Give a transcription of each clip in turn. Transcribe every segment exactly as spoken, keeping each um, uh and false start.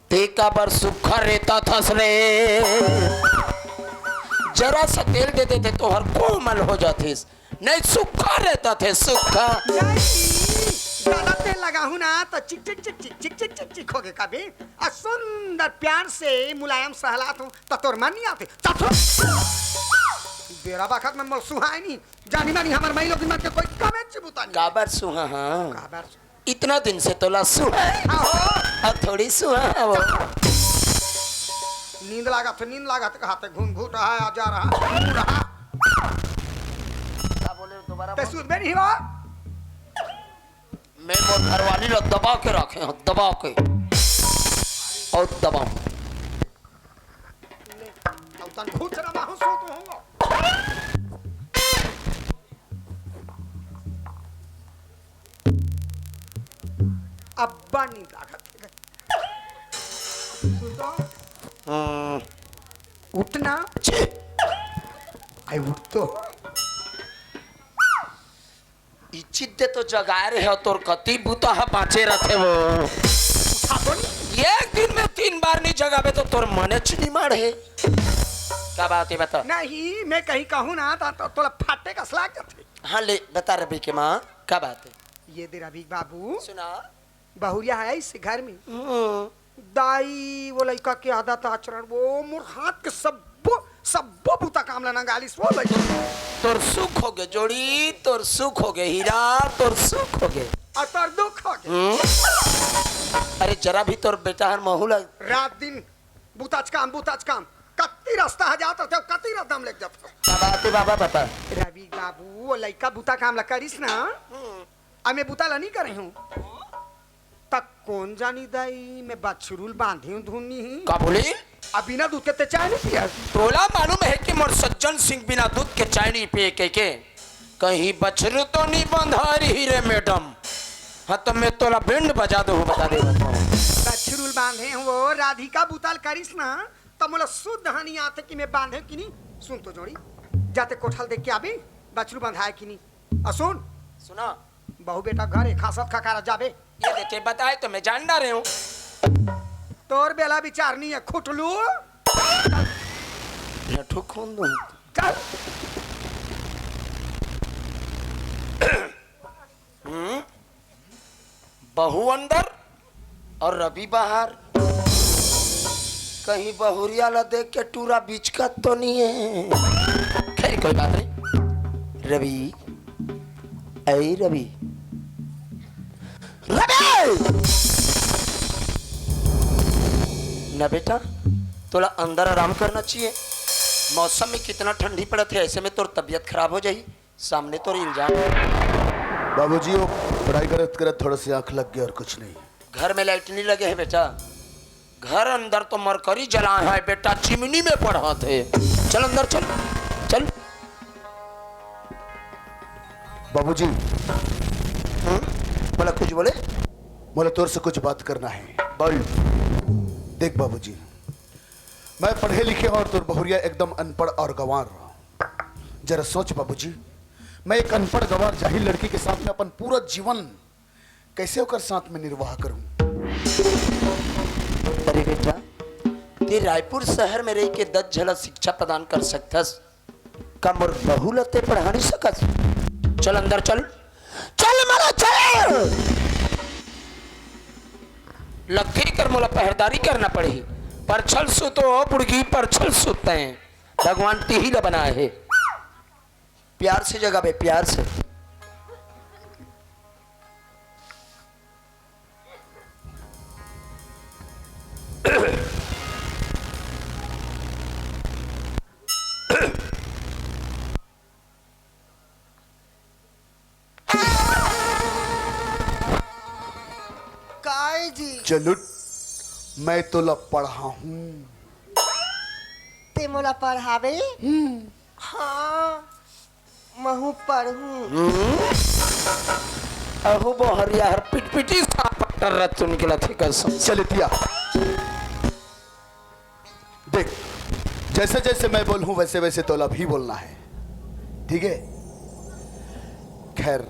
ते काबर सुक्खा रेतथस रे? जरा सा तेल दे देते तो हर कोमल हो जातिस। नहीं, सुक्खा रेतथे, सुक्खा। नहीं, ज्यादा तेल लगाहूं ना तो चिक चिक चिक चिक चिक चिक चिक चिक होगे कभी। आ सुंदर प्यार से मुलायम सहलात हूं तो तोर मन नहीं आते। चल थो। बेरा बखत में मोर सुहाय नहीं। जानी मानी हमर माई लोग मन के कोई कमे चिबुता नहीं। काबर सुहा, हाँ? काबर सु- इतना दिन से तोला सुहा है। आहो। अब थोड़ी सुहा है वो। नींद लागत, नींद लागत कहते घूम घूट रहा है, आ जा रहा है, घूम रहा। का बोले दोबारा ते बोल। सुनबे नहीं हुआ? मैं मोर घरवाली ला दबा के रखे हूँ, दबा के। और दबाओ। ले, अब तन घूट रहा हूँ, सो तो हूँ। अब्बा नींद लागत। सुन तो। हम्म। उठना। छी। आई उठ तो। इचित दे तो जगाए रहे हो, तोर कति बुता ह बाँचे रथे वो। उठा तो नहीं। एक दिन में तीन बार नहीं जगाबे तो तोर मने च नहीं माढ़े। का बात है बता? नहीं, मैं कहीं कहूँ ना तो, तो तोला फाटे कस लाग जाथे। हाँ ले बता रवि के माँ, का बात है? ये दे रवि बाबू। सुना। बहुरिया है इस घर में। हम्म। दाई, वो लइका के आदत आचरण, वो मोर हाथ के सब्बो, सब्बो बुता काम ला नंगालिस वो लइका। तोर सुख होगे जोड़ी, तोर सुख होगे हीरा, तोर सुख होगे। और तोर दुख होगे। हम्म। अरे जरा भी तोर बेटा हर महू ला रात दिन बुताच काम, बुताच काम। कत्ती रस्ता ह जात रथे, कत्ती रद्दा म लेग जात रथे। का बात है बाबा, बता। रवि बाबू, वो लइका बुता काम ला करिस ना, हम्म। अब मैं बुता ला नहीं करे हूँ। त कोन जानी दाई, मैं बछरू ल बांधे हूँ धुन नहीं। का बोले? अब बिना दूध के ते चाय नहीं पिया। तोला मालूम है कि मोर सज्जन सिंह बिना दूध के चाय नहीं पिए के, के? कहीं बछरू तो नहीं बंधा रही रे मैडम? हाँ, तो मैं तोला बैंड बजा दे हूँ, बता दे। बछरू ल बांधे हूँ, वो राधिका बुता ल करिस ना, त मोला सुध ह नहीं आथे कि मैं बांधे कि नहीं। सुन तो जोड़ी, जाते कोठा ल देख के आबे, बछरू बंधाए कि नहीं। आ सुन। सुना। बहू बेटा घर एक हाथ खकारा जाबे। ये देखे बताए तो मैं जान डारे हूँ। तोर बेला विचार नहीं है, खुटलू। ये ठुक खून दूँ। चल। हम्म? बहू अंदर और रवि बाहर। कहीं बहुरिया ला देख के टूरा बिचकत तो नहीं है? खैर, कोई बात नहीं। रवि, ऐ रवि, रवि! ना बेटा, तोला अंदर आराम करना चाहिए। मौसम में कितना ठंडी पड़त है, ऐसे में तोर तबीयत खराब हो जाही। सामने तोर इल्जाम। बाबूजी, वो पढ़ाई करत करत थोड़ा सी आंख लग गया और कुछ नहीं। घर में लाइट नहीं लगे है बेटा, घर अंदर तो मरकरी जला है बेटा, चिमनी में पढ़त है। चल अंदर चल, चल। बाबूजी। हम्म? बोला कुछ बोले? बोला तोर से कुछ बात करना है। बोल। देख बाबूजी, मैं पढ़े लिखे और तोर बहुरिया एकदम अनपढ़ और गंवार। जरा सोच बाबूजी, मैं एक अनपढ़ गंवार जाहिल लड़की के साथ में अपन पूरा जीवन कैसे ओकर साथ में निर्वाह करूं? अरे बेटा, ते रायपुर शहर में रह के दस झला शिक्षा प्रदान कर सकथस, का मोर बहू ल ते पढ़ा नहीं सकस? चल अंदर चल, चल मारा चल। लगथे कर मोला पहरेदारी करना पड़ही। परछल सुतो बुड़गी, परछल सुतते हैं। भगवान तिही ला बनाए हे। प्यार से जगाबे, प्यार से। काय जी? चल उठ, मैं तोला पढ़ाहूं। ते मोला पढ़ाबे? हम्म। हाँ, महू पढ़ूं। हम्म। अहू बोहरिया हर पिटपिटी सांप डर रहा, चुन के लथे कसम। चल इतिया। देख, जैसे जैसे मैं बोलूं, वैसे वैसे तोला भी बोलना है। ठीक है। खैर,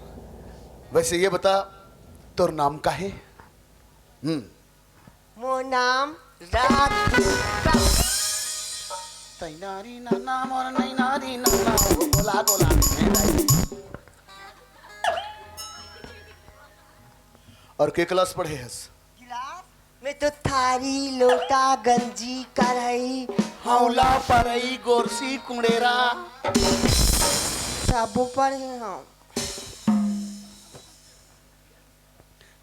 वैसे ये बता, तोर नाम का है? हम्म। मोर नाम राधिका। तैनारी नाना मोर नैनारी नाना, ओ गोला गोला। और के क्लास पढ़े हस? क्लास में तो थारी, लोटा, गंजी, कढ़ाई, हौला, परई, गोरसी, कुंडेरा, सबो पढ़े हंव।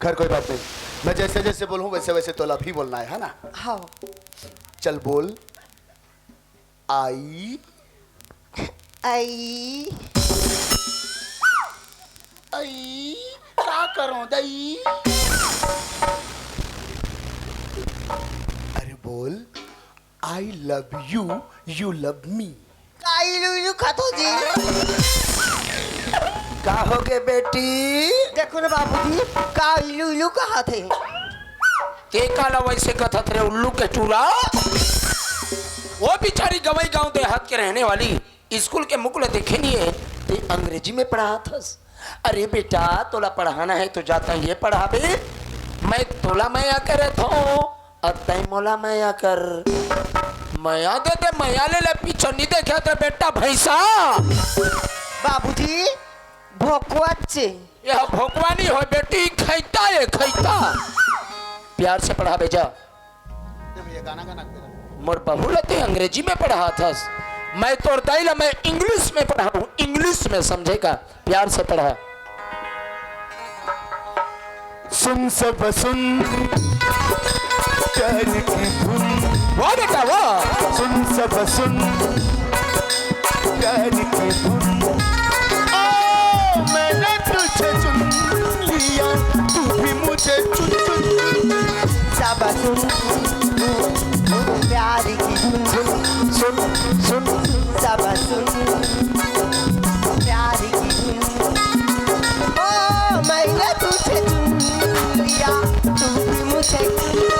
खैर, कोई बात नहीं, मैं जैसे जैसे बोलूँ, वैसे वैसे तोला भी बोलना है, है ना? हाँ। चल बोल। आई। आई। आई। का करो दई? अरे बोल, I love you, you love me। का इलू इलू खाथो जी? का होगे बेटी? देखो ना बाबूजी, का इलू इलू कहाथे। ते काला वैसे कथत रे उल्लू के टूरा? वो बिचारी गंवई गांव देहात के रहने वाली, स्कूल के मुख ल देखे नहीं है, ते अंग्रेजी में पढ़ात हस। अरे बेटा, तोला पढ़ाना है तो जाता ये पढ़ाबे। मैं तोला मया करत हूँ, अब तैं मोला मया कर। मया दे दे, मया ले ले, पीछे नहीं देखे तो बेटा भैंसा। बाबूजी, भोकवा चे। यह भोकवा नहीं हो बेटी, खैता है, खैता। प्यार से पढ़ाबे जा। दे भैया, गाना, गाना, गाना। मोर बहू ल ते अंग्रेजी में पढ़ात हस, मैं तोर दाई ल मैं इंग्लिश में पढ़ाऊँ, इंग्लिश में, समझे का? प्यार से पढ़ा। सुन सब सुन प्यार की धुन। वाह बेटा, वाह। सुन सब सुन प्यार की धुन। ओ, मैंने तुझे चुन लिया, तू भी मुझे चुन, चुन, चुन। सब सुन प्यार की धुन। सुन, सुन, सुन। सब सुन प्यार की धुन। ओ, मैंने तुझे चुन लिया, तू भी मुझे चुन।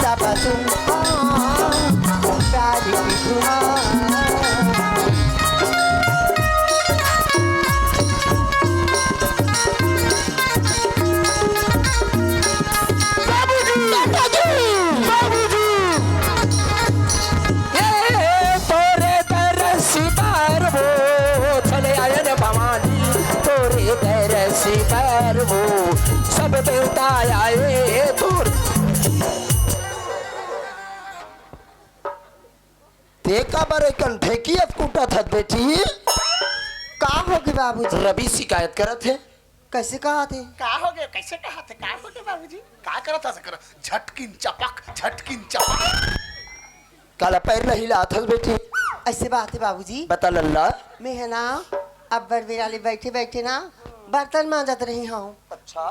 सब सुन प्यार की धुन। बाबूजी! बाबूजी! बाबूजी! ए, तोरे दरस बार वो चले आयन भवानी, तोरे दरस बार वो सब देवता आए तोर। ते काबर एकन ढेकी अस कूटत हस बेटी? का होगे बाबूजी? रवि शिकायत करत हे। कैसे कहाथे? का होगे? कैसे कहाथे? का होगे बाबूजी? का करत हस कर? झटकिन चपक, झटकिन चपक। काला पैर ल हिलात हस बेटी? ऐसे बात है बाबूजी। बता लल्ला। मैं है ना, अब्बर बेरा ले बैठे बैठे ना बर्तन मांजत रही हूँ। अच्छा।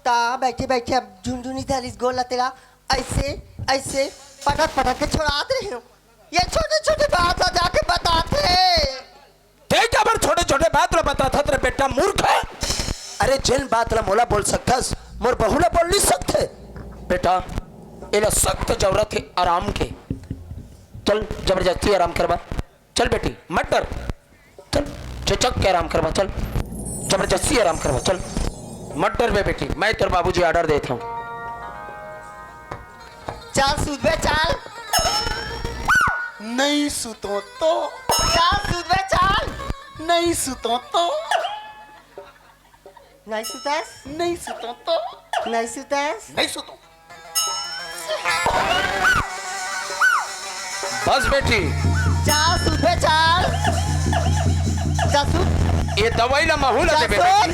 ता बैठे बैठे अब झुनझुनी धरिस गोल तेला ऐसे, ऐसे पटक पटक के छोड़ात रही हूँ। ये छोटे छोटे बात ला जाके बताथे। ते काबर छोटे छोटे बात ला बताथस रे बेटा मूर्ख? अरे जेन बात ला मोला बोल सकथस, मोर बहू ला बोल नहीं सकथे? बेटा, एला सख्त जरूरत हे आराम के। चल, जबरदस्ती आराम करवा। चल बेटी, मत डर। चल, चचक के आराम करवा, चल। जबरदस्ती आराम करवा, चल। मत डरबे बेटी, मैं तोर बाबूजी order देत हूँ। चल सुतबे, चल। नहीं सुतो तो। चल सुतबे, चल। नहीं सुतो तो। नहीं सुतस? नहीं सुतो तो। नहीं सुतस? नहीं सुतो। बस बेटी। चल सुतबे, चल। चल सुत। ये दवाई ला महू ला चल देबे सुत। बेटी।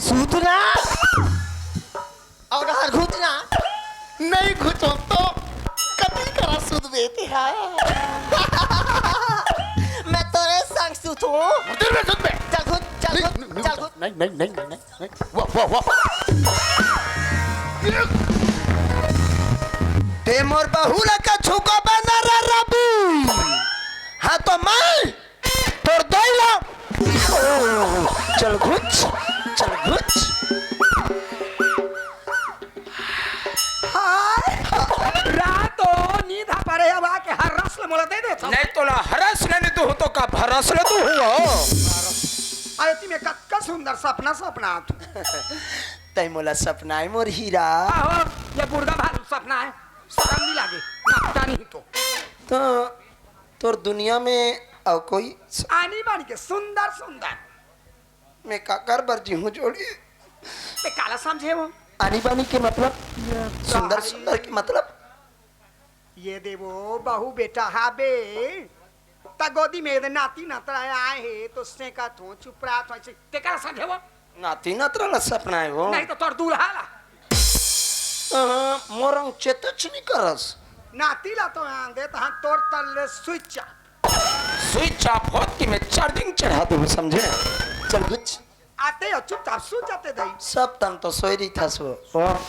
सुत ना। अउ डहर घुच ना। नहीं घुचो तो कति करा सुतबे ते हा। मैं तोरे संग सुतूं। मुर्दे में सुतबे। चल घुच, चल घुच, चल घुच। नहीं, नहीं, नहीं, नहीं, नहीं। वाह, वाह, वाह। ते मोर बहू ला का छुका बना रहा रबी। हाँ तो मैं तोर दाई ला। चल घुच, चल घुच। हाय, रात हो, नींद हा परे, अब आके हर रस ल मोला दे दे। नहीं तोला हरस लेने तू तो का भरस ले तू हुआ। अरे ती में कतका सुंदर सपना सपना तू। तै मोला सपनाए मोर हीरा। आहो, ये बुढ़ा भालू सपना है। शर्म नहीं लागे। नकटा नहीं तो। तो तोर दुनिया में और कोई स- आनी बानी के सुंदर सुंदर। मैं काकर बर जीहूं जोड़ी। ते काला समझे हो? आनी बानी के मतलब? सुंदर सुंदर के मतलब? ये देवो, बहू बेटा हाबे, त गोदी में दे नाती नतरा आए हे, तो सेंका थो, चुपरा थो, ऐसे, ते काला समझे हो? नाती नतरा ला सपनाए हो? नहीं तो तोर दूल्हा ला। अहाँ, मोर अंग चेतच नहीं करस। नाती ला तो आन दे, तहाँ तोर तल्ले switch off। Switch off होत कि मैं charging चढ़ा दूँ, समझे? चल गुच। आते हो, चुपचाप सो जाते दई। सब तन तो सोई रही था सो। और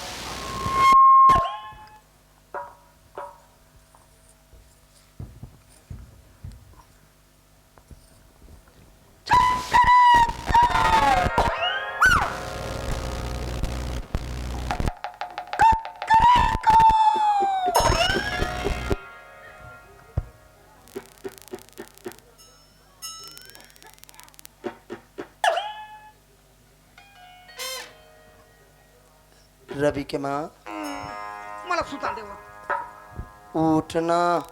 रवि के माँ। मला सुता देव। उठना।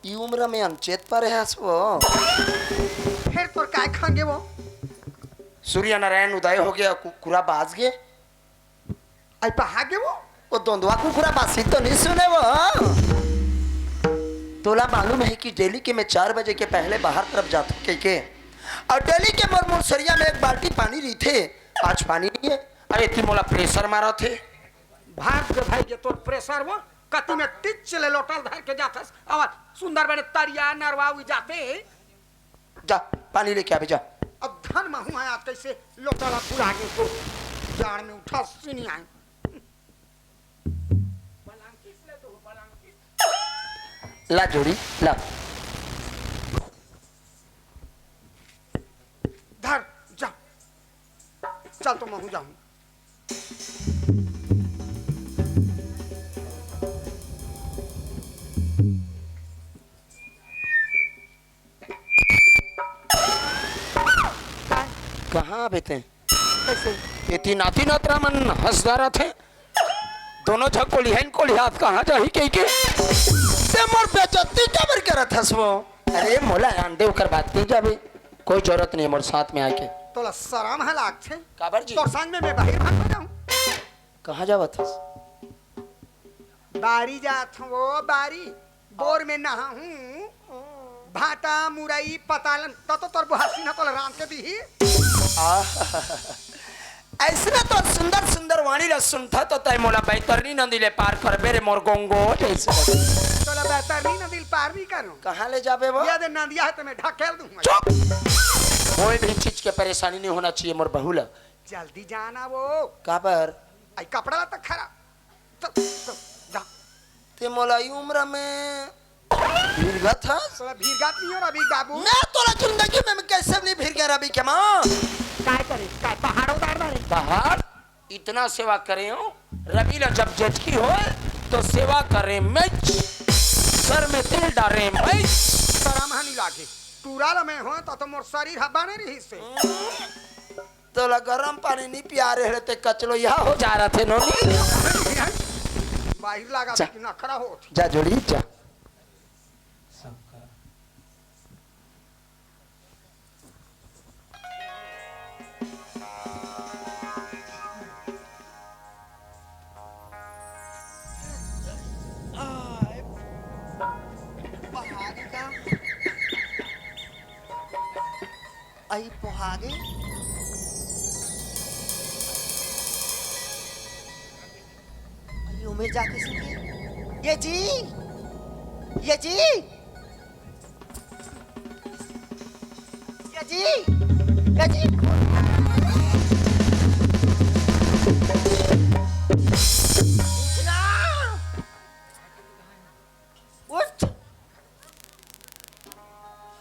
ई उम्र में अनचेत पर है वो। फिर तोर काय खांगे वो? सूर्य नारायण उदय हो गया, कु-, कुरा बाज गे। आई पहा गे वो? वो दोंदवा कुकुरा बासी तो नहीं सुने वो। तोला मालूम है कि डेली के मैं चार बजे के पहले बाहर तरफ जाता हूँ, के, के? और डेली के मोर मुसरिया में एक बाल्टी पानी रही थे, आज पानी नहीं है। अरे, ती मोला pressure मारा थे। भाग जो भाई, ये तोर pressure वो, कति में टिच ले लोटल धर के जाथस, और सुंदर बने तरिया नरवा हुई जाते। जा, पानी लेके आवे, जा। अब धन महू आया, कैसे लोटल फुला के को जाड़ में उठा सीनी आए। ला जोड़ी, ला। धर, जा। चल तो महू जाऊं। कहाँ आबे तें? कैसे? एती नाती नतरा मन हंसदा रथे। दोनों झन कोलिहाइन कोलिहात कहाँ जाही कहिके। ते मोर बेइज्जती काबर करत हस वो? अरे मोला आन दे, ओकर बाद तू जाबे। कोई जरूरत नहीं है मोर साथ में आके। तोला शरम ह लागथे? काबर जी? तोर संग में मैं बाहिर भाग जाऊं। कहाँ जावत हस? बारी जात हूँ वो बारी, बोर में नहाहूँ। भाटा, मुरई, पतालन, त तो तोर बुहासी न तोला रांध के दीही। आह, ऐसने तो सुंदर सुंदर वाणी ला सुनथा तो तय मोला बैतरनी नदी ले पार करबे रे मोर गोंगो जैसे। तोला बैतरनी नदी ले पार नहीं करूँ। कहाँ ले जाबे वो? ये दे नदिया है तो मैं ढकेल दूँ। चुप! कोई भी चीज के परेशानी नहीं होना चाहिए मोर बहू ला। जल्दी जाना वो। काबर? आई कपड़ा ला तक खराब। चल, चल, जा। ते मोला ई उम्र में भिरगत हस? तोला भिरगत नहीं हो रवि बाबू। मैं तोला जिंदगी में, मैं कैसे नहीं भिरगे रवि के माँ। काय करे? काय पहाड़ उतार डारे? पहाड़? इतना सेवा करे हो, रवि ला जब जेठकी होय, तो सेवा करे मैं, सर में तेल डारे मैं। शरम ह नहीं लागे। टूरा ला मैं हो, तो, तो मोर शरीर हब्बा नहीं रही से। तोला गरम पानी नी पिया रहे ते कचलो यहाँ हो जा रहा थे नोनी। बाहिर लागा जा। कि नखरा होत। जा जोड़ी जा। आई पोहागे। आई ओमे जाके सुते। ये जी, ये जी, ये जी, ये जी। उठ।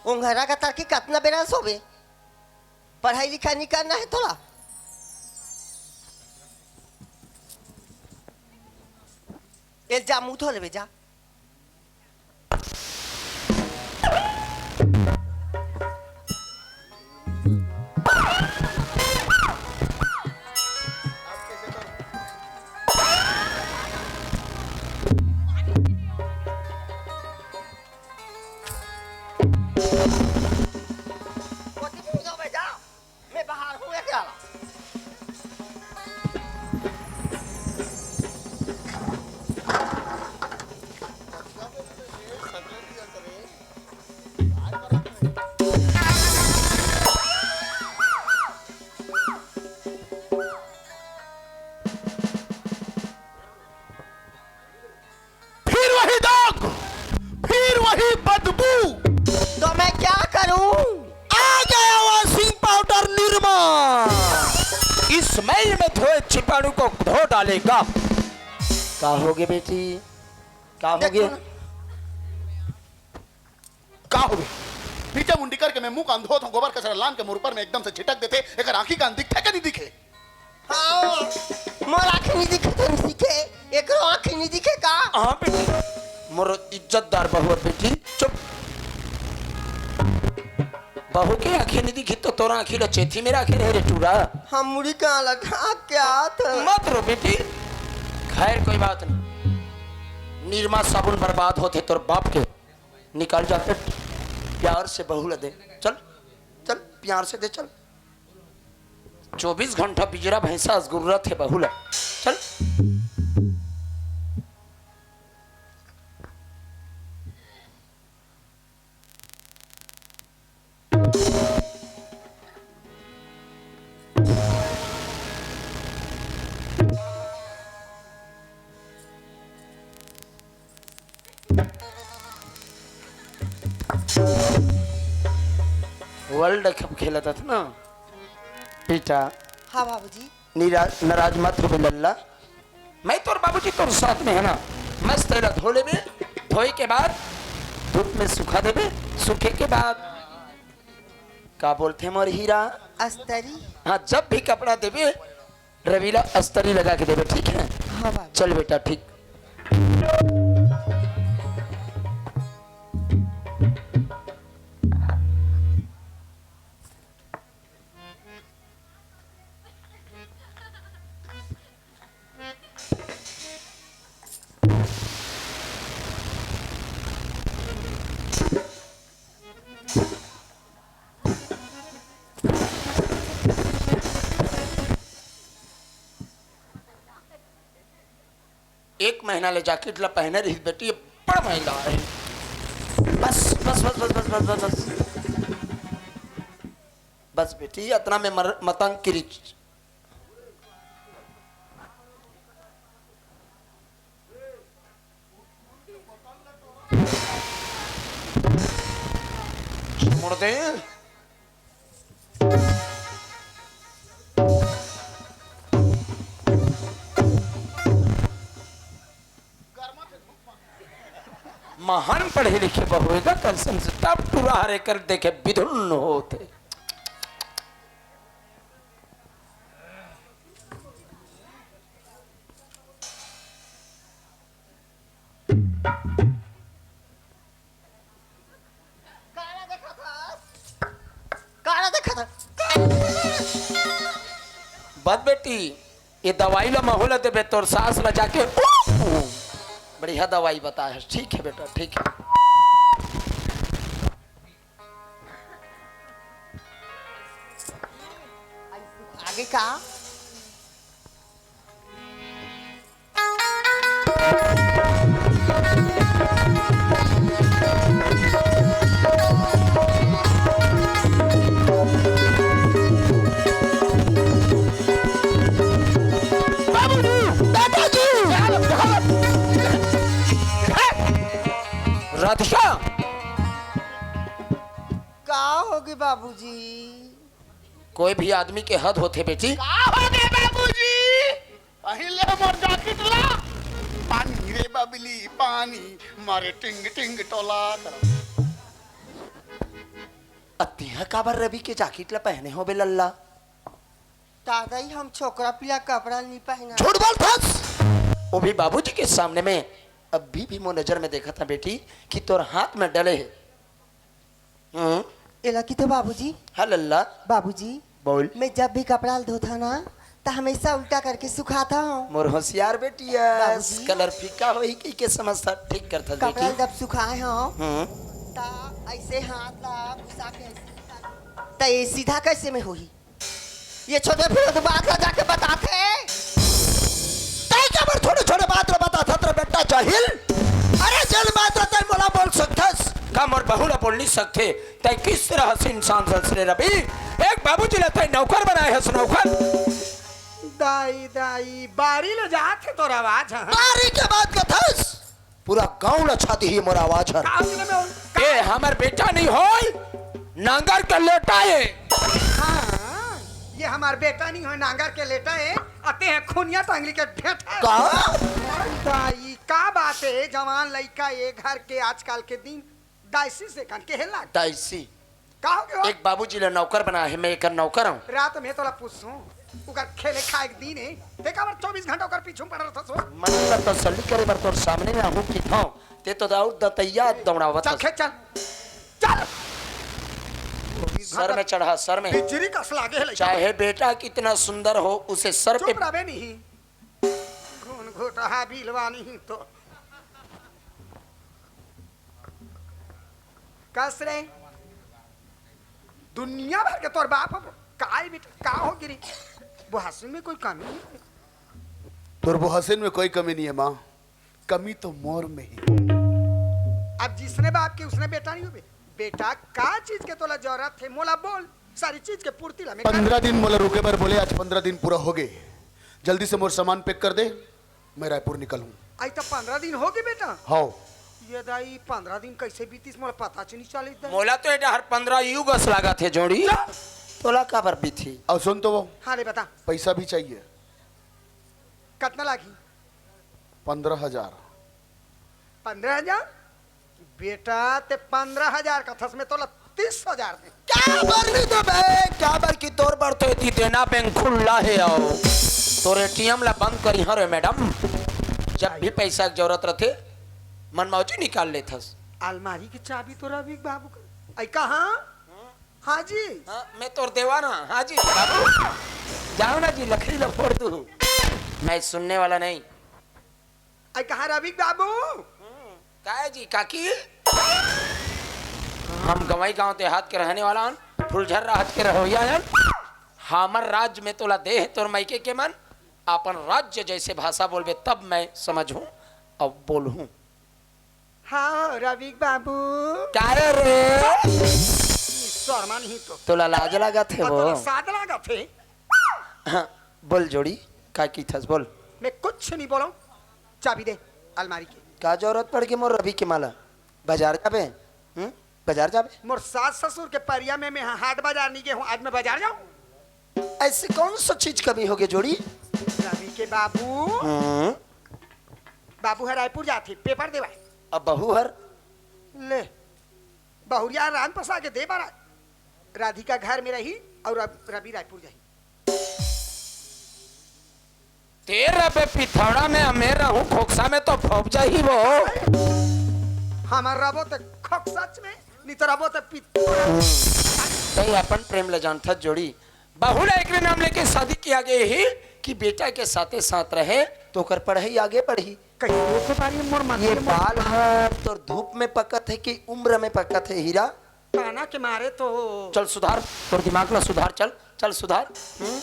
ओंघरा का तरकी कतना बेरा सोबे? पढ़ाई लिखाई नहीं करना है तोला? ए जा, मुंह धो लेबे, जा। ओती भी जाओ बे, जा। मैं बाहर हूँ, एक आला। फिर वही दाग, फिर वही बदबू। तो मैं क्या करूं? आ गया washing powder निरमा। इस मैल में धोए जीवाणु को धो डालेगा। का होगे बेटी? का होगे? देखो ना। का होगे? पीछे मुंडी करके मैं मुंह कान धोत हूँ, गोबर कचरा लान के मोर ऊपर में एकदम से छिटक देथे। एकर आँखी कान दिखथे के नहीं दिखे? हाँ, मोर आँखी नहीं दिखे तो नहीं दिखे, एकरो आँखी नहीं दिखे का? हाँ बेटी, मोर इज्जतदार बहू बेटी, चुप। बहू के आँखी नहीं दिखे तो तोर आँखी ला चेथी में राखे रहे रे टूरा। हम मुड़ी का लगा क्या था? मत रो बेटी, खैर कोई बात नहीं। निरमा साबुन बर्बाद होथे तोर बाप के। निकाल जाके प्यार से बहू ला दे। चल, चल, प्यार से दे, चल। चौबीस घंटा बिजरा भैंसा अस गुर्रत हे बहू ला। चल। World Cup खेलत हस ना बेटा? हाँ बाबूजी। निरा-, नाराज मत होबे लल्ला, मैं तोर बाबूजी तोर साथ में है ना। मस्त एला धो लेबे, धोए के बाद धूप में सुखा देबे, सूखे के बाद का बोलथे मोर हीरा? अस्तरी। हाँ, जब भी कपड़ा देबे, रवि ला अस्तरी लगा के देबे, ठीक है? हाँ बाबू। चल बेटा, ठीक। एक महीना ले जैकेट ला पहने रही बेटी, बड़ महंगा है। बस, बस, बस। बस बेटी, इतना में मर-, मतंग की रिच। छोड़ दे। महान पढ़े लिखे बहू हे गा, कल से टप टुरा हरे कर देखे बिधुन होथे। काला देखा था। काला देखा था। बस बेटी, ये दवाई ला महू ला देबे, तोर सास ला जाके, उफ, बढ़िया दवाई बताए हे। ठीक है बेटा, ठीक है। आगे का? बाबूजी, दादाजी, राधिका। का होगे बाबूजी? कोई भी आदमी के हद होथे बेटी। का होगे बाबूजी? पहिले मोर जैकेट ला। पानी रे बबली पानी, मारे टिंग टिंग टोला कर। अतिहा काबर रवि के जैकेट ला पहने होबे लल्ला? दादाजी, हम छोकरा पिला कपड़ा नहीं पहना। झूठ बोलथस। वो भी बाबूजी के सामने में। अभी भी मोर नजर में देखत हंव बेटी कि तोर हाथ में डले हे। हम्म। एला किथे बाबूजी। हाँ लल्ला। बाबूजी। बोल। मैं जब भी कपड़ा ल धोथा ना, त हमेशा उल्टा करके सुखाथा हूँ। मोर होशियार बेटी अस, बाबूजी। कलर फीका होही कहिके समझथा, ठीक करथस कपड़ा बेटी। ल जब सुखाए हूँ, हम्म। ता ऐसे हाथ ला घुसा के ऐसे निकाल। त ये सीधा कैसे में होही? ये छोटे फुट बात ला जाके बताथे। तै काबर छोटे छोटे बात ला बताथस रे बेटा जाहिल? अरे जेल में आत रहे तै मोला बोल सकथस। का मोर बहू ला बोल नहीं सकथे? तै किस तरह से इंसान हस रे रवि? एक बाबूजी ला तै नौकर बनाए हस, नौकर। दाई, दाई, बारी ले जात हे तोर आवाज, हाँ? बारी के बात कथस? पूरा गांव ला छा दिही मोर आवाज हर। का हो गेले बे? का? ए, हमर बेटा नहीं होय, नांगर के लेटा ए। हाँ, ये हमार बेटा नहीं होय, नांगर के लेटा ए, अते हैं खुनिया टांगली के ढेठा। का? दाई, का बात है, जवान लइका ए घर के आजकल के दिन डायसिस देखन के हेला। डायसी। का हो गया? एक बाबूजी ला नौकर बना है, मैं एकर नौकर हूँ। रात में तोला पूछूं, ओकर खेले खाए के दिन है, ते काबर चौबीस घंटा ओकर पीछू में पड़ा रहता सो? मन ला तसल्ली करे बर तोर सामने में आहूं कि थां, ते तो दाऊद दतैया दौड़ावत चल हस। खेत चल, चल। सर में चढ़ा, सर में। बिजली कस लागे है लइका। चाहे बेटा कितना सुंदर हो, उसे सर पे चुप रहबे नहीं। खून घोटा बिलवा नहीं तो। कस रे, दुनिया भर के तोर बाप हो। काय बेटा, का हो गिरी? बुहासिन में कोई कमी नहीं है। तोर बुहासिन में कोई कमी नहीं है माँ, कमी तो मोर में ही। अब जिसने बाप के उसने बेटा नहीं हो बे। बेटा, का चीज के तोला जरूरत है, मोला बोल, सारी चीज के पूर्ति ला मैं कर पंद्रह दिन मोला रुके बर बोले, आज पंद्रह दिन पूरा हो गए। जल्दी से मोर सामान पैक कर दे, मैं रायपुर निकलूं। आई तो पंद्रह दिन हो गए बेटा। हाव। ये दाई, पंद्रह दिन कैसे बीतिस, मोला पता च नहीं चलिस दाई। मोला तो ए डहर पंद्रह युग अस लागत हे जोड़ी। जा। तोला काबर बीती? अउ सुन तो वो, हाँ रे, बता। पैसा भी चाहिए। कतना लागी? पंद्रह हजार। पंद्रह हजार? बेटा, ते पंद्रह हजार कथस, मैं तोला तीस हजार दे। काबर नहीं देबे? काबर कि तोर बर तो एती देना बैंक खुल्ला हे। अउ तोर एटीएम ला बंद करिहंव रे मैडम। जब भी पैसा के जरूरत रथे, मनमौजी निकाल लेथस। अलमारी के चाबी तो रवि के बाबू कर। आई कहाँ? हाँ जी। हाँ, मैं तोर देवारा। हाँ जी, बाबू। जाओ ना जी, लकड़ी ला फोड़ दूँ। मैं सुनने वाला नहीं। आई कहाँ रवि के बाबू? हम्म, काय जी, काकी? हम गंवई गांव देहात के रहने वाला हन, फुलझर राहत के रहोइया हन। हमर राज्य में तोला देह तोर मायके के मन, अपन राज्य जैसे भाषा बोलबे तब मैं समझहूँ अउ बोलहूँ। हाँ, रवि के बाबू। काय रे? शर्मा नहीं तो। तोला लाज लागत हे अब वो? तोला साध लागत हे। हाँ, बोल जोड़ी, का कीथस बोल। मैं कुछ नहीं बोलूं, चाबी दे अलमारी के। का जरूरत पड़ गे मोर रवि के माला? बाजार जाबे? हम्म? बाजार जाबे? मोर सास ससुर के परिया में मैं हाट बाजार नहीं गे हूँ, आज मैं बाजार जाऊँ? ऐसे कौन सा चीज कमी हो गे जोड़ी? रवि के बाबू। हम्म। बाबू हर रायपुर जाथे, पेपर देवाए। अब बहू हर? ले, बहुरिया रांध पसा के दे बारा। राधिका घर में रही अउ रव-, रवि रायपुर जाही। ते रबे पिथौड़ा में, अउ मैं रहूं खोकसा में तो फोप जाही वो। हमर रबो ते खोकसा में, नहीं तो रबो ते पिथौड़ा। तई अपन प्रेम ले जानथस जोड़ी। बहू ला एकरे नाम लेके शादी किया गे हे कि बेटा के साथे साथ रहे तो ओकर पढ़ाई आगे बढ़ी। कहिए के बारी मोर मन ये के मोर बाल ह तोर धूप में पकत हे कि उम्र में पकत हे हीरा? ताना के मारे तो। चल सुधार, तोर दिमाग ला सुधार, चल, चल सुधार। हम्म?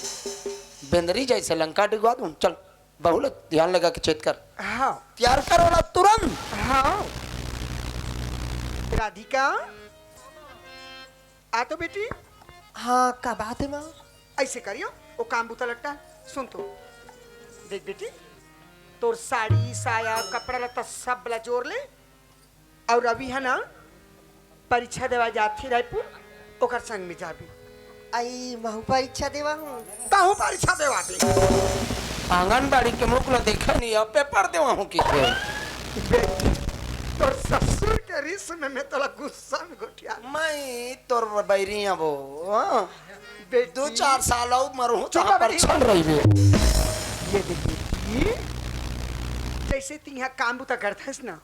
बेंदरी जैसे लंका डुबा दूं, चल, बहू ला ध्यान लगा के चेत कर। हाँ। तैयार कर ओला तुरंत। हाँ। राधिका, आ तो बेटी। हाँ, का बात हे माँ? ऐसे करियो, वो काम बुता लट्टा। सुन तो, देख बेटी, तोर साड़ी, साया, कपड़ा लत्ता सब ला जोर ले। अउ रवि हे ना, परीक्षा देवा जाथे रायपुर, ओकर संग में जाबे। आई, महू परीक्षा देवा हूँ। तहूँ परीक्षा देवा दे। आंगनबाड़ी के मुख ला देखा नहीं, अब पेपर देवा हूँ कि के? बेटी, तोर ससुर के रिस में मैं तोला गुस्सा में गोठिया। मैं तोर बैरी हूँ वो, हाँ? बेटी, दो चार साल अउ मरहूँ चुप तो रह पर बेटी। छन रही बे। ये देख बेटी, जैसे तिहा काम बुता करथस ना,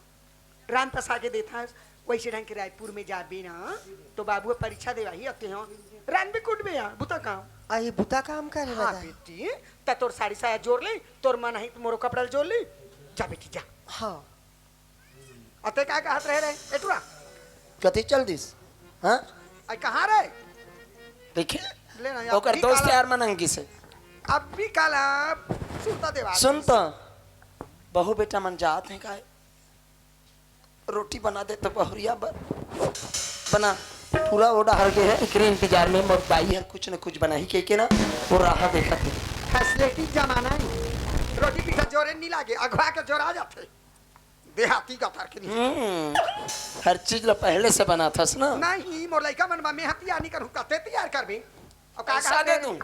रांध पसा के देथस, वैसे ढंग के रायपुर में जाबे ना, तो बाबू ह परीक्षा देवाही, अते हो रांध भी कुटबे या, बुता काम। आई बुता काम करे हाँ बता। बेटी, त तोर साड़ी साया जोर ले, तोर मन ही त मोरो कपड़ा जोर ले, जा बेटी जा। हाँ। अते का कहत रहे रे, एटुरा? कति चल दिस? हाँ? आई कहाँ रे? देखे? ले ना, ओकर अभी दोस्त काला यार मन अंगी से। अभी काला सुनता देवा। सुन तो, बहू बेटा मन जात हैं काय? रोटी बना दे तो बहुरिया बर बना। पूरा ओडा हर के है, एकरे इंतजार में मोर बाई हर कुछ न कुछ बनाही के, के ना, वो राह देखत है। फैसिलिटी जमाना है, रोटी पीछा जोरे नहीं लागे, अघवा के जोरा जाते। देहाती का फर्क नहीं। हम्म, हर चीज ला पहले से बनाथस ना। नहीं, मोर लइका मन बा, मैं हा तैयार नहीं करूँ, कते तैयार करबे? अब का पैसा दे दूं।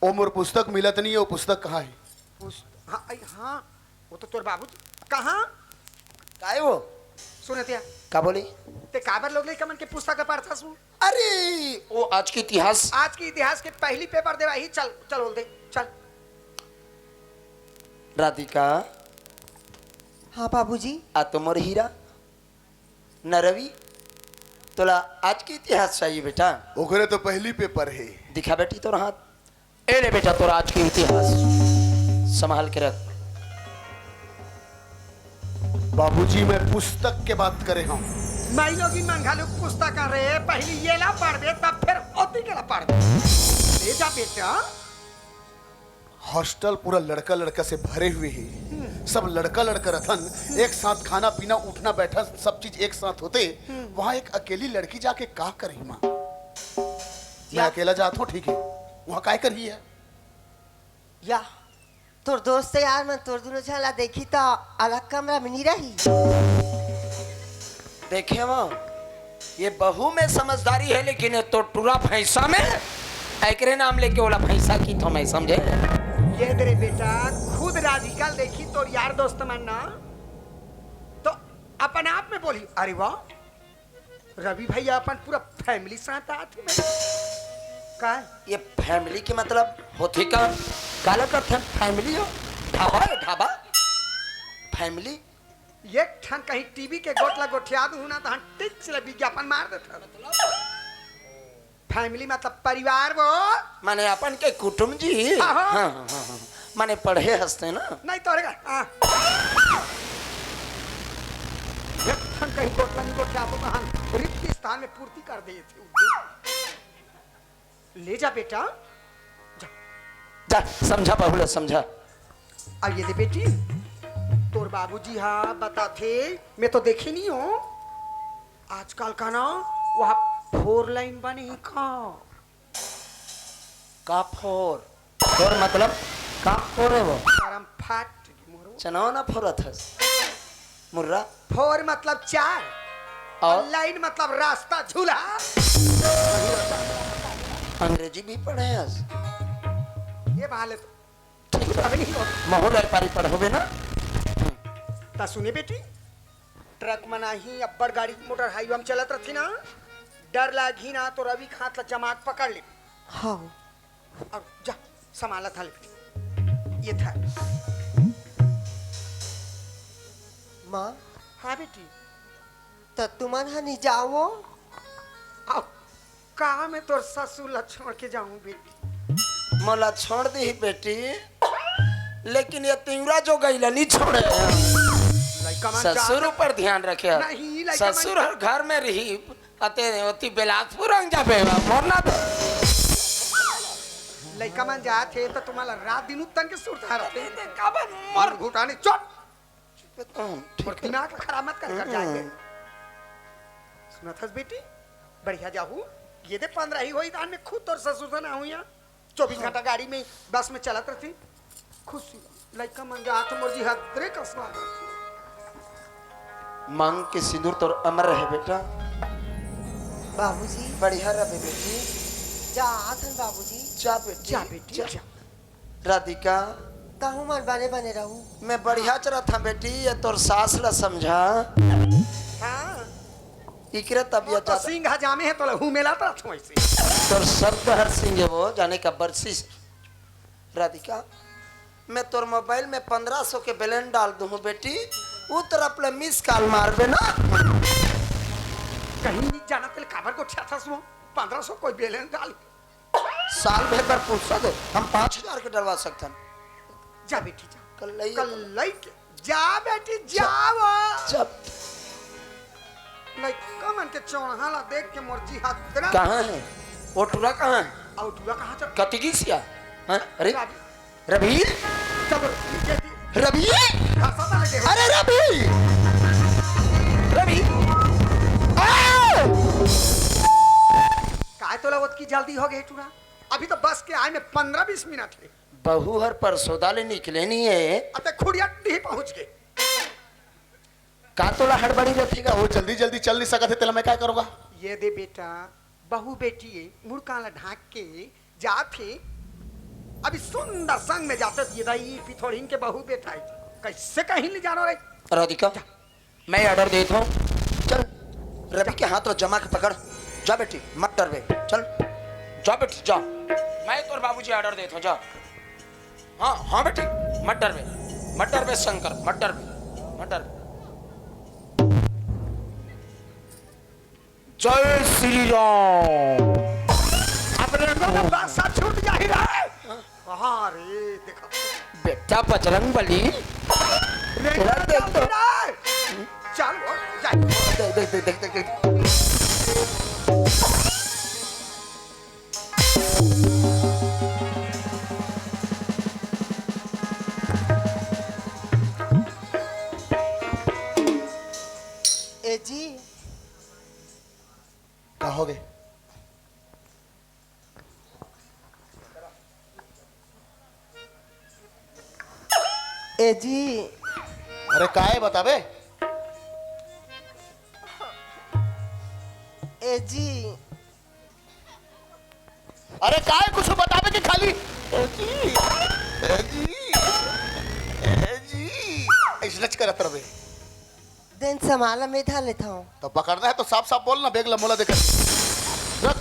ओ मोर पुस्तक मिलत नहीं है, वो पुस्तक कहाँ है? पुस्त-, हाँ, आई, हाँ, वो तो तोर बाबूजी। कहाँ? काय वो? सुनतिया। का बोली? ते काबर लोग लइका मन के पुस्तक पढ़थस वो? अरे, वो आज के इतिहास। आज के इतिहास के पहली पेपर देवा ही, चल, चल बोल दे, चल। राधिका। हाँ बाबूजी। आ तो मोर हीरा। न रवि, तोला आज के इतिहास चाहिए बेटा? ओकरे तो पहली पेपर है। दिखा बेटी तोर हाथ। ए ले बेटा, तोर आज के इतिहास संभाल के रख। बाबूजी, मैं पुस्तक के बात करे हूँ। माई लोगिन मन घलो पुस्तक रे, पहली ये ला पढ़बे, तब फिर ओती के ला पढ़बे। ले जा बेटा। हॉस्टल पूरा लड़का लड़का से भरे हुए है। सब लड़का लड़का रथन, एक साथ खाना पीना, उठना बैठना, सब चीज एक साथ होते। वहाँ एक अकेली लड़की जाके का करही माँ? मैं या अकेला जात हूँ, ठीक है, वहाँ काय करही है? या तोर दोस्त यार मन तोर दुनो झन ला देखी त अलग कमरा में नहीं रही। देखे वो, ये बहू में समझदारी है, लेकिन ये तो टूरा भैंसा में, एकरे नाम लेके ओला भैंसा की तो मैं समझे। ये दे रे बेटा, खुद राधिका देखी तोर यार दोस्त मन ना, तो अपन आप में बोली, "अरे वाह, रवि भैया अपन पूरा फैमिली साथ आत हे।" मैं का ये फैमिली के मतलब होथे का? काला करथे फैमिली हो? ढाबा है, ढाबा? फैमिली? एक ठन कहीं टीवी के गोठ ला गोठिया दूं ना, तो हम टिच ले विज्ञापन मार देते। फैमिली मतलब परिवार वो। माने अपन के कुटुम जी। हाँ, हाँ। हाँ, हाँ, हाँ, हाँ। माने पढ़े हंसते ना। नहीं तो रहेगा। हाँ। एक ठन कहीं गोठ ला नहीं गोठिया दूं ना, हम रिक्त स्थान में पूर्ति कर दे थे। ले जा बेटा, जा। जा, समझा बहू ला, समझा। अब ये दे बेटी, तोर बाबूजी हा बताथे, मैं तो देखे नहीं हूँ। आजकल का ना, वहाँ फोर लाइन बने ही का? का फोर? फोर मतलब का फोर है वो? गरम फाट मोरो। चनाव ना फोरत हस। मुर्रा। फोर मतलब चार। और? और लाइन मतलब रास्ता, झूला। अंग्रेजी भी पढ़े हस। ये बहाले तो ठीक है। अभी नहीं हो। महू ला पारी पढ़ोबे ना। ता सुने बेटी, ट्रक मन आही, अब्बड़ गाड़ी मोटर हाईवे में चलत रथे ना, डर लागही ना तो रवि के हाथ ला जमाक पकड़ ले। हाँ। और जा, सामान ला थाले बेटी। ये था। माँ। हाँ बेटी। त तुमन ह नहीं जाओ? अब का मैं तोर ससुर ला छोड़ के जाऊं बेटी? मोला छोड़ दी बेटी, लेकिन ये तिवरा जो गई ला नहीं छोड़े। लइका मन ससुर जात ऊपर ध्यान रखे। नहीं, लइका मन ससुर हर घर में रही, अते ओती बिलासपुर अंग जाबे, मोर ना दे। लइका मन जात हे त तुम्हारा रात दिन उत्तन के सुरता रहते। काबर मर घुटानी चोट। हम्म, ठीक और है। दिमाग खराब मत कर, कर जाएंगे। हम्म। सुनत हस बेटी, बढ़िया जाहू, ये दे पंद्रह ही होई, दान में खुद तोर ससुर से ना हुई यहाँ। चौबीस घंटा गाड़ी में, बस में चलत रहती। खुशी, लइका मन जात मोर जी हदरे का स्वाद। मांग के सिंदूर तोर अमर रहे बेटा। बाबूजी। बढ़िया रहे बेटी। जा आथन बाबूजी। जा बेटी, जा बेटी, जा। जा। राधिका। कहूँ मन बने बने रहू। मैं बढ़िया चलत हूँ बेटी, ये तोर सास ला समझा। हाँ। इकरे तबियत तो ज्यादा सिंह जामे है, तो लहू मेला तो थोड़ी सी। तोर शब्द हर सिंह है वो, जाने का बरसी से। राधिका, मैं तोर मोबाइल में पन्द्रह सौ के बैलेंस डाल दूँ बेटी, उ तरफ ले मिस कॉल मारबे ना। कहीं नहीं जाना तेल काबर को ठ्या था सुनो, पन्द्रह सौ कोई बैलेंस डाल। साल भर बर पूछता दे, हम पाँच हजार के डलवा सकथन। जा बेटी जा। कल लई कल लई के। जा बेटी जा। जाओ। जब लइका मन के चौड़हा ला देख के मोर जी हाथ तेरा। कहाँ हे? ओ टुरा कहाँ हे? अउ टुरा कहाँ चल? कति गिस या? हाँ? अरे, रवि। रवि? चलो, ये जी। रवि? घासा ता लगे हो। अरे रवि! रवि! आ! काय तोला ओतकी जल्दी होगे टुरा? अभी तो बस के आए में पंद्रह बीस मिनट हे। बहू हर परसोदा ले निकले नइ हे। अते खुड़िया डीह पहुंच गे। का तोला हड़बड़ी रथे गा? ओ जल्दी जल्दी चल नइ सकत हे, तेला मैं काय करों गा? ये दे बेटा, बहू बेटी हे, मुड़का ला ढांक के जात हे। अभी सुंदर संग में जाते ये दाई पिथोड़िन के बहू बेटा हे। कइसे कहीं ले जानो रे? राधिका, मैं order देत हूँ, चल रवि के हाथ ला जमा के पकड़। जा बेटी, मत डरबे, चल, जा बेटी, जा। मैं तोर बाबूजी order देत हूँ, जा। हाँ, हाँ बेटी, मत डरबे, मत डरबे शंकर, मत डरबे, मत डरबे। जय श्री राम। अपने को तो बादशाह छूट जाही रे। हाँ रे, देखा। बेटा बजरंग बली। रे, तेरा देख तो। चल, वो, जा। देख, देख, देख, देख, देख, देख। ए जी। का होगे? ए जी। अरे का हे बताबे? ए जी। अरे का हे कुछु बताबे के खाली? ए जी, ए जी, ए जी, अइसनेच करत रबे। देन सामान ला मैं धर लेत हंव। त पकड़ना हे त साफ साफ बोल ना, bag ला मोला देकर। रख।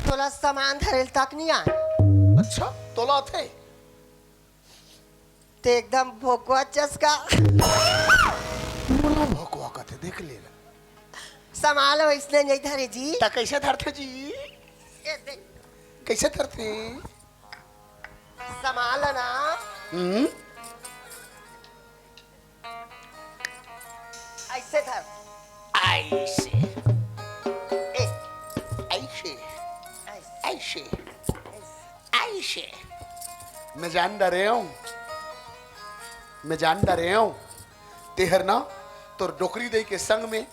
तोला सामान धरेल तक नइ आय। अच्छा, तोला आथे? ते एकदम भोकवा चस का। मोला भोकवा कथे, देख ले। सामान ला अइसने नइ धरे जी। त कइसे धरथे जी? ए देख। कइसे धरथे? सामान ला ना। हम्म। अइसे धर। अइसे। ए। अइसे। अइसे। अइसे। अइसे। अइसे। मैं जान डरे हंव। मैं जान डरे हंव। तेहर ना तोर डोकरी दई के संग में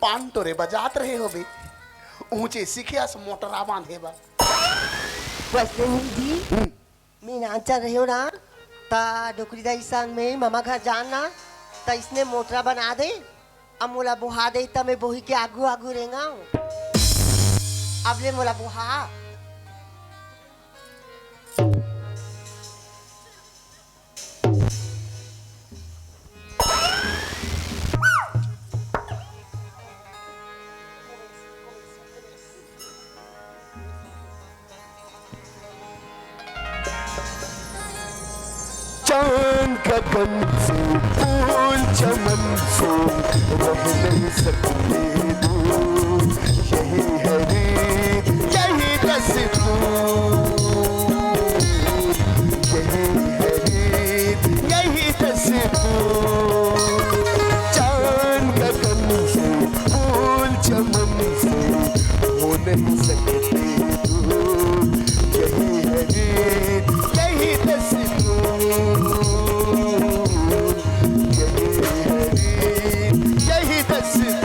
पान टोरे बजात रहे होबे। ऊंचे सिखिया से मोटरा बांधे बर। वइसने नहीं जी। हम्म। मैं नान चल रहे हंव ना, त डोकरी दाई संग में ममा घर जान ना, त इसने मोटरा बना दे, अब मोला बोहा दे, त मैं बोही के आगू आगू रेंगव। अब ले मोला बोहा। चांद गगन से, फूल चमन से, रह नहीं सकते दूर। यही है रीत, यही दस्तूर, यही है रीत, यही दस्तूर। चांद गगन से, फूल चमन से, हो नहीं सकते दूर। यही है रीत, यही दस्तूर, यही है रीत, यही दस्तूर।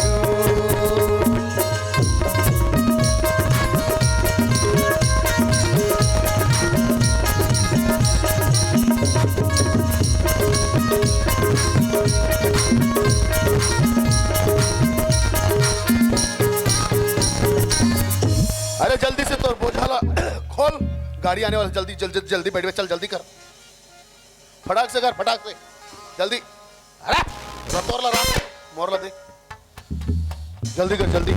अरे जल्दी से तोर बोझा ला खोल, गाड़ी आने वाला, जल्दी जल्दी जल्दी बैठ, चल जल्दी कर, फटाक से कर, फटाक से, जल्दी। अरे तोर ला राख, मोर ला दे, जल्दी कर जल्दी।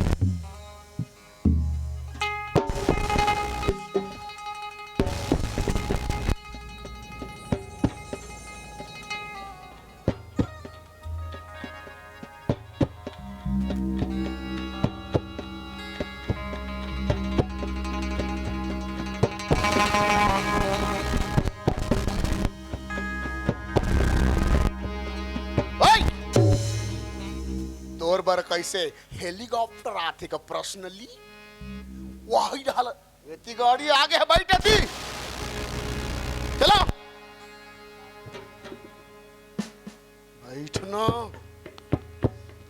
ओए! तोर बर कैसे हेलीकॉप्टर आथे का पर्सनली? वही रहल। एती गाड़ी आगे है, बैठ एती। चला। बैठ ना।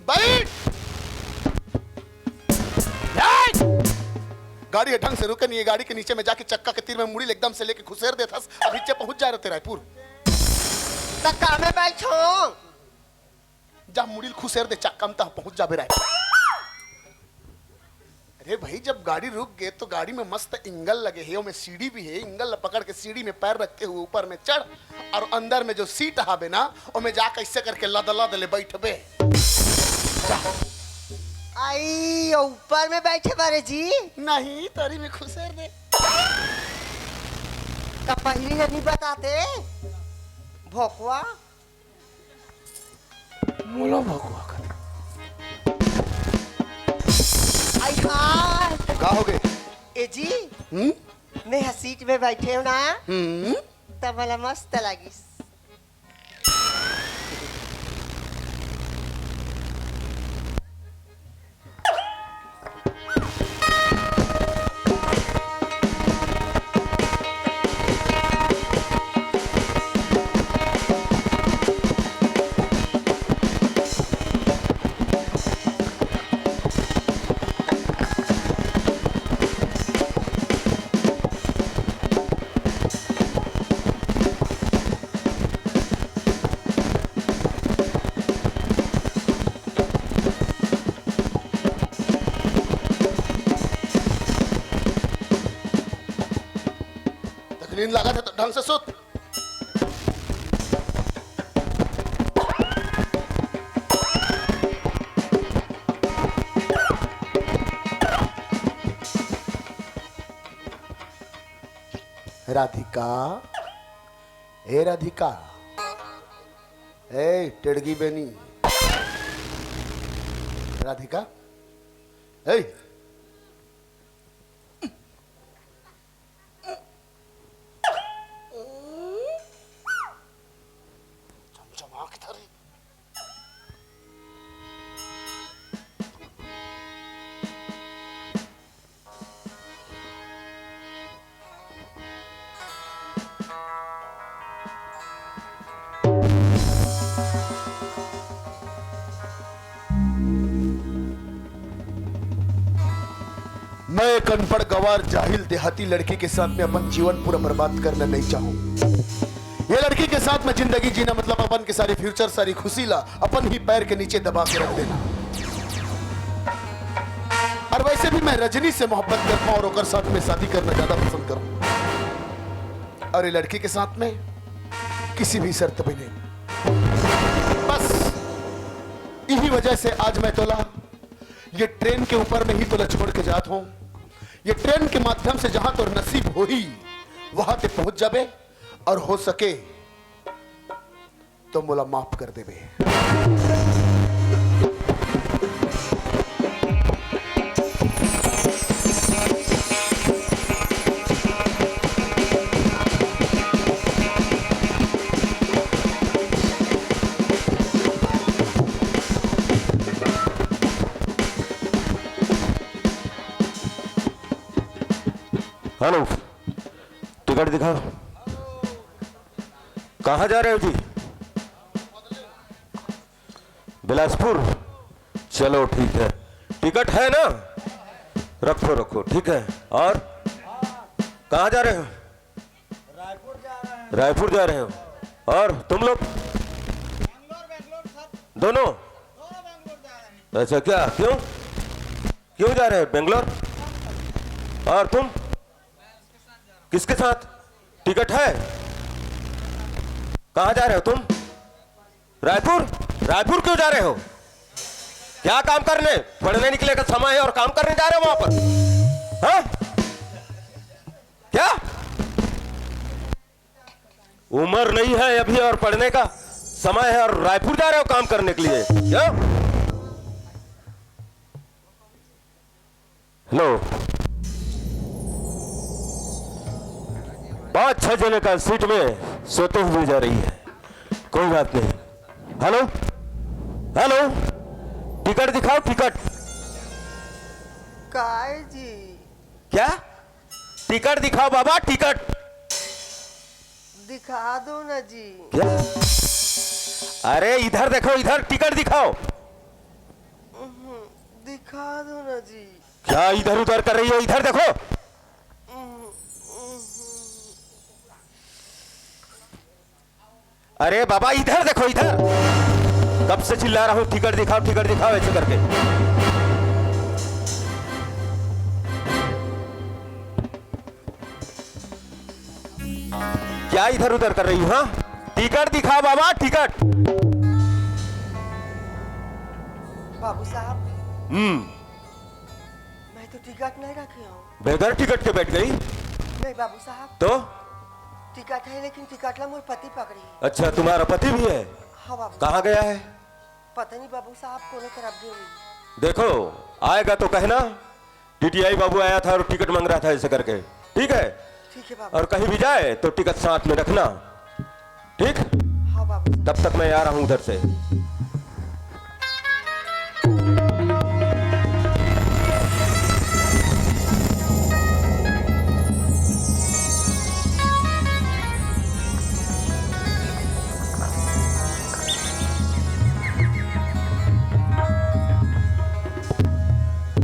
बैठ। बैठ। गाड़ी ह ढंग से रुके नहीं है, गाड़ी के नीचे में जाके चक्का के तीर में मुड़ी ल एकदम से लेके खुसेर देथस, अभी चे पहुंच जा रहे रायपुर। त का में बैठो? जा मुड़ी ल खुसेर दे चक्का में, त पहुंच जाबे रायपुर। अरे भाई, जब गाड़ी रुक गए तो गाड़ी में मस्त इंगल लगे है, ओमे सीढ़ी भी है, इंगल ल पकड़ के सीढ़ी में पैर रखते हुए ऊपर में चढ़ और अंदर में जो सीट हाबे ना, ओमे जा कैसे करके लद लद ले बैठबे। जा। आई, ऊपर में बैठे बारे जी? नहीं, तरी में खुसेर दे। त पहिली नहीं बताते भोकवा। मोला भगवा कर। आई हाय। का हो गए? ए जी, हम्म? मैं ह सीट में बैठे हूँ ना, हम्म? तब मला मस्त लगिस। तक नींद लागत है तो ढंग से सुत। राधिका, ए राधिका, ए टेड़गी बेनी, राधिका, ए चमचमा के धरी। मैं एक अनपढ़, गंवार, जाहिल, देहाती लड़की के साथ में अपन जीवन पूरा बर्बाद करना नहीं चाहूँ। ये लड़की के साथ में जिंदगी जीना मतलब अपन के सारी फ्यूचर, सारी खुशी ला अपन ही पैर के नीचे दबा के रख देना। और वैसे भी मैं रजनी से मोहब्बत करता हूँ और ओकर साथ में शादी करना ज्यादा पसंद करूँ। और ये लड़की के साथ में किसी भी शर्त पे नहीं। बस यही वजह से आज मैं तोला ये ट्रेन के ऊपर में ही तोला छोड़ के जात हूँ। ये ट्रेन के माध्यम से जहां तोर नसीब होही, वहां ते पहुंच जाबे, और हो सके तो मोला माफ कर देबे। हेलो, टिकट दिखाओ। कहाँ जा रहे हो जी? बिलासपुर। चलो ठीक है, टिकट है ना? रखो रखो, ठीक है। और कहाँ जा रहे हो? रायपुर जा रहे हो। और तुम लोग? दोनों? अच्छा, क्या, क्यों? क्यों जा रहे हो बेंगलोर? और तुम किसके साथ? टिकट है? कहाँ जा रहे हो तुम? रायपुर? रायपुर क्यों जा रहे हो? क्या काम करने? पढ़ने निकले का समय है और काम करने जा रहे हो वहां पर? हाँ? क्या? उम्र नहीं है अभी और पढ़ने का समय है और रायपुर जा रहे हो काम करने के लिए, क्या? हेलो, पांच छह जने का सीट में सोते हुए जा रही है, कोई बात नहीं। हेलो, हेलो, टिकट दिखाओ, टिकट। काय जी? क्या? टिकट दिखाओ बाबा, टिकट। दिखा दो ना जी। क्या? अरे इधर देखो, इधर टिकट दिखाओ। उहुं, दिखा दो ना जी। क्या इधर उधर कर रही हो? इधर देखो। उहुं, उहुं। अरे बाबा, इधर देखो, इधर। कब से चिल्ला रहा हूँ, टिकट दिखाओ, टिकट दिखाओ, ऐसे करके। क्या इधर उधर कर रही हो, हाँ? टिकट दिखाओ बाबा, टिकट। बाबू साहब। हम्म। मैं तो टिकट नहीं रखे हूँ। बगैर टिकट के बैठ गई? नहीं बाबू साहब। तो? टिकट है, लेकिन टिकट ला मोर पति पकड़ी। अच्छा, तुम्हारा पति भी है? हाँ बाबू। कहाँ गया है? पता नहीं बाबू साहब, कोनो तरफ गए हुई। देखो, आएगा तो कहना, टीटीआई बाबू आया था और टिकट मांग रहा था, ऐसे करके। ठीक है? ठीक है बाबू। और कहीं भी जाए तो टिकट साथ में रखना। ठीक? हाँ बाबू साहब। तब तक मैं आ रहा हूँ उधर से।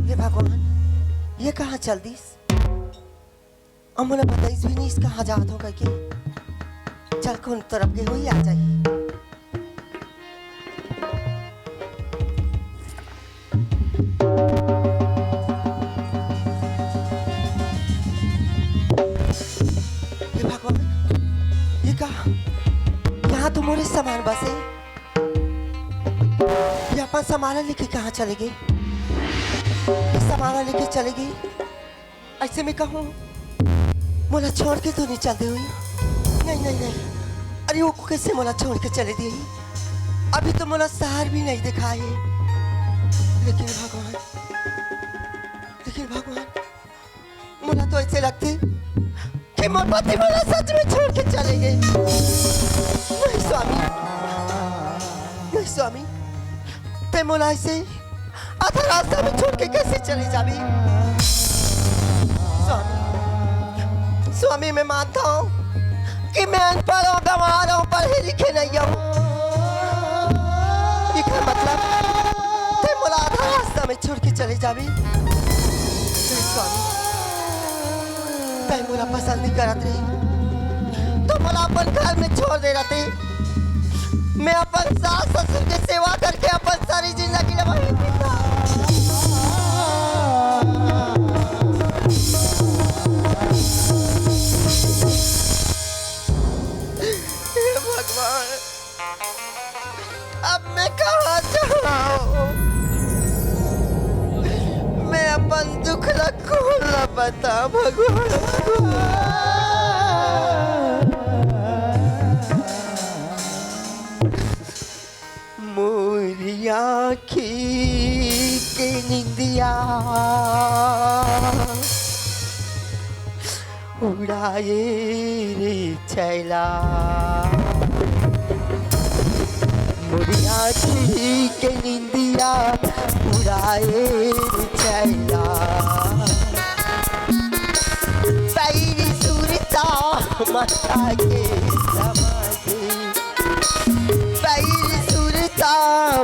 हे भगवान, ये कहाँ चल दिस? अउ मोला बताइस भी नहीं, कहाँ जात हो कहिके। चल, कोनो तरफ गे होही, आ जाही। हे भगवान, ये का? यहाँ तो मोरे सामान बसे। ये अपन सामान लेके कहाँ चले गे? ये सामान लेके चले गे। अइसे में कहूँ, मोला छोड़ के तो नहीं चल दे होही? नहीं, नहीं, नहीं। अरे, वो कइसे मोला छोड़ के चले दिही? अभी तो मोला शहर भी नहीं देखा हे। लेकिन भगवान, लेकिन भगवान, मोला तो अइसे लगथे कि मोर पति मोला सच में छोड़ के चले गे। नहीं स्वामी, नहीं स्वामी, तैं मोला अइसे आधा रास्ता में छोड़ के कइसे चले जाबे? स्वामी, स्वामी, मैं मानथंव कि मैं अनपढ़ हंव, गंवार हंव, पढ़े लिखे नइ हंव। एकर मतलब तैं मोला आधा रास्ता में छोड़ के चले जाबे? नहीं स्वामी, तैं मोला पसंद नइ करत रहे, त मोला अपन घर में छोड़ दे रहते। मैं अपन सास ससुर के सेवा करके अपन सारी जिंदगी ला वहीं बिता। हे भगवान, अब मैं कहाँ जाऊँ? मैं अपन दुख ला कोन ला बताऊँ, भगवान? मोर आँखी के निंदिया उड़ाए रे छैला। मोर आँखी के निंदिया उड़ाए रे छैला। पैरी सुरता माता के समाधि। पैर सुरता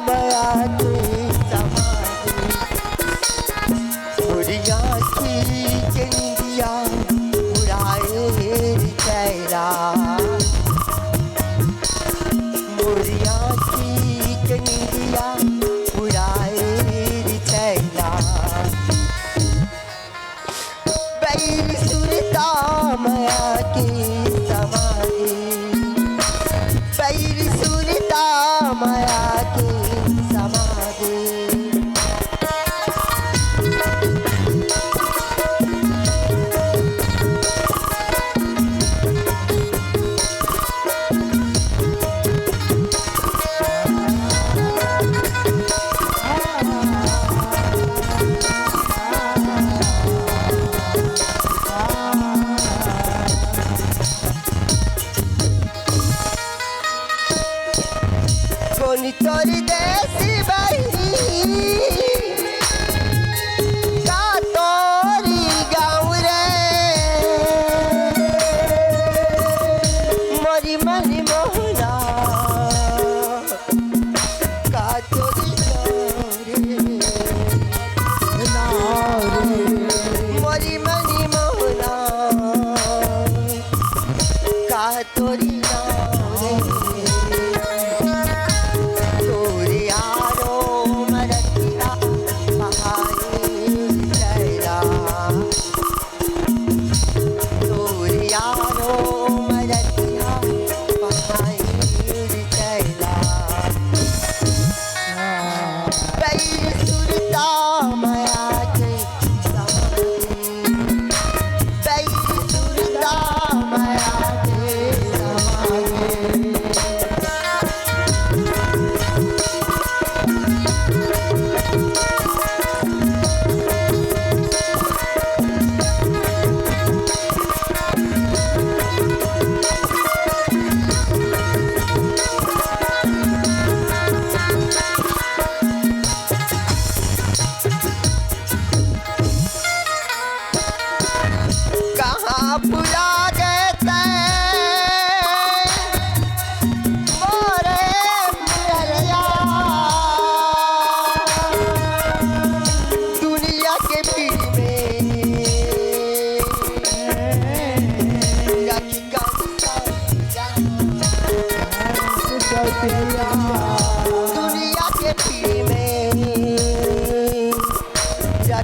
माया के समाधि। मोर आँखी के निंदिया उड़ाए रे छैला। मोर आँखी के निंदिया उड़ाए रे छैला। पैर सुरता माया के समाए। पैर सुरता माया के समाए।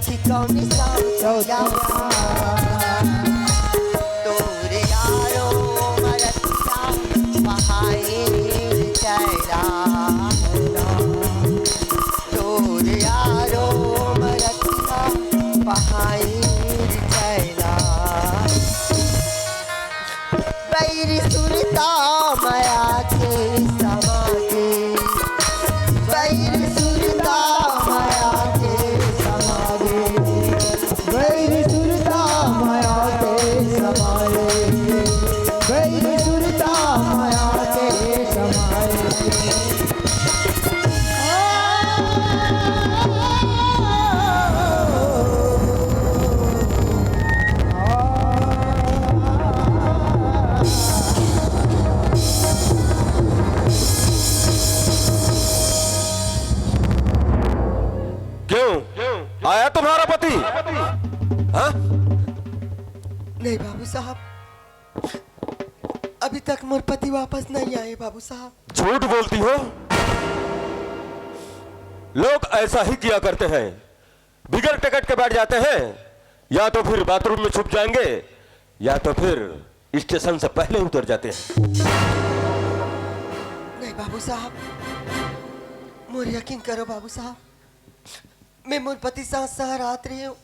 कि कौन सा चौदह। तोर यारो मरतिया पहाई चैला। तोर यारो मरतिया पहाई चैला। बैरी सुरता माया के समागे। बैरी सुरता माया के समागे। बैरी सुरता माया के समागे। बैरी सुरता माया के समागे। क्यों? आया तुम्हारा पति? हाँ? नहीं बाबू साहब, अभी तक मोर पति वापस नहीं आए बाबू साहब। झूठ बोलती हो। लोग ऐसा ही किया करते हैं, बिगर टिकट के बैठ जाते हैं, या तो फिर बाथरूम में छुप जाएंगे, या तो फिर स्टेशन से पहले उतर जाते हैं। नहीं बाबू साहब, मोर यकीन करो बाबू साहब, मैं मोर पति साथ शहर आत रही हूँ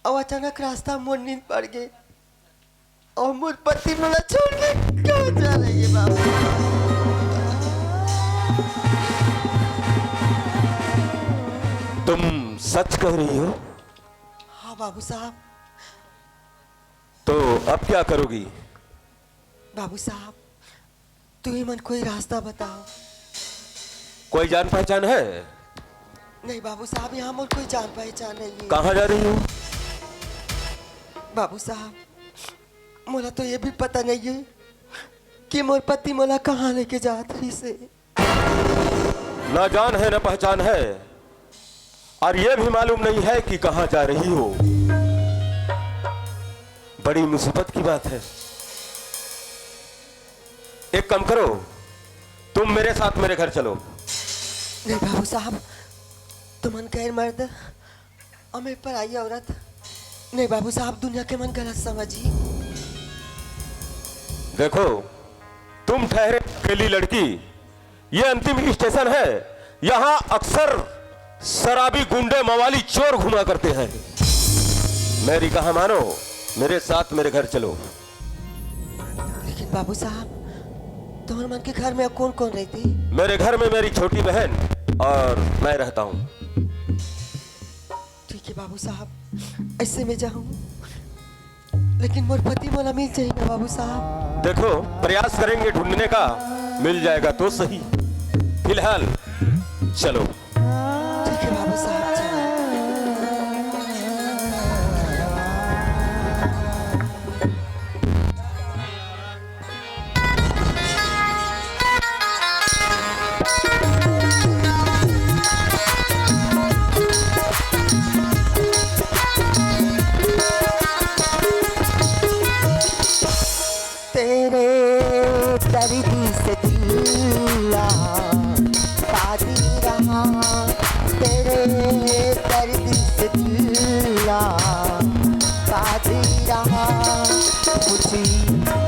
और अचानक रास्ता मोर नींद पड़ गए और मोर पति मोला छोड़ के कहाँ जा रही है बाबू? तुम सच कह रही हो? हाँ बाबू साहब। तो अब क्या करोगी? बाबू साहब, तुही मन कोई रास्ता बताओ। कोई जान पहचान है? नहीं बाबू साहब, यहाँ मोर कोई जान पहचान नहीं है। कहाँ जा रही हो? बाबू साहब, मोला तो ये भी पता नहीं है कि मोर पति मोला कहाँ लेके जात रहिस हे। ना जान है, ना पहचान है, और ये भी मालूम नहीं है कि कहाँ जा रही हो। बड़ी मुसीबत की बात है। एक काम करो, तुम मेरे साथ मेरे घर चलो। नहीं बाबू साहब, तुमन गैर मर्द और मैं पराई औरत। नहीं बाबू साहब, दुनिया के मन गलत समझी। देखो, तुम ठहरे अकेली लड़की, ये अंतिम स्टेशन है। यहाँ अक्सर शराबी, गुंडे, मवाली, चोर घुमा करते हैं। मेरी कहा मानो, मेरे साथ मेरे घर चलो। लेकिन बाबू साहब, तुम्हारे मन के घर में कौन कौन रहती? मेरे घर में मेरी छोटी बहन और मैं रहता हूँ। ठीक है बाबू साहब, ऐसे मैं जाऊँ, लेकिन मोर पति मोला मिल जाएगा बाबू साहब। देखो, प्रयास करेंगे ढूंढने का, मिल जाएगा तो सही। फिलहाल चलो। ठीक है बाबू साहब, चलो। तेरे दर्द से दिल ला कादी रहा, तेरे दर्द से दिल ला कादी रहा। कुछ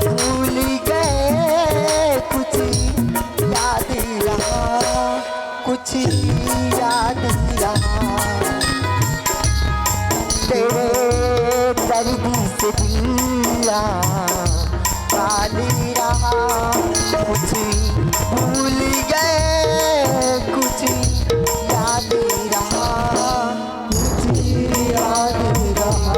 भूल गए, कुछ याद रहा, कुछ याद रहा। तेरे दर्द से दिल ला कादी रहा। कुछ भूल गए, कुछ याद रहा, कुछ याद रहा।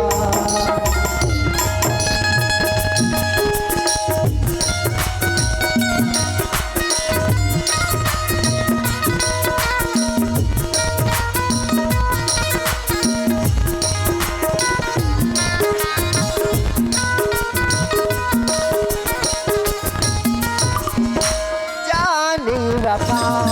जाने वफा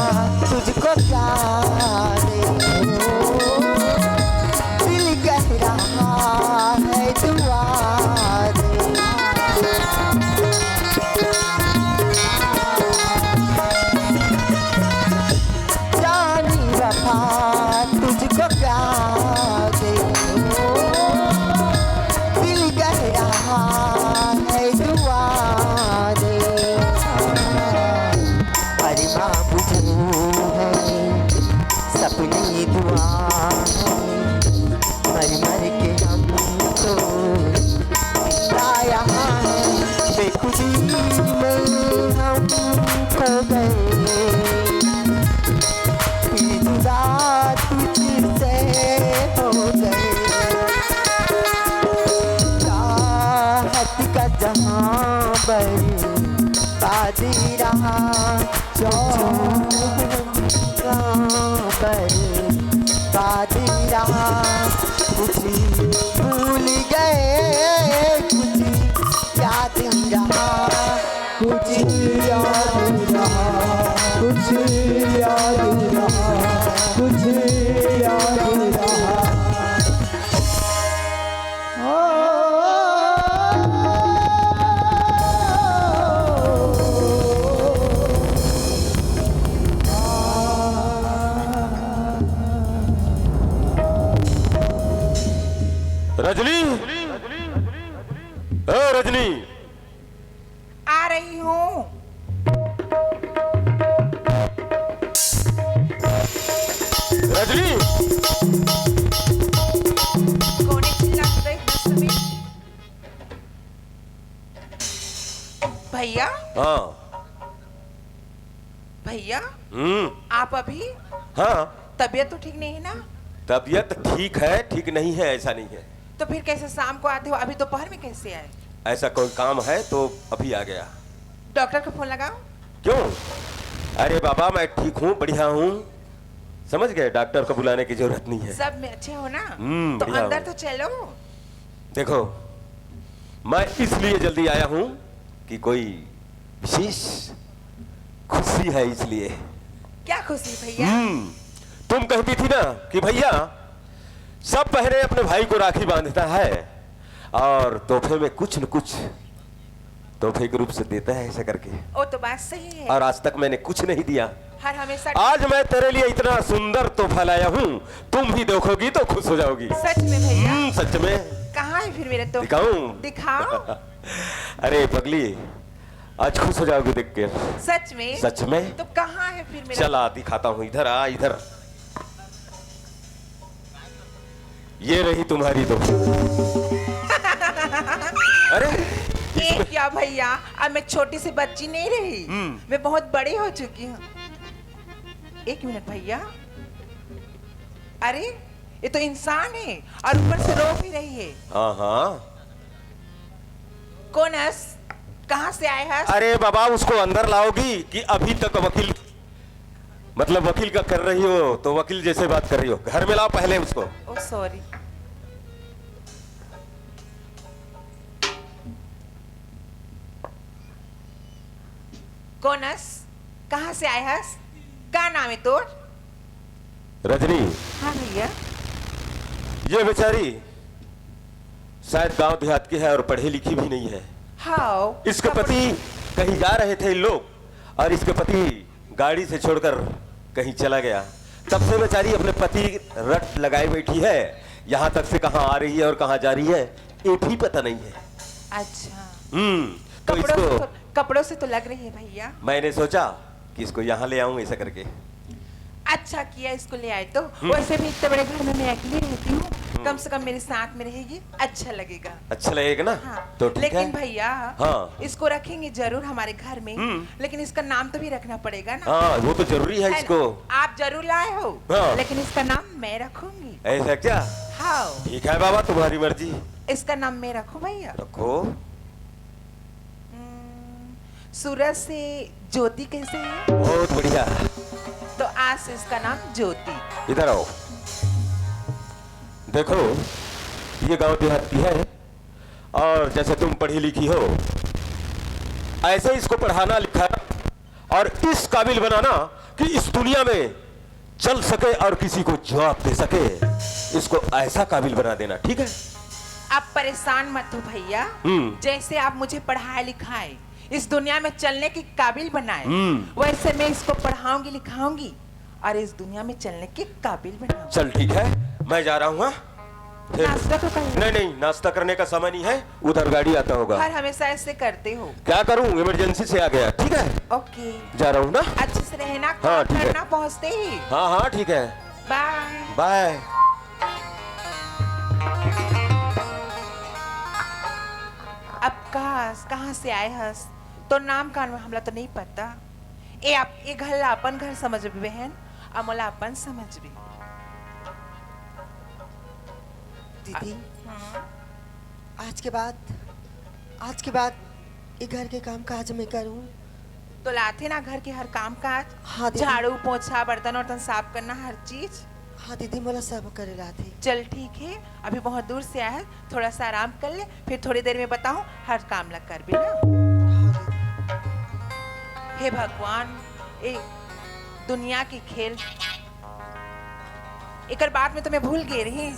मर मर के हम तो जिंदा यहाँ हैं, बेखुदी में हम खो गए, फिर जुदा तुझसे हो गए। चाहत का जहाँ बर्बादी रहा, चाहत का बर्बादी रहा, कुछ भूल गए, कुछ याद रहा, कुछ याद रहा, कुछ याद रहा, कुछ याद रहा। रजनी, ओ रजनी। आ रही हूँ। रजनी। कोने चिल्लात रहे इतना समय? भैया। हाँ। भैया। हम्म। आप अभी? हाँ। तबीयत तो ठीक नहीं है ना? तबीयत ठीक है, ठीक नहीं है, ऐसा नहीं है। तो फिर कैसे शाम को आते हो, अभी दोपहर में कैसे आए? ऐसा कोई काम है तो अभी आ गया। डॉक्टर को फोन लगाओ। क्यों? अरे बाबा, मैं ठीक हूँ, बढ़िया हूँ, समझ गए, डॉक्टर को बुलाने की जरूरत नहीं है। सब में अच्छे हो ना? हम्म, तो बढ़िया अंदर हूँ। तो चलो। देखो, मैं इसलिए जल्दी आया हूँ कि कोई विशेष खुशी है, इसलिए। क्या खुशी भैया? हम्म, तुम कहती थी ना कि भैया, सब बहनें अपने भाई को राखी बांधता है और तोहफे में कुछ न कुछ तोहफे के रूप से देता है, ऐसा करके। वो तो बात सही है। और आज तक मैंने कुछ नहीं दिया। हर हमेशा आज मैं तेरे लिए इतना सुंदर तोहफा लाया हूँ, तुम भी देखोगी तो खुश हो जाओगी। सच में भैया? हम्म, सच में। कहाँ है फिर मेरा तोहफा? दिखाऊं? दिखाओ। अरे पगली, आज खुश हो जाओगी देख के। सच में? सच में। तो कहाँ है फिर मेरा? चला, दिखाता हूँ, इधर आ, इधर। ये रही तुम्हारी तो। अरे, ये क्या भैया, अब मैं छोटी सी बच्ची नहीं रही। हम्म। मैं बहुत बड़ी हो चुकी हूँ। एक मिनट भैया, अरे, ये तो इंसान है और ऊपर से रो भी रही है। हाँ, हाँ। कौन हस? कहाँ से आए हस? अरे बाबा, उसको अंदर लाओगी कि अभी तक वकील, मतलब वकील का कर रही हो, तो वकील जैसे बात कर रही हो? घर में लाओ पहले उसको। ओ सॉरी। कौन हस? कहाँ से आए हस? का नाम है तोर? रजनी। हाँ भैया। ये बेचारी शायद गांव देहात की है और पढ़ी लिखी भी नहीं है। हाँ। इसके पति कहीं जा रहे थे इन लोग और इसके पति गाड़ी से छोड़कर कहीं चला गया। तब से बेचारी अपने पति रट लगाए बैठी है। यहाँ तक से कहाँ आ रही है और कहाँ जा रही है, ये भी पता नहीं है। अच्छा। हम्म। तो कपड़ों से इसको तो, कपड़ों से तो लग रही है भैया। मैंने सोचा कि इसको यहाँ ले आऊं ऐसा करके। अच्छा किया इसको ले आए तो। हम्म। वैसे भी इतने बड़े घर में मैं अकेली रहती हूँ, हम्म। कम से कम मेरे साथ में रहेगी, अच्छा लगेगा। अच्छा लगेगा ना? हाँ। तो ठीक लेकिन है। भैया, हाँ। इसको रखेंगे जरूर हमारे घर में, हम्म। लेकिन इसका नाम तो भी रखना पड़ेगा ना। हाँ, वो तो जरूरी है है ना? इसको। आप जरूर लाए हो, हाँ। लेकिन इसका नाम मैं रखूंगी। ऐसा क्या? हाँ। ठीक है बाबा, तुम्हारी मर्जी। इसका नाम मैं रखूं भैया? रखो। हम्म, सूरज से ज्योति कैसे है? बहुत बढ़िया। तो आज से इसका नाम ज्योति। इधर आओ, देखो, ये गांव देहात की है और जैसे तुम पढ़ी लिखी हो, ऐसे इसको पढ़ाना लिखाना और इस काबिल बनाना कि इस दुनिया में चल सके और किसी को जवाब दे सके, इसको ऐसा काबिल बना देना, ठीक है? आप परेशान मत हो भैया। हम्म। जैसे आप मुझे पढ़ाए लिखाए, इस दुनिया में चलने के काबिल बनाए, हम्म। वैसे मैं इसको पढ़ाऊंगी लिखाऊंगी और इस दुनिया में चलने के काबिल बनाऊंगी। चल ठीक है, मैं जा रहा हूँ, हाँ? फिर नाश्ता तो कर लो। नहीं, नहीं, नाश्ता करने का समय नहीं है, उधर गाड़ी आता होगा। हर हमेशा ऐसे करते हो। क्या करूँ, इमरजेंसी से आ गया, ठीक है? ओके। जा रहा हूँ ना। अच्छे से रहना, हाँ, ठीक है। करना पहुँचते ही। हाँ, हाँ, ठीक है। बाय। बाय। अब कहाँ, कहाँ से आए हस? तोर नाम कान में हमला तो नहीं पता। ए आप, ए घर ला अपन घर समझबे बहन, अउ मोला अपन समझबे। दीदी, हम्म। आज के बाद, आज के बाद ए घर के काम काज मैं करूँ। तोला आथे ना घर के हर काम काज? हाँ दीदी। झाड़ू, पोछा, बर्तन वर्तन साफ करना, हर चीज? हाँ दीदी, मोला सब करे ला आथे। चल ठीक है, अभी बहुत दूर से आए हस, थोड़ा सा आराम कर ले, फिर थोड़ी देर में बताहूँ, हर काम ला करबे ना। हाँ दीदी। हे भगवान, ए दुनिया के खेल, एकर बात में तो मैं भूल गे रही।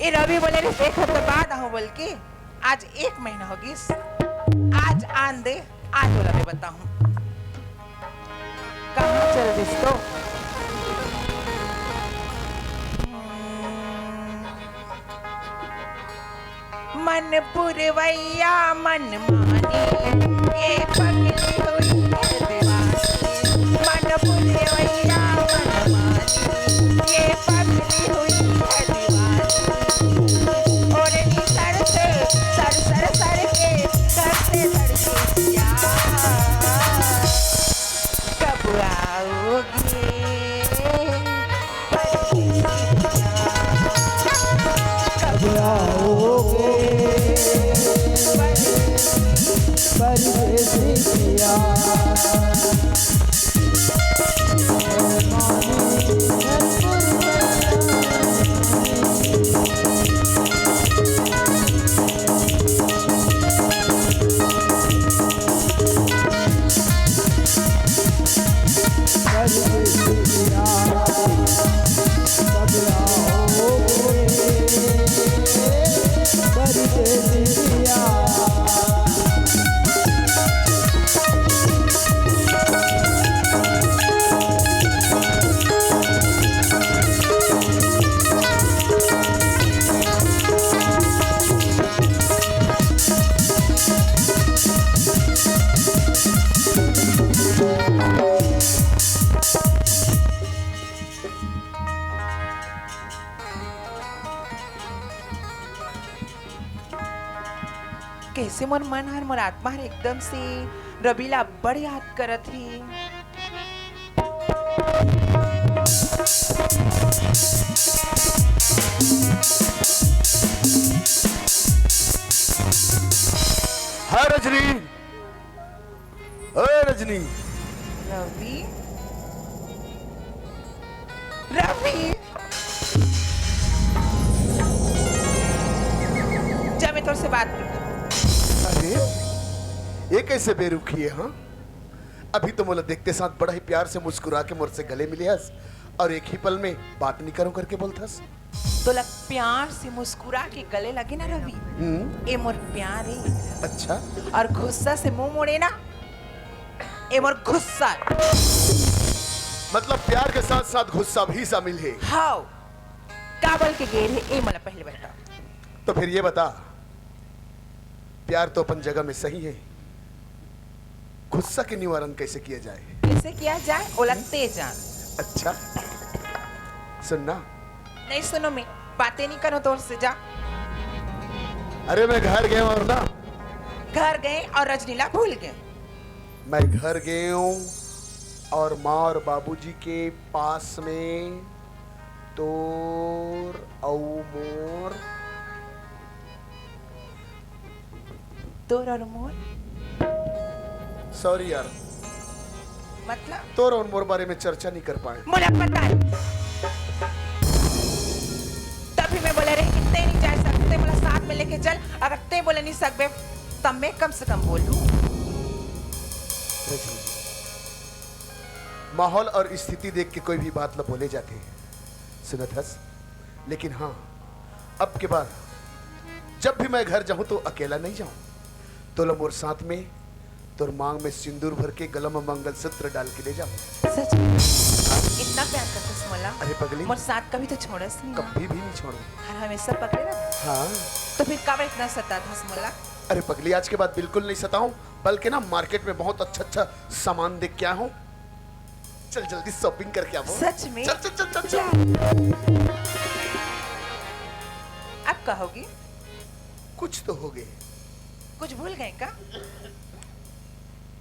ए रवि बोले रहिस एक हफ्ता बाद आहूँ बोल के, आज एक महीना हो गिस। आज आन दे, आज ओला मैं बताहूँ। कहाँ चल दिस तो? मन पुरवैया मन मानी, ये पगली हुई है दीवानी। मन पुरवैया मन मानी, ये पगली हुई है दीवानी। ओढ़नी सर से सर, सर, सर के, सर से सर के सिया। कब आओगे परदेसी पिया? कब आओगे परदेसी पिया? कैसे मोर मन हर, मोर आत्मा हर एकदम से रवि ला अब्बड़ याद करत हे। हाय रजनी, ओए रजनी। रवि, रवि, जा मैं तोर से बात करत हूँ। अरे, ये कैसे बेरुखी है, हाँ? अभी तो मोला देखते साथ बड़ा ही प्यार से मुस्कुरा के मोर से गले मिले हस, और एक ही पल में बात नहीं करूं करके बोलथस। तोला प्यार से मुस्कुरा के गले लगे ना रवि, हम्म। ए मोर प्यार है। अच्छा। और गुस्सा से मुंह मोड़े ना, ए मोर गुस्सा। मतलब प्यार के साथ साथ गुस्सा भी शामिल है? हाँ। का बोल के गे रहे, ए मोला पहले बता। तो फिर ये बता, प्यार तो अपन जगह में सही है, गुस्सा के निवारण कैसे किया जाए? कैसे किया जाए, ओला ते जान। अच्छा, सुनना। नहीं सुनों मैं, बातें नहीं करों तोर से, जा। अरे मैं घर गया हूँ और ना। घर गए और रजनी ला भूल गए। मैं घर गया हूँ और माँ और बाबूजी के पास में तोर अउ मोर। तोर अउ मोर? Sorry यार। मतलब? तोर अउ मोर बारे में चर्चा नहीं कर पाए। मोला पता है। तभी मैं बोले रहे कि ते नहीं जा सकते, मोला साथ में लेके चल। अगर ते बोले नहीं सकबे, तब मैं कम से कम बोलूं। रजनी, माहौल और स्थिति देख के कोई भी बात ला बोले जाथे, सुनत हस। लेकिन हाँ, अब के बाद जब भी मैं घर जाऊं तो अकेला नहीं जाऊं, तोला मोर साथ में तोर मांग में सिंदूर भर के गला में मंगलसूत्र डाल के ले जाऊं। सच में? इतना प्यार करथस मोला? अरे पगली। मोर साथ कभी तो छोड़स नहीं ना। कभी भी नहीं छोड़ो। हर हमेशा पकड़े रह। हाँ। तो फिर काबर इतना सताथस मोला? अरे पगली, आज के बाद बिल्कुल नहीं सताऊं, बल्कि ना मार्केट में बहुत अच्छा अच्छा सामान देख के आया हूँ। चल जल्दी शॉपिंग करके आवो। सच में? चल चल चल चल चल। अब कहोगी? कुछ तो हो गए। कुछ भूल गए का?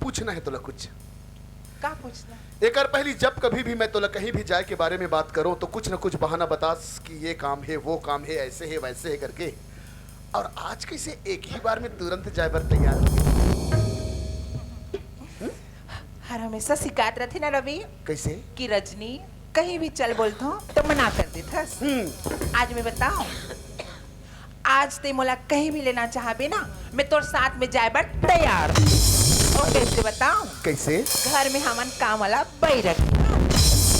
पूछना है तोला कुछ। का पूछना? एक बार पहली जब कभी भी मैं तोला कहीं भी जाए के बारे में बात करूं तो कुछ न कुछ बहाना बतास कि ये काम है, वो काम है, ऐसे है, वैसे है करके। और आज कैसे एक ही बार में तुरंत जाए बर तैयार हो गई? हर हमेशा शिकायत रहती ना रवि कैसे? कि रजनी कहीं भी चल बोलथो तो मना कर देथस। हम्म। आज मैं बताऊं, आज ते मोला कहीं भी लेना चाहबे ना, मैं तोर साथ में जाए बर तैयार। और कैसे बताऊं? कैसे? घर में हमन काम वाला बई रख।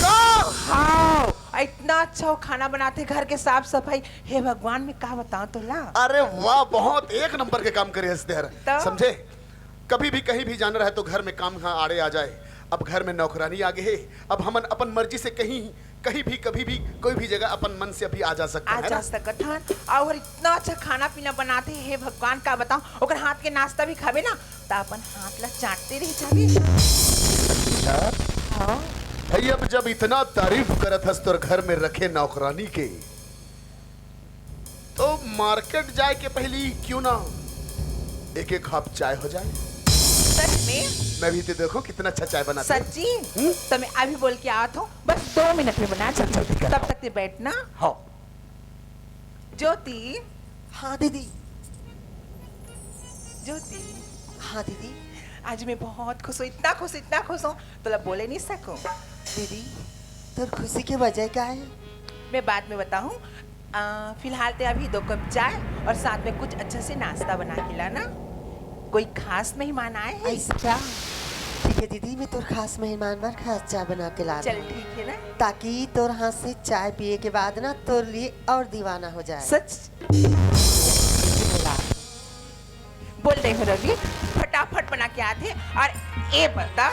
हाँ, इतना अच्छा वो खाना बनाथे, घर के साफ सफाई। हे भगवान, मैं का बताऊं तोला? अरे वाह, बहुत एक नंबर के काम करे हस तेहर। तो? समझे? कभी भी कहीं भी जाना रहे तो घर में काम हाँ आड़े आ जाए। अब घर में नौकरानी आ गए है, अब हमन अपन मर्जी से कहीं कहीं भी कभी भी कोई भी जगह अपन मन से अभी आ जा सकता आ है जा ना? सकत हन। और इतना अच्छा खाना पीना बनाथे, हे भगवान, का बताऊं, ओकर हाथ के नाश्ता भी खाबे ना, त अपन हाथ ला चाटते रह जाबे। हाँ। भाई, अब जब इतना तारीफ करत हस तोर घर में रखे नौकरानी के, तो मार्केट जाए के पहली क्यों ना एक एक कप चाय हो जाए? सच में? मैं भी तो देखो कितना अच्छा चाय बनाते। सच्ची? हम्म? तो मैं अभी बोल के आत हूँ, बस दो मिनट में बना। चल, जल्दी कर। तब तक ते बैठना। हाँ। ज्योति, हाँ दीदी। ज्योति, हाँ दीदी। आज मैं बहुत खुश हूँ, इतना खुश, इतना खुश हूँ, तोला बोले नहीं सकूँ। दीदी, तोर खुशी के वजह का है? मैं बाद में बताऊँ। आ, फिलहाल ते अभी दो कप चाय और साथ में कुछ अच्छा से नाश्ता बना के लाना। कोई खास मेहमान आए हैं? ऐसा क्या? ठीक है दीदी, मैं तोर खास मेहमान बर खास चाय बना के ला चल, दूँ। ठीक है ना? ताकि तोर हाथ से चाय पिए के बाद ना तोर लिए और दीवाना हो जाए। सच? बोल दे हो रवि, फटाफट बना के आथे। और ए बता,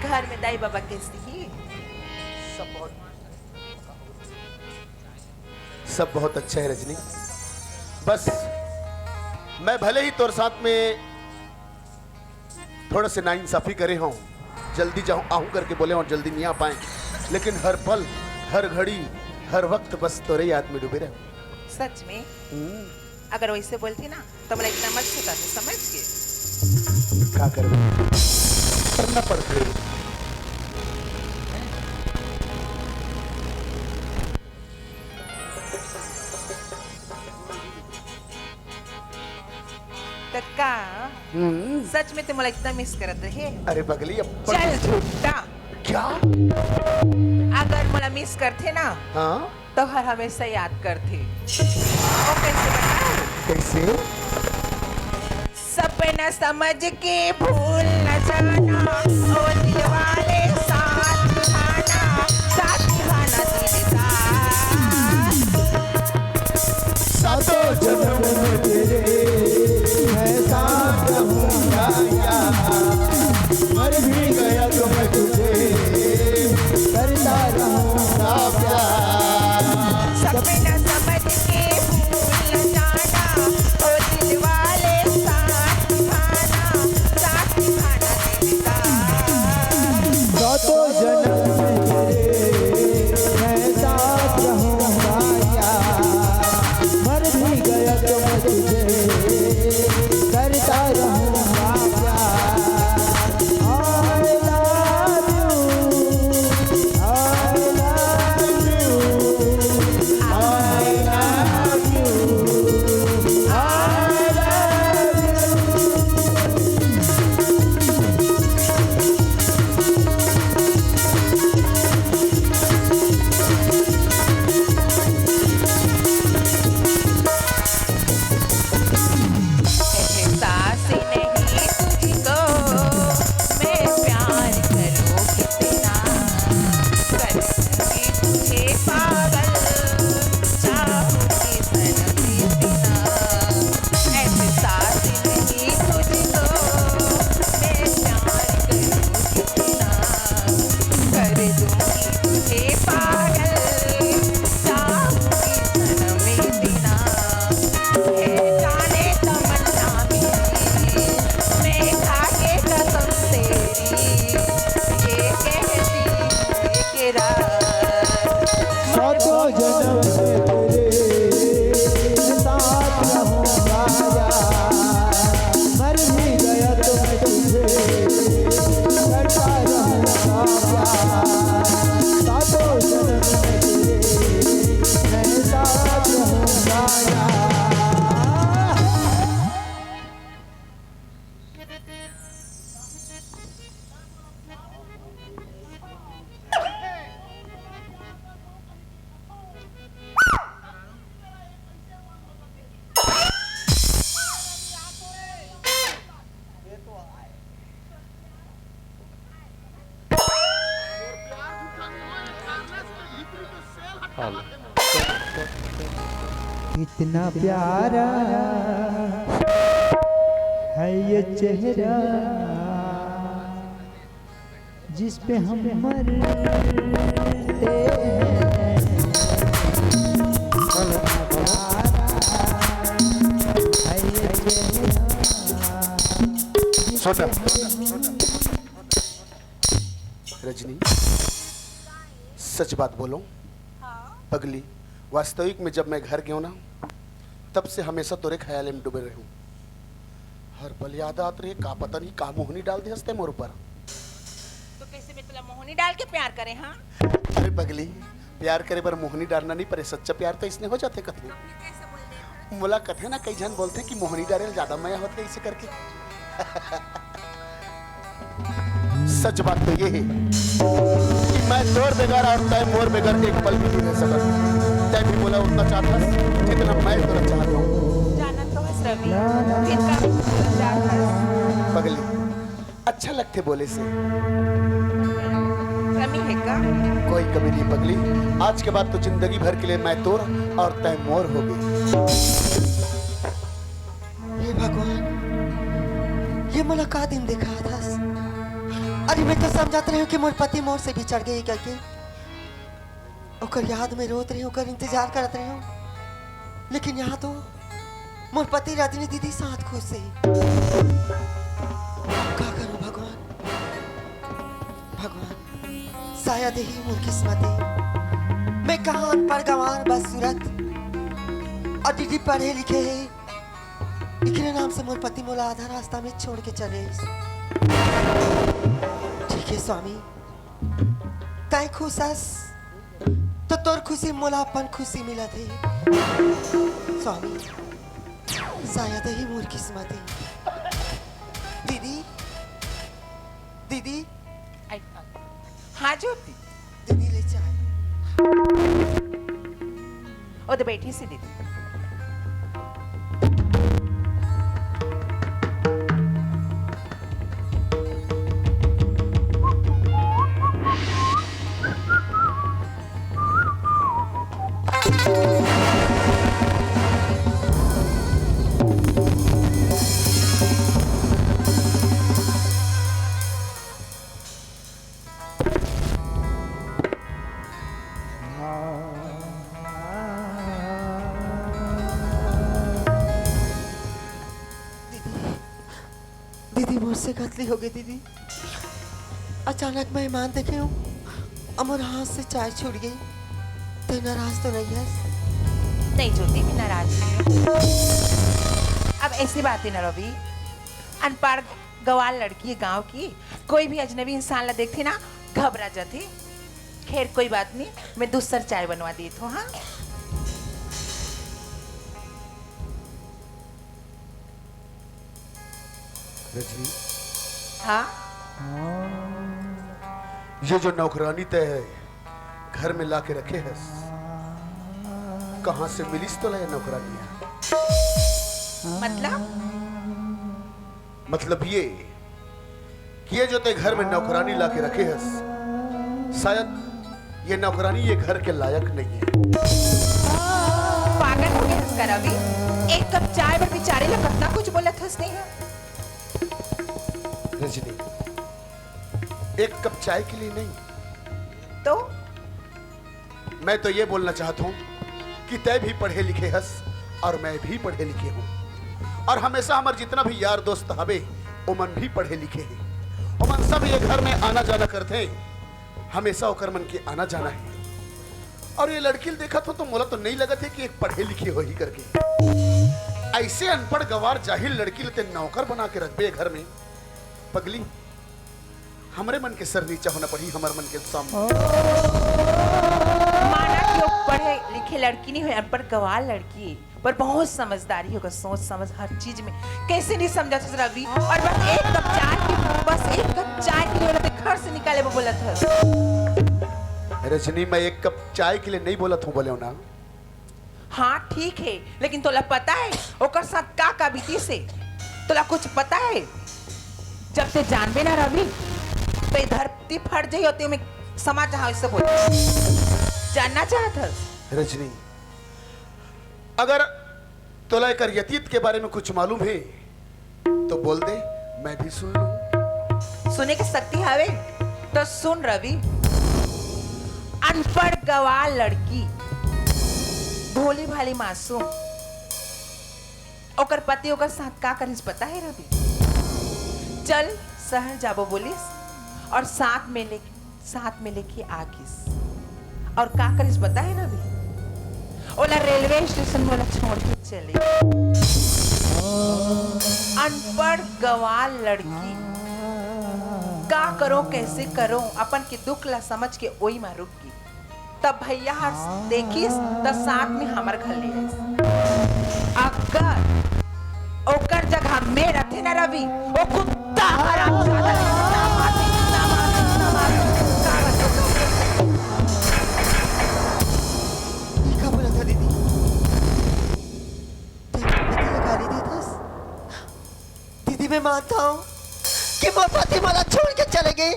घर में दाई बाबा कैसी ही? सब बहुत अच्छा है रजनी, बस मैं भले ही तोर साथ में थोड़ा से नाइंसाफी करे हूँ, जल्दी जाऊँ आऊँ करके बोले और जल्दी नहीं आ पाए, लेकिन हर पल, हर घड़ी, हर वक्त बस तोरे याद में डूबे रहे। सच में? हम्म, अगर वैसे बोलती ना तो मैं इतना मत सिखाते, समझ के? का करबे, करना पड़ते। तो का हम्म, सच में ते मोला इतना मिस करत रहे? अरे बगली, अब चल झूठा। क्या? अगर मोला मिस करथे ना हाँ, तो हर हमेशा याद करथे। वो कैसे बताओ? कैसे? सपना समझ के भूल न जाना, ओ दिल वाले साथ निभाना, साथ निभाना दिल का। सातों जन्म में तेरे मैं साथ रहूंगा यार, मर भी गया तो मैं तुझे करता रहूंगा प्यार। सपना समझ के भूल न जाना, ओ दिल वाले साथ निभाना, साथ निभाना दिल का। सातों जन्म में तेरे मैं साथ रहूंगा यार, मर भी गया तो मैं तुझे करता रहूंगा प्यार। I love you, I love you, I जन्म में तेरे साथ रहूंगा यार, मर भी गया तो मैं तुझे करता रहूंगा प्यार, सातों जन्म में तेरे मैं साथ रहूंगा यार। हेलो। कितना प्यारा है ये चेहरा, जिस पे हम मरते हैं। हेलो। है ये चेहरा, जिस छोटा। पे हम रजनी, सच बात बोलो। हाँ। पगली, वास्तविक में जब मैं घर गयो ना, तब से हमेशा तोरे ख्याल में डूबे रहूं। हर पल याद आत रहे, का पता नहीं का मोहनी डाल दे हंसते मोर ऊपर। तो कैसे मैं तुला मोहनी डाल के प्यार करे, हाँ? अरे पगली, प्यार करे बर मोहनी डालना नहीं पड़े, सच्चा प्यार तो इसने हो जाते कथू। मोला कथे ना, कई झन बोलथे कि मोहनी डारे ल ज्यादा मया होथे, इसे करके। सच बात तो ये है कि मैं तोर बेगर और तय मोर बेगर एक पल भी नहीं रह सकत। तय भी मोला उतना चाहत हस, जितना मैं तोला चाहत हूँ। जानत तो हस रवि, फिर का चाहत हस? पगली, अच्छा लगथे बोले से। कमी है का? कोई कमी नहीं पगली, आज के बाद तो जिंदगी भर के लिए मैं तोर और तय मोर हो गई। हे भगवान, ये मोला का दिन दिखात हस? अरे मैं तो समझत रहे हूँ कि मोर पति मोर से बिछड़ गए करके। ओकर याद में रोत रहे हूँ, ओकर इंतजार करत रहे हूँ, लेकिन यहाँ तो मोर पति रजनी दीदी साथ खुश हे। का करूँ भगवान, भगवान, शायद यही मोर किस्मत हे। मैं कहाँ अनपढ़ गंवार बदसूरत, और दीदी पढ़े लिखे हे, एकरे नाम से मोर पति मोला आधा रास्ता में छोड़ के चले आइस। ठीक हे स्वामी, तैं खुश हस, तो तोर खुशी मोला अपन खुशी मिलत हे। स्वामी, शायद यही मोर किस्मत हे। दीदी, दीदी। आई, आई। हाँ ज्योति। दीदी ले चाय। ओ तो बैठी सी दीदी। दीदी, दीदी, मोर से गलती हो गई दीदी। अचानक मेहमान देखे हूँ, अउ मोर हाथ से चाय छूट गई। तैं नाराज तो नहीं हस? नहीं ज्योति, मैं नाराज नहीं हूँ। अब ऐसी बात है ना रवि, अनपढ़ गवार लड़की है गांव की, कोई भी अजनबी इंसान ला देखथे ना, घबरा जाथे। खैर कोई बात नहीं, मैं दूसर चाय बनवा देत हूँ। हाँ रजनी। हाँ। ये जो नौकरानी तय है घर में लाके रखे हस, कहाँ से मिलिस तोला ये नौकरानिया? मतलब? मतलब ये कि ये जो तय घर में नौकरानी लाके रखे हस, शायद ये नौकरानी ये घर के लायक नहीं है। पागल हो गया हस का रवि? एक कप चाय बर बिचारी ला कतना कुछ बोलत हस नहीं है? रजनी, एक कप चाय के लिए नहीं। तो? मैं तो ये बोलना चाहता हूँ कि तय भी पढ़े लिखे हस और मैं भी पढ़े लिखे हूँ, और हमेशा हमर जितना भी यार दोस्त हवे, ओमन भी पढ़े लिखे हैं। ओमन सब ये घर में आना जाना करते हैं, हमेशा ओकर मन के आना जाना है। अउ ये लड़की ल देखत हो तो मोला तो नइ लगत हे कि एक पढ़े लिखे होही करके। अइसे अनपढ़ गवार जाहिल लड़की ल ते नौकर बना के रखबे घर में। पगली, हमरे मन के सर नीचा होना पड़ही, हमर मन के सामने। माना कि वो पढ़े लिखे लड़की नइ होय, अनपढ़ गवार लड़की, पर बहुत समझदारी हे ओकर सोच समझ हर चीज में। कइसे नइ समझत हस रवि? अउ बस एक कप चाय के, बस एक कप चाय के लिए ओला ते घर से निकाले बर बोलत हस। रजनी, मैं एक कप चाय के लिए नइ बोलत हंव, बोलेंव ना। हाँ, ठीक हे, लेकिन तोला पता हे ओकर साथ का का बीतिस हे? तोला कुछ पता हे? जब ते जानबे ना रवि, तो ये धरती फट जाही अउ ते में समा जाही, अइसे बोल। जानना चाहत हस? रजनी, अगर तोला एकर यतीत के बारे में कुछ मालूम हे, तो बोल दे, मैं भी सुन लूं। सुने के शक्ति हवे, तो सुन रवि। अनपढ़ गवार लड़की, भोली भाली मासूम, ओकर पति ओकर साथ का करिस पता हे रवि? चल, शहर जाबो बोलिस अउ साथ में ले, साथ में लेके आ गिस। अउ का करिस पता हे रवि? ओला रेलवे स्टेशन में ओला छोड़ के चले। अनपढ़ गवार लड़की, का करों, कइसे करों, अपन के दुख ला समझ के ओही मा रुक गे। तब भैया ह देखिस, त साथ में हमर घर ले आइस। अगर ओकर जगह में रथे ना रवि, वो कुत्ता हरामजादा, कुत्ता मार दे, कुत्ता मार दे, कुत्ता मार दे। ये का बोलत हस दीदी? तें पति ला गाली देत हस? दीदी, मैं मानत हंव कि मोर पति मोला छोड़ के चले गे,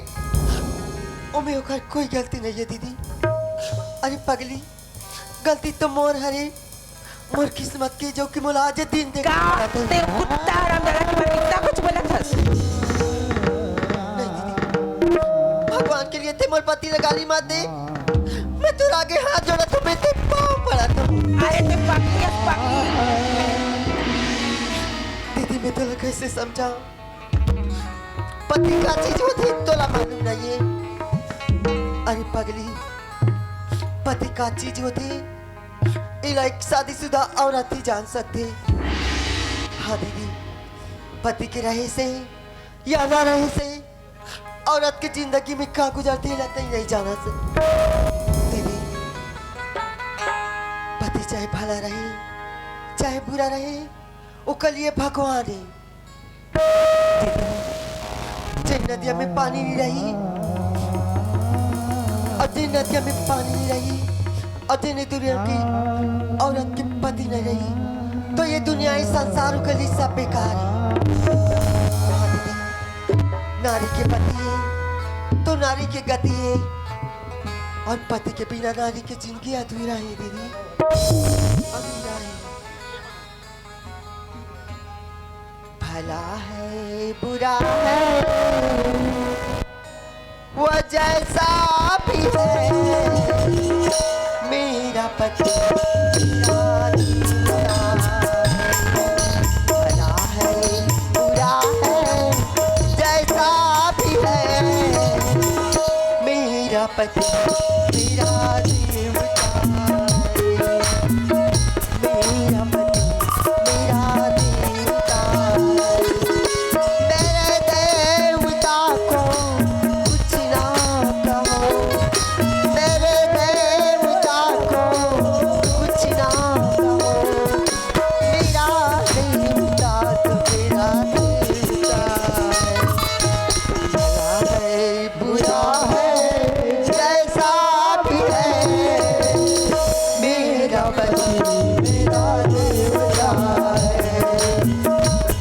ओमे ओकर कोई गलती नइ हे दीदी। अरे पगली, गलती तो मोर हरे, मोर किस्मत के, जो कि मोला आज दिन देख का? ते कुत्ता हरामजादा के बारे में इतना कुछ बोलत हस? नहीं दीदी, भगवान के लिए ते मोर पति ला गाली मत दे। मैं तोर आगे हाथ जोड़त हंव, मैं तोर पाँव पड़त हंव। अरे ते पगली हस, पगली। दीदी, मैं तोला कइसे समझांव? पति का चीज होथे, तोला मालूम नइ हे। अरे पगली, पति का चीज होथे, एला एक शादीशुदा औरत ही जान सकथे। हाँ दीदी, पति के रहे से या ना रहे से औरत के जिंदगी में का गुजरथे, एला तैं नइ जानस। दीदी, पति चाहे भला रहे, चाहे बुरा रहे, ओकर लिए भगवान हे। दीदी, जेन नदिया में पानी नइ रही, अउ जेन नदिया में पानी नइ रही, अउ जेन दुनिया की औरत के पति नइ रही, तो ये दुनिया, ये संसार ओकर लिए सब बेकार हे। हाँ दीदी, नारी के पति हे, तो नारी के गति हे, अउ पति के बिना नारी के जिंदगी अधूरा हे दीदी, अधूरा हे। भला है, बुरा है, वो जैसा भी है, मेरा पति मेरा देवता है। भला है, बुरा है, जैसा भी है, मेरा पति मेरा देवता है। मेरा पति मेरा देवता है। मेरे देवता को कुछ ना कहो, मेरे देवता को कुछ ना कहो। मेरा देवता तो मेरा देवता है। भला है, बुरा है, जैसा भी है, मेरा पति मेरा देवता है।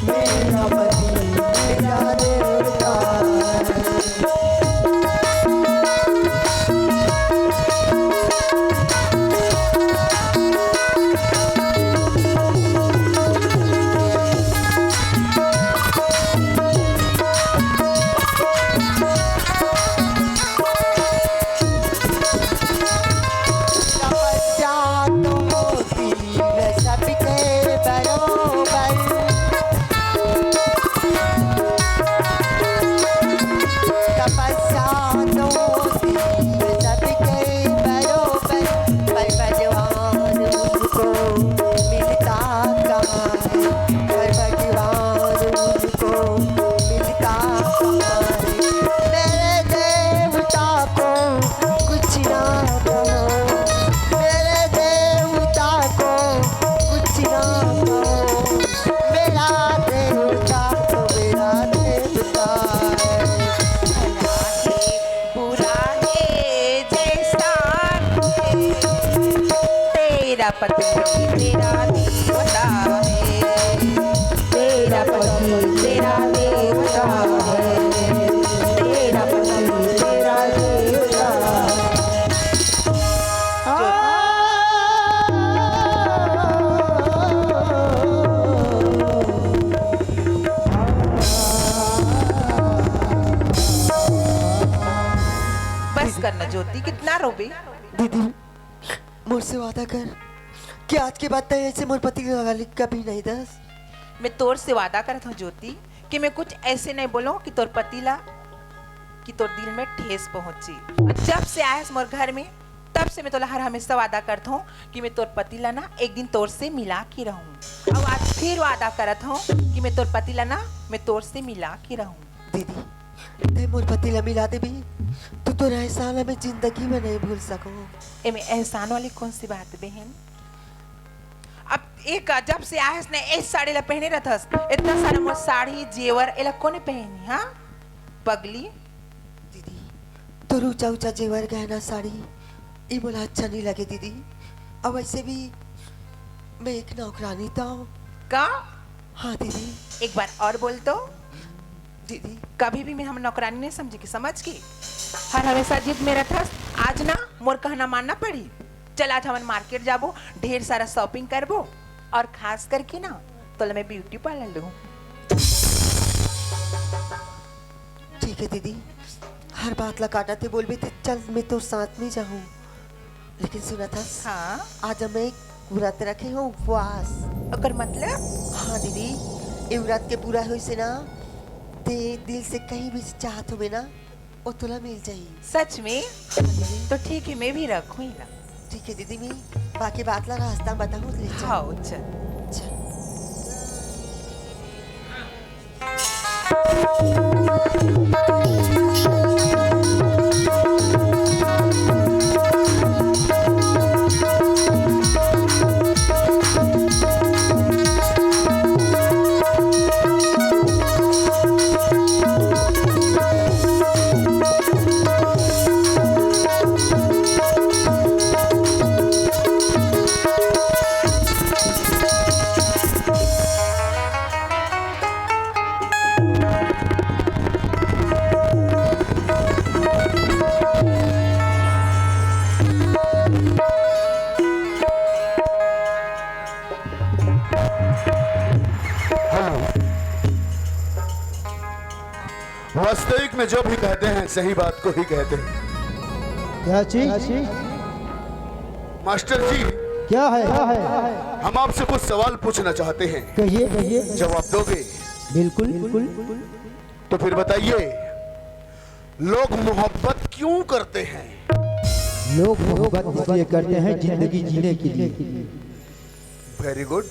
मेरा पति मेरा देवता है। तपस्या तो होती है सब पति तेरा देवता है, तेरा पति तेरा देवता है, तेरा पति तेरा देवता है। बस करना ज्योति, कितना रोबे? दीदी, मोर से वादा कर कि आज के बाद तैं ऐसे मोर पति ला गाली कभी नहीं दस। मैं तोर से वादा करत हूँ ज्योति, कि मैं कुछ ऐसे नहीं बोलूँ कि तोर पति ला, कि तोर दिल में ठेस पहुँची। और जब से आयस मोर घर में, तब से मैं तोला हर हमेशा वादा करत हूँ कि मैं तोर पति ला ना एक दिन तोर से मिला के रहूँ। और आज फिर वादा करत हूँ कि मैं तोर पति ला ना मैं तोर से मिला के रहूँ। दीदी, तैं मोर पति ला मिला देबी, तो तोर एहसान ला मैं जिंदगी में नहीं भूल सकूँ। एमे एहसान वाली कौन सी बात, बहन? अब एक जब से आयस ने, ए साड़ी ला पहने रहथस, इतना सारा मोर साड़ी, जेवर, एला कोने पहनी, हाँ? पगली। दीदी, तोर ऊंचा ऊंचा जेवर, गहना, साड़ी, ई मोला अच्छा नहीं लगे दीदी। अब वैसे भी मैं एक नौकरानी तो हूँ। का? हाँ दीदी। एक बार और बोल तो। दीदी। कभी भी मैं हम नौकरानी नहीं समझी कि, समझ की? हर हमेशा जिद में रहथस। आज ना मोर कहना मानना पड़ी। चल, आज हमन मार्केट जाबो, ढेर सारा शॉपिंग करबो, और खास करके ना तोला मैं ब्यूटी पार्लर लूँ। ठीक है दीदी, हर बात ला काटा ते बोलबे ते चल मैं तोर साथ में जाहूँ। लेकिन सुनत हस? हाँ। आज मैं एक व्रत रखे हूँ, उपवास। ओकर मतलब? हाँ दीदी, ये व्रत के पूरा होइसे ना, ते दिल से कहीं भी चाहत होबे ना, वो तोला मिल जाही। सच में? हाँ दीदी। तो ठीक है, मैं भी रखूँ ही ना। ठीक है दीदी, मैं बाकी बात ला रास्ता में बताहूँ, ले चल। हाँ, चल। चल। हेलो। वास्तविक में जो भी कहते हैं, सही बात को ही कहते हैं। क्या चीज? मास्टर जी, क्या है? हम आपसे कुछ सवाल पूछना चाहते हैं। कहिए, कहिए। जवाब दोगे? बिल्कुल। तो फिर बताइए, लोग मोहब्बत क्यों करते हैं? लोग मोहब्बत इसलिए करते हैं, जिंदगी जीने के लिए। वेरी गुड।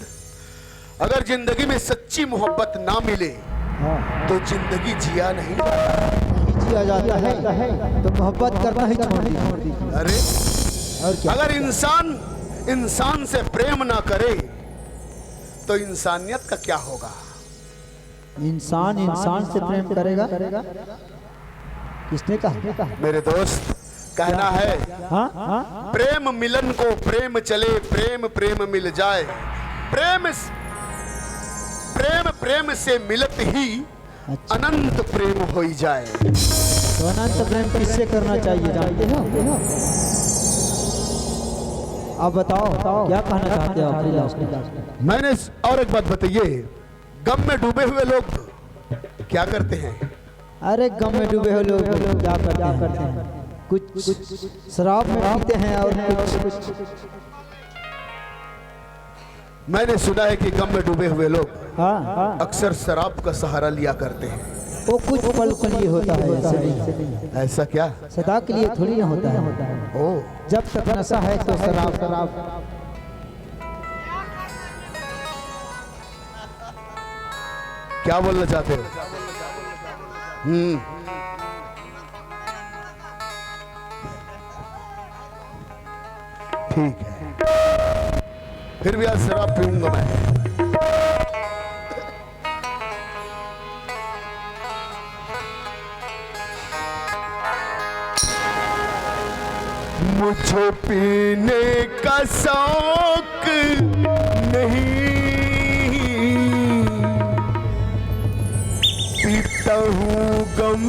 अगर जिंदगी में सच्ची मोहब्बत ना मिले, हाँ। तो जिंदगी जिया नहीं जाता। नहीं जिया जाता है, तो मोहब्बत करना ही छोड़ दीजिए। अरे, और क्या? अगर इंसान इंसान से प्रेम ना करे, तो इंसानियत का क्या होगा? इंसान इंसान से प्रेम करेगा? किसने कहा? मेरे दोस्त, कहना है, हाँ? हाँ? प्रेम मिलन को प्रेम चले, प्रेम प्रेम मिल जाए, प्रेम स-, प्रेम प्रेम से मिलत ही अच्छा। अनंत प्रेम होई जाए। तो अनंत प्रेम किससे करना चाहिए, जानते हो? आप बताओ, क्या कहना चाहते हो आखिरी लास्ट में? मैंने स-, और एक बात बताइए, गम में डूबे हुए लोग क्या करते हैं? अरे, गम में डूबे हुए लोग क्या करते हैं? कुछ शराब में पीते हैं और कुछ मैंने सुना है कि गम में डूबे हुए लोग हाँ, हाँ। अक्सर शराब का सहारा लिया करते हैं। वो कुछ पल के लिए होता है, ऐसा नहीं है। ऐसा क्या? सदा के लिए थोड़ी ना होता है। ओ। जब तक नशा है तो शराब, शराब। क्या बोलना चाहते हो? हम्म। ठीक है, फिर भी आज शराब पीऊंगा मैं। मुझे पीने का शौक नहीं, पीता हूँ गम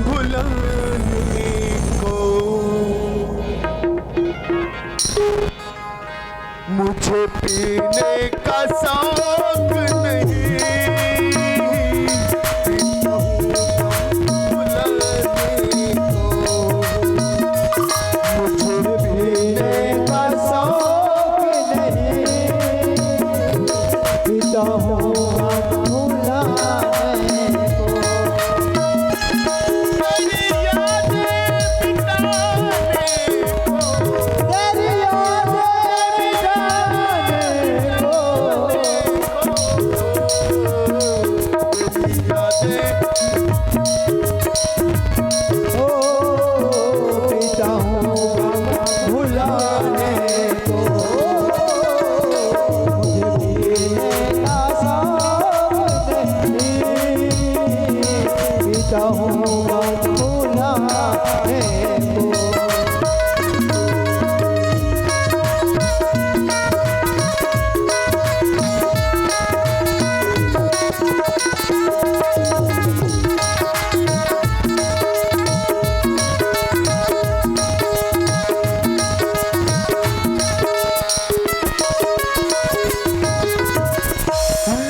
भुलाने को। मुझे पीने का शौक नहीं, पीता हूँ गम भुलाने को। मुझे पीने का शौक नहीं, पीता हूँ गम भुलाने को। तेरी यादें मिटाने को, तेरी यादें मिटाने को, तेरी यादें, ओ, पीता हूँ गम भुलाने को। मुझे पीने का शौक नहीं, पीता हूँ गम भुलाने को।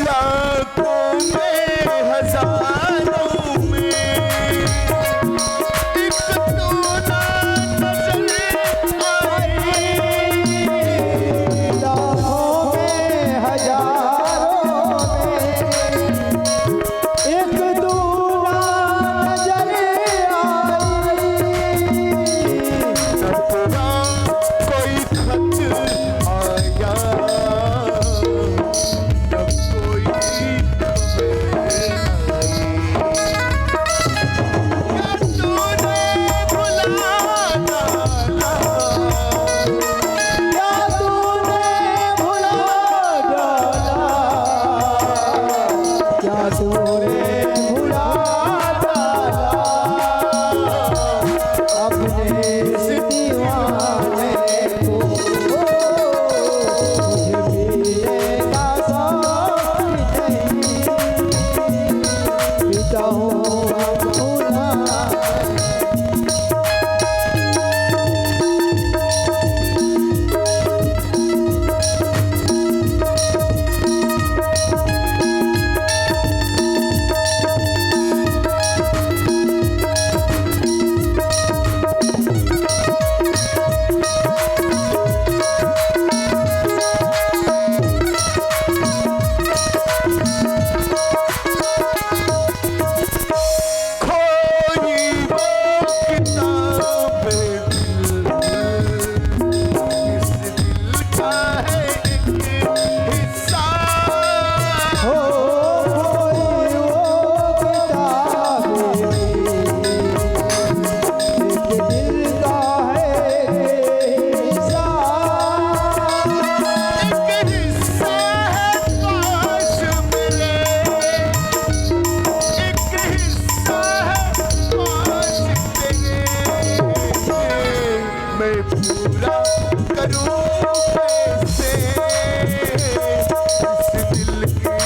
लाखों में, हजारों में, एक तू ना नजर आई। लाखों में, हजारों में, एक तू ना नजर आई। न तेरा कोई खत आया, न कोई खबर आई। क्या तूने भुला डाला? क्या तूने भुला डाला? क्या तूने भुला डाला अपने इस दीवाने को? मुझे पीने का शौक नहीं, पीता हूँ अब भुला। खोई वो किताब दिल, इस दिल का है एक हिस्सा। हो, खोई वो किताब दिल, एक दिल का है एक हिस्सा। एक हिस्सा है ख्वाहिश मेरे, एक हिस्सा है ख्वाहिश तेरे। मैं पूरा करूँ कैसे इस दिल की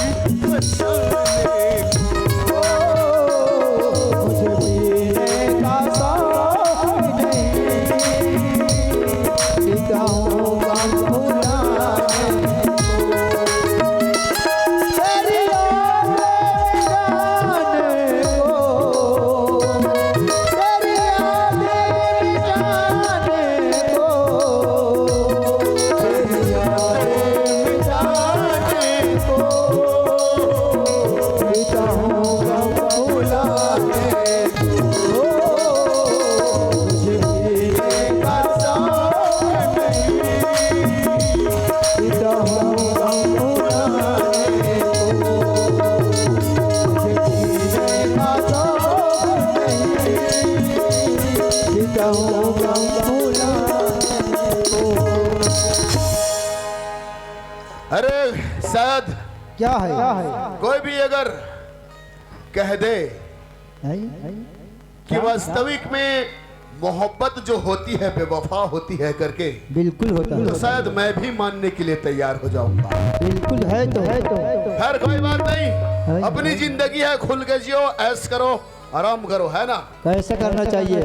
फसाने को। मुझे पीने का शौक नहीं, पीता हूँ गम भुलाने को। तेरी यादें मिटाने को, तेरी यादें मिटाने को, तेरी यादें मिटाने को, पीता हूँ गम भुलाने को। मुझे पीने का शौक नहीं, पीता हूँ गम भुलाने को। मुझे पीने का शौक नहीं, पीता हूँ गम भुलाने को। अरे, शायद क्या है? कोई भी अगर कह दे नहीं? कि वास्तविक में मोहब्बत जो होती है बेवफा होती है करके, बिल्कुल होता है। तो शायद मैं भी मानने के लिए तैयार हो जाऊंगा। बिल्कुल है तो, है तो। खैर, कोई बात नहीं, है, अपनी है। जिंदगी है, खुल के जियो, ऐश करो, आराम करो, है ना? कैसे करना चाहिए?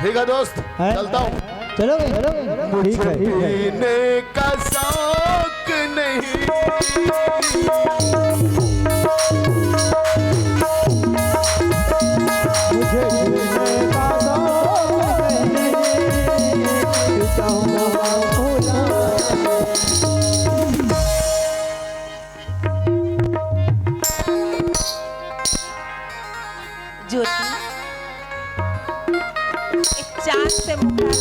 ठीक है दोस्त, है? चलता हूँ। चलो भाई, चलो भाई। ठीक है, ठीक है। पीने का शौक नहीं। मुझे पीने का शौक नहीं। पीता हूँ। ज्योति, एक चांद से मुखड़ा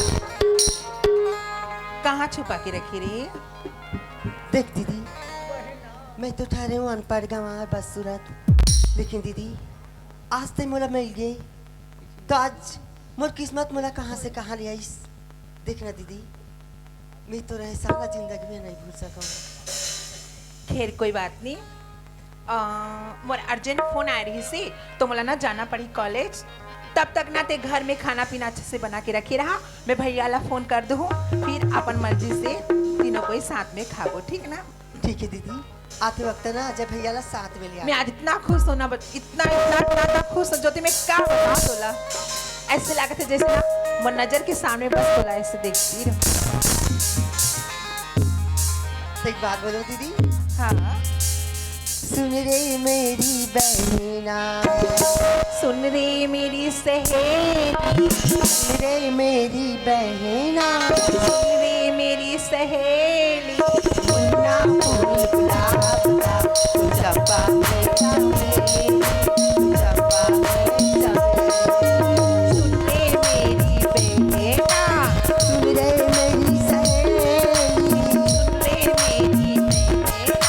कहाँ छुपा के रखे रे? देख दीदी, मैं तो ठहरे हूँ अनपढ़ गंवार बदसूरत, लेकिन दीदी, आज ते मोला मिल गए, तो आज मोर किस्मत मोला कहाँ से कहाँ ले आइस। देखना दीदी, मैं तो रहे साला जिंदगी में नहीं भूल सकूँ। खैर, कोई बात नहीं। अ, मोर अर्जेंट फोन आए रहिस हे, तो मोला ना जाना पड़ी कॉलेज। तब तक ना ते घर में खाना पीना अच्छे से बना के रखे रहा, मैं भैया ला फोन कर दूँ, फिर अपन मर्जी से तीनों कोई साथ में खाबो, ठीक ना? ठीक है दीदी, आते वक्त ना अजय भैया ला साथ में ले मैं आना। आज इतना खुश हूँ ना, बट इतना, इतना, इतना, इतना खुश हूँ ज्योति, मैं का बताऊँ तोला। ऐसे लागत है जैसे ना मोर नजर के सामने बस तोला ऐसे देखती रहूँ। तो एक बात बोलो दीदी। हाँ। सुन रे मेरी बहना, सुन रे मेरी सहेली, सुन रे मेरी बहना, सुन रे मेरी सहेली। मुन्ना फूल गुलाब का, तू चंपा में चमेली, तू चंपा में चमेली। सुन रे मेरी बहना, सुन रे मेरी सहेली, सुन रे मेरी बहना,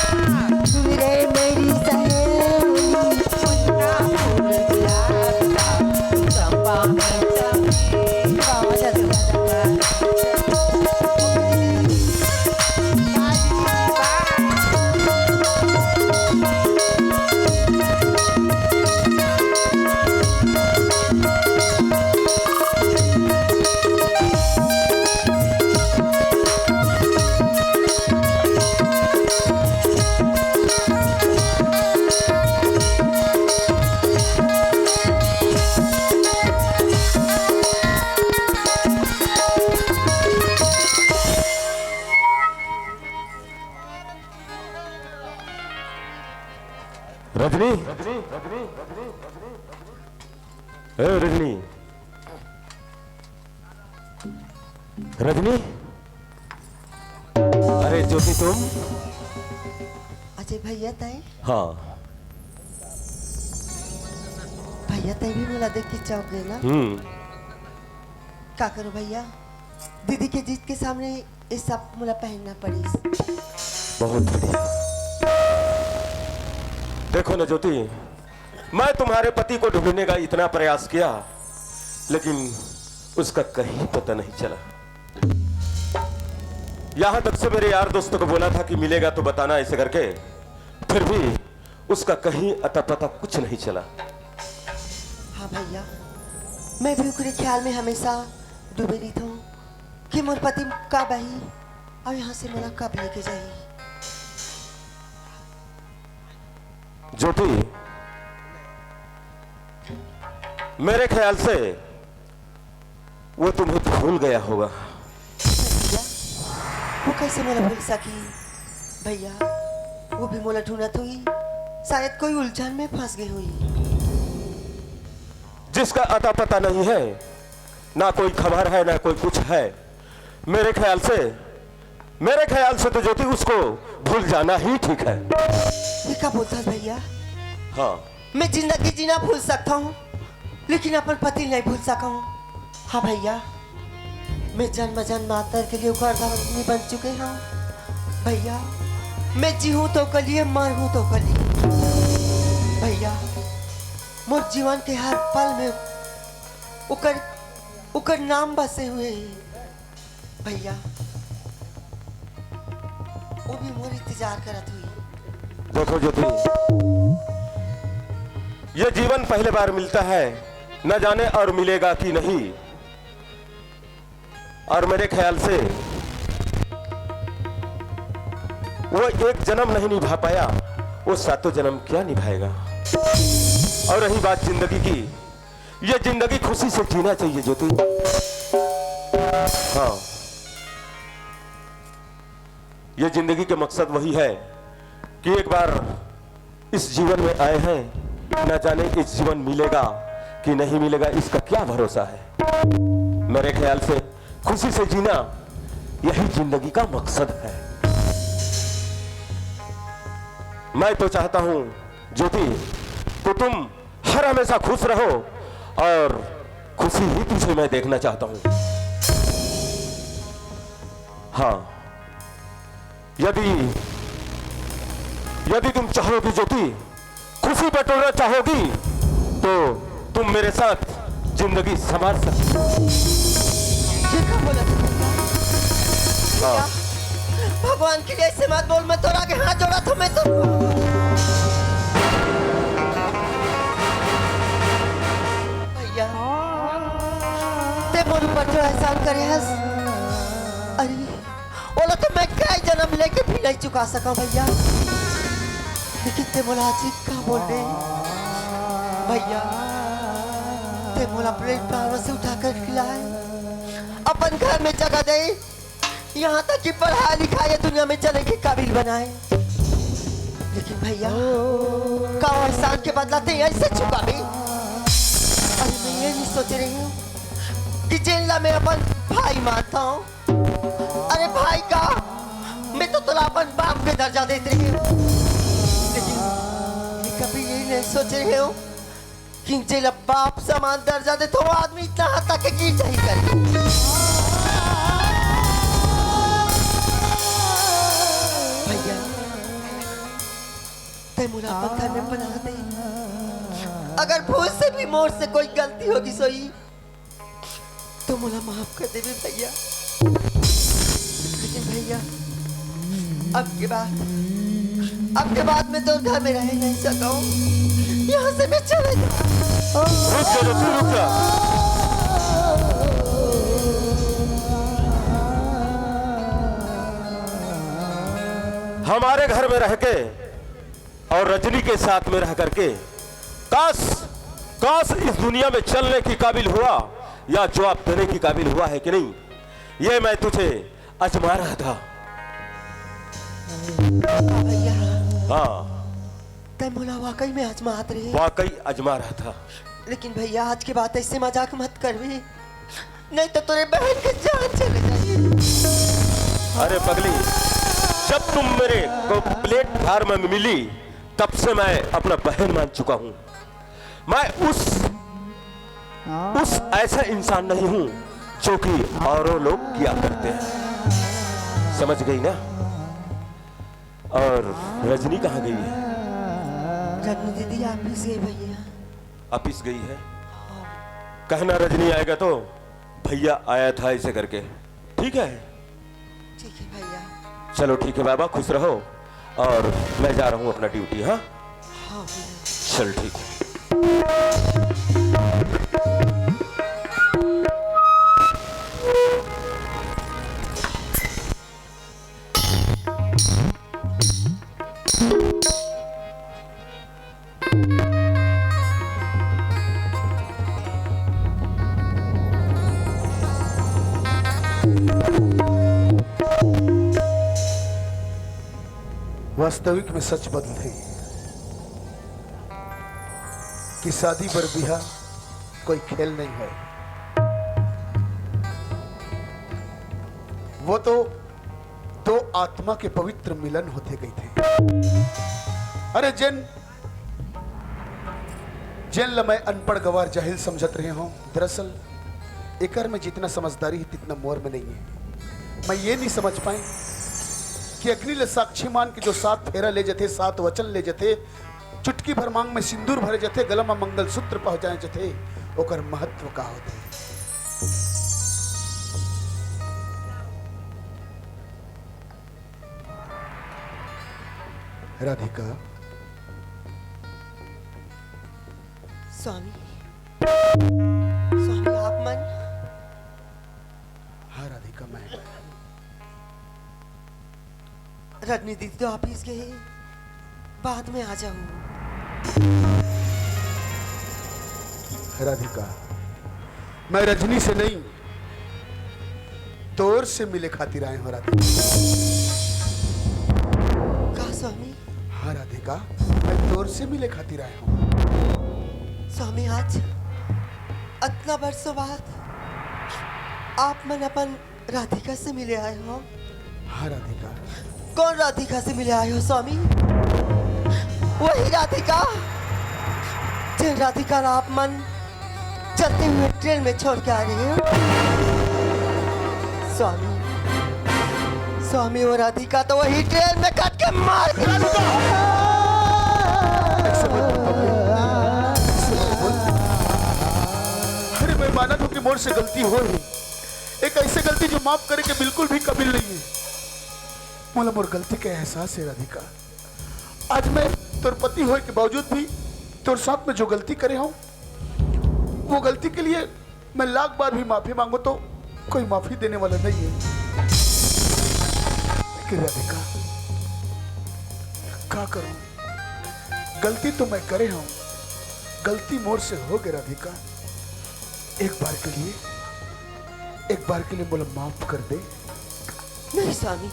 सुन रे मेरी सहेली। मुन्ना फूल गुलाब का, तू चंपा में चमेली। वाह, वाह, वाह, वाह। रजनी, ए रजनी, रजनी, अरे ज्योति तुम। अजय भैया तय? हाँ। भैया तय भी मोला देख के चौंक गए ना। हम्म। का करो भैया, दीदी के जिद के सामने ये सब मोला पहनना पड़िस। बहुत बढ़िया। देखो ना ज्योति, मैं तुम्हारे पति को ढूंढने का इतना प्रयास किया, लेकिन उसका कहीं पता नहीं चला। यहां तक से मेरे यार दोस्तों को बोला था कि मिलेगा तो बताना, ऐसे करके, फिर भी उसका कहीं अता पता कुछ नहीं चला। हाँ भैया, मैं भी ओकरे ख्याल में हमेशा डूबे रहिथों कि मोर पति कब आही और यहाँ से मोला कब लेके जाही। ज्योति, मेरे ख्याल से वो तुम्हें भूल गया होगा। भैया, वो कैसे मोला भूल सकी? भैया, वो भी मोला ढूंढत होही, शायद कोई उलझन में फंस गई होही। जिसका अता पता नहीं है, ना कोई खबर है, ना कोई कुछ है, मेरे ख्याल से, मेरे ख्याल से तो ज्योति उसको भूल जाना ही ठीक है। ये का बोलथस भैया? हाँ। मैं जिंदगी जीना भूल सकता हूँ, लेकिन अपन पति नहीं भूल सका हूँ। हाँ भैया, मैं जन्म जन्मांतर के लिए ओकर अर्धांगिनी बन चुके हूँ। भैया, मैं जीहूँ तो ओकर लिए, मरहूँ तो ओकर लिए। भैया, मोर जीवन के हर पल में ओकर, ओकर नाम बसे हुए हे। भैया, वो भी मोर इंतजार करत हुई। देखो ज्योति, ये जीवन पहले बार मिलता है, न जाने और मिलेगा कि नहीं। और मेरे ख्याल से वो एक जन्म नहीं निभा पाया, वो सातों जन्म क्या निभाएगा? और रही बात जिंदगी की, ये जिंदगी खुशी से जीना चाहिए ज्योति। हाँ, ये जिंदगी के मकसद वही है कि एक बार इस जीवन में आए हैं, ना जाने इस जीवन मिलेगा कि नहीं मिलेगा, इसका क्या भरोसा है। मेरे ख्याल से खुशी से जीना यही जिंदगी का मकसद है। मैं तो चाहता हूं ज्योति, कि तुम हर हमेशा खुश रहो और खुशी ही तुझे मैं देखना चाहता हूं। हाँ, यदि यदि तुम चाहोगी ज्योति, खुशी बटोरना चाहोगी, तो तुम मेरे साथ जिंदगी संवार सकती हो। ये का बोला तू भैया? हाँ। भगवान के लिए ऐसे मत बोल। मैं तोरा के हाथ जोड़ा था, मैं तो भैया, ते मोर ऊपर जो एहसान करे हस, अरे, ओला तो मैं कई जन्म लेके भी नहीं चुका सका भैया। लेकिन ते मोला आज का बोल दे भैया, ते मोला अपने पैरों से उठा कर खिलाए, अपन घर में जगह दे, यहाँ तक कि पढ़ाई लिखाई ये दुनिया में चले के काबिल बनाए। लेकिन भैया, का एहसान के बदला ते ऐसे चुका भी? अरे, मैं ये नहीं सोच रही हूँ कि जेन ला मैं अपन भाई मानता हूँ। अरे भाई का, मैं तो तोला अपन बाप के दर्जा देते रहे हूँ, लेकिन मैं कभी यही नहीं सोच रहे हूँ कि जेला बाप समान दर्जा दे तो वो आदमी इतना हद तक के गिर जाही कर। भैया, ते मोला अपन घर में पना दे। अगर भूल से भी मोर से कोई गलती होगी सोई, तो मोला माफ कर देबे भैया। लेकिन भैया, अब के बाद, अब के बाद मैं तोर घर में रह नहीं सकूं। यहाँ से मैं चले जाऊं। रुक जा, तू रुक जा। हमारे घर में रह के और रजनी के साथ में रह करके काश, काश इस दुनिया में चलने की काबिल हुआ या जवाब देने की काबिल हुआ है कि नहीं, ये मैं तुझे आजमा रहा था। भैया, हाँ, ते मोला वाकई में आजमात रहे। वाकई आजमा रहा था। लेकिन भैया, आज के बाद ऐसे मजाक मत करबे, नहीं तो तोरे बहन के जान चले जाए। अरे पगली, जब तुम मेरे को प्लेटफार्म में मिली, तब से मैं अपना बहन मान चुका हूँ। मैं उस उस ऐसा इंसान नहीं हूँ जो कि औरों लोग किया करते हैं। समझ गई ना? और रजनी कहाँ गई है? रजनी दीदी आप ही से भैया। ऑफिस गई है। कहना रजनी आएगा तो भैया आया था इसे करके, ठीक है? ठीक है भैया। चलो ठीक है बाबा, खुश रहो और मैं जा रहा हूँ अपना ड्यूटी। हाँ, हाँ भैया। चल ठीक है। वास्तविक में सच बदलथे कि शादी बर बिहा कोई खेल नहीं है। वो तो दो आत्मा के पवित्र मिलन होथे कहिथे। अरे जेन जेन ल मैं अनपढ़ गवार जाहिल समझत रहे हूँ, दरअसल एकर में जितना समझदारी है तितना मोर में नहीं है। मैं ये नहीं समझ पाए कि अग्नि ल साक्षी मान के जो सात फेरा ले जथे, सात वचन ले जथे, चुटकी भर मांग में सिंदूर भरे जथे, गला में मंगलसूत्र पहुंचाए जथे, ओकर महत्व का होथे? राधिका, स्वामी, स्वामी, आप मन? हाँ राधिका, मैं। रजनी दीदी तो ऑफिस गे हे, बाद में आ जाहूँ। राधिका, मैं रजनी से नहीं, तोर से मिले खातिर आए हँव राधिका। का स्वामी? हाँ राधिका, मैं तोर से मिले खातिर आए हँव। स्वामी, आज अतना बरसों बाद आप मन अपन राधिका से मिले आए हो? हाँ राधिका। कौन राधिका से मिले आए हो स्वामी? वही राधिका, जेन राधिका ला आप मन चलते हुए ट्रेन में छोड़ के आ रहे हो। स्वामी, स्वामी, वो राधिका तो वही ट्रेन में कट के मार गई। राधिका! ऐसे मत बोल। ऐसे मत बोल। अरे, मैं मानत हँव कि मोर से गलती होय हे। एक ऐसे गलती जो माफ करे के बिल्कुल भी काबिल नहीं हे। मोला मोर गलती के एहसास हे राधिका। आज मैं तोर पति होय के बावजूद भी तोर साथ में जो गलती करे हँव, वो गलती के लिए मैं लाख बार भी माफी मांगूं तो कोई माफी देने वाला नहीं हे। लेकिन राधिका, का करूं, गलती तो मैं करे हँव, गलती मोर से होगे राधिका। एक बार के लिए, एक बार के लिए मोला माफ कर दे। नहीं स्वामी,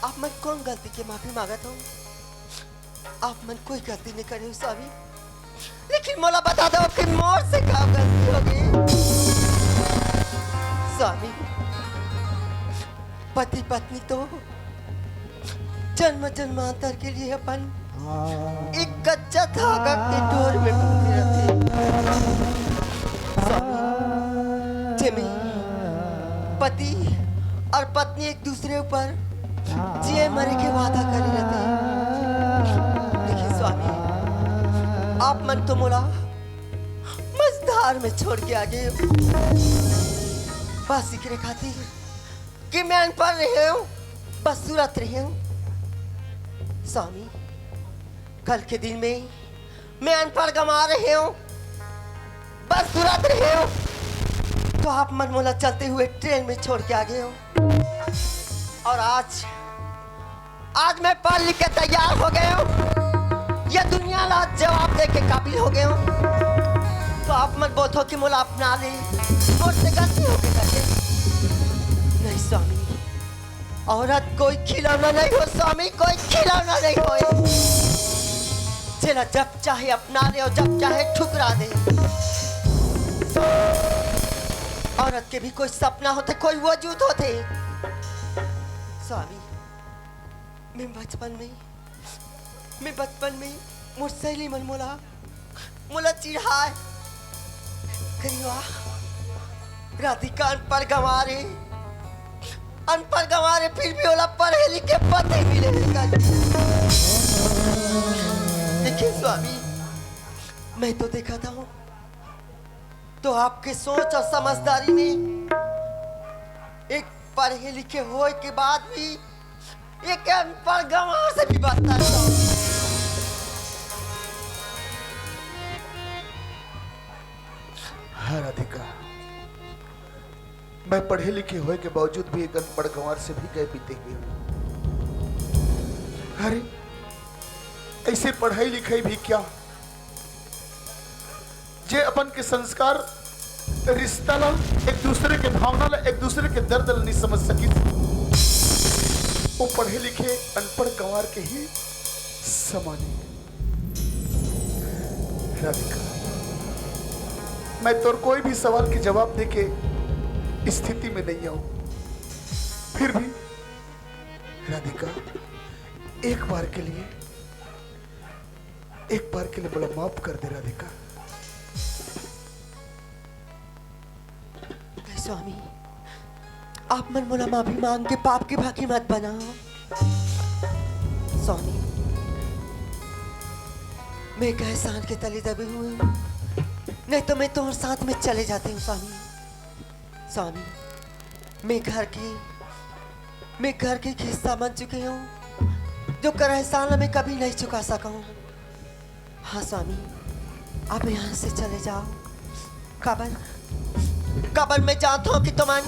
आप मन कौन गलती के माफी मांगत हो? आप मन कोई गलती नहीं करे हो स्वामी, लेकिन मोला बता दो कि मोर से का गलती होगे? स्वामी, पति पत्नी तो जन्म जन्मांतर के लिए अपन एक कच्चा धागा के डोर में बंधे रहते। स्वामी, जेमे पति और पत्नी एक दूसरे ऊपर जिए मरे के वादा करे रहते। लेकिन स्वामी, आप मन तो मोला मझधार में छोड़ के आ गए हो। बस एकरे खातिर कि मैं अनपढ़ रहे हूँ, बदसूरत रहे हूँ। स्वामी, कल के दिन में मैं अनपढ़ गंवार रहे हूँ, बदसूरत रहे हूँ, तो आप मन मोला चलते हुए ट्रेन में छोड़ के आ गए हो। और आज, आज मैं पढ़ लिख के तैयार हो गए हूँ, ये दुनिया ला जवाब दे के काबिल हो गए हूँ, तो आप मन बोलथो कि मोला अपना ले, मोर से गलती हो गई करके। नहीं स्वामी, औरत कोई खिलौना नहीं हो स्वामी, कोई खिलौना नहीं हो, जेला जब चाहे अपना ले और जब चाहे ठुकरा दे। औरत के भी कोई सपना होथे, कोई वजूद होथे। स्वामी, मैं बचपन में, मैं बचपन में मोर सहेली मन मोला, मोला चिढ़ाए। करिया, राधिका अनपढ़ गंवार हे, अनपढ़ गंवार हे, फिर भी ओला पढ़े लिखे पति मिले हे। देखिए स्वामी, मैं तो देखा था हूँ, तो आपके सोच और समझदारी में एक पढ़े लिखे होए के बाद भी एक अनपढ़ गंवार से भी बदतर था। हाँ राधिका, मैं पढ़े लिखे होए के बावजूद भी एक अनपढ़ गंवार से भी गए बीते ही हूँ। अरे, ऐसे पढ़ाई लिखाई भी क्या, जे अपन के संस्कार, रिश्ता ला, एक दूसरे के भावना ला, एक दूसरे के दर्द ला नहीं समझ सकिस, वो पढ़े लिखे अनपढ़ गंवार के ही समान हे। राधिका, मैं तोर कोई भी सवाल के जवाब दे के स्थिति में नहीं आऊं, फिर भी राधिका, एक बार के लिए, एक बार के लिए मोला माफ कर दे राधिका। स्वामी, आप मन मोला माफी मांग के पाप के भागी मत बनाओ। स्वामी, मैं एक एहसान के तले दबे हुए हूँ, नहीं तो मैं तोर साथ में चले जाते हूँ स्वामी। स्वामी, मैं घर की, मैं घर की एक हिस्सा बन चुके हूँ, जो कर एहसान ला मैं कभी नहीं चुका सका हूँ। हाँ स्वामी, अब यहाँ से चले जाओ। काबर, काबर मैं जानत हूँ कि तुमन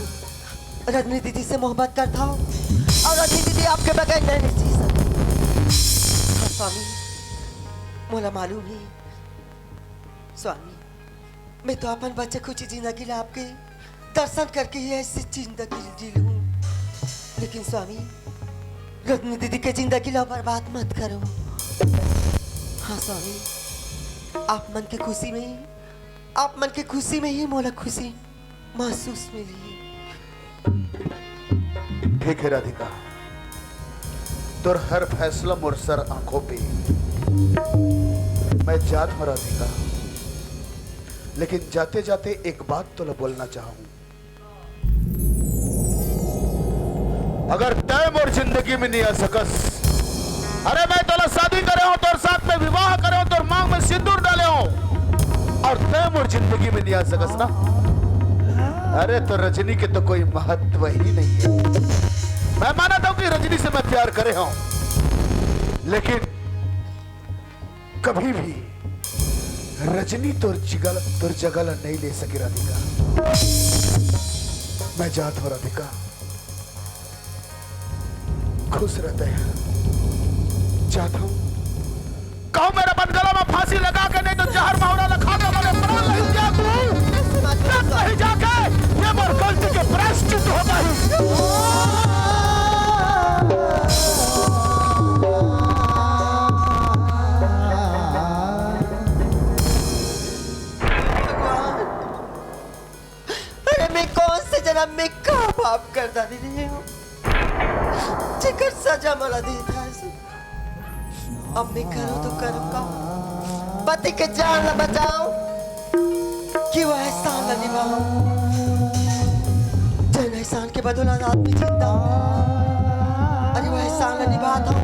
रजनी दीदी से मोहब्बत करत हव अउ रजनी दीदी आपके बगैर नहीं जी सकत। हाँ स्वामी, मोला मालूम हे स्वामी, मैं तो अपन बचे खुची जिंदगी ला आपके दर्शन करके ही ऐसी जिंदगी जी लूँ। लेकिन स्वामी, रजनी दीदी के जिंदगी ला बर्बाद मत करो। हाँ स्वामी, आप मन के खुशी में ही, आप मन के खुशी में ही मोला खुशी महसूस मिली। ठीक है राधिका, तोर हर फैसला मोर सर आंखों पे। मैं जात हूँ राधिका, लेकिन जाते जाते एक बात तोला बोलना चाहूँ। अगर तय मोर जिंदगी में नहीं आ सकस, अरे मैं तोला शादी करे हूँ, तोर साथ में विवाह करे हूँ, तोर मांग में सिंदूर डाले हूँ, और तय मोर जिंदगी में नहीं आ सकस ना, अरे तो रजनी के तो कोई महत्व ही नहीं है। मैं मानत हूँ कि रजनी से मैं प्यार करे हूँ, लेकिन कभी भी रजनी तोर जगह, तोर जगह ला नहीं ले सके राधिका। मैं जात हूँ राधिका, खुश रह तैं। जात हूँ। कहूँ मेरा बन गला में फांसी लगा के, नहीं तो जहर महुरा ला खा के मेरे प्राण ले जा तू। तब कहीं जाके ये मोर गलती के प्रायश्चित हो पाही। भगवान, अरे मैं कौन से जन्म में का पाप कर डाले रहेंव, जेकर सजा मोला देत हस। अब मैं करूँ तो करूँ का? पति के जान ला बचाऊँ कि वो एहसान ला निभाऊँ? जौन एहसान के बदौलत आज मैं जिंदा हूँ, अरे वो एहसान ला निभात हूँ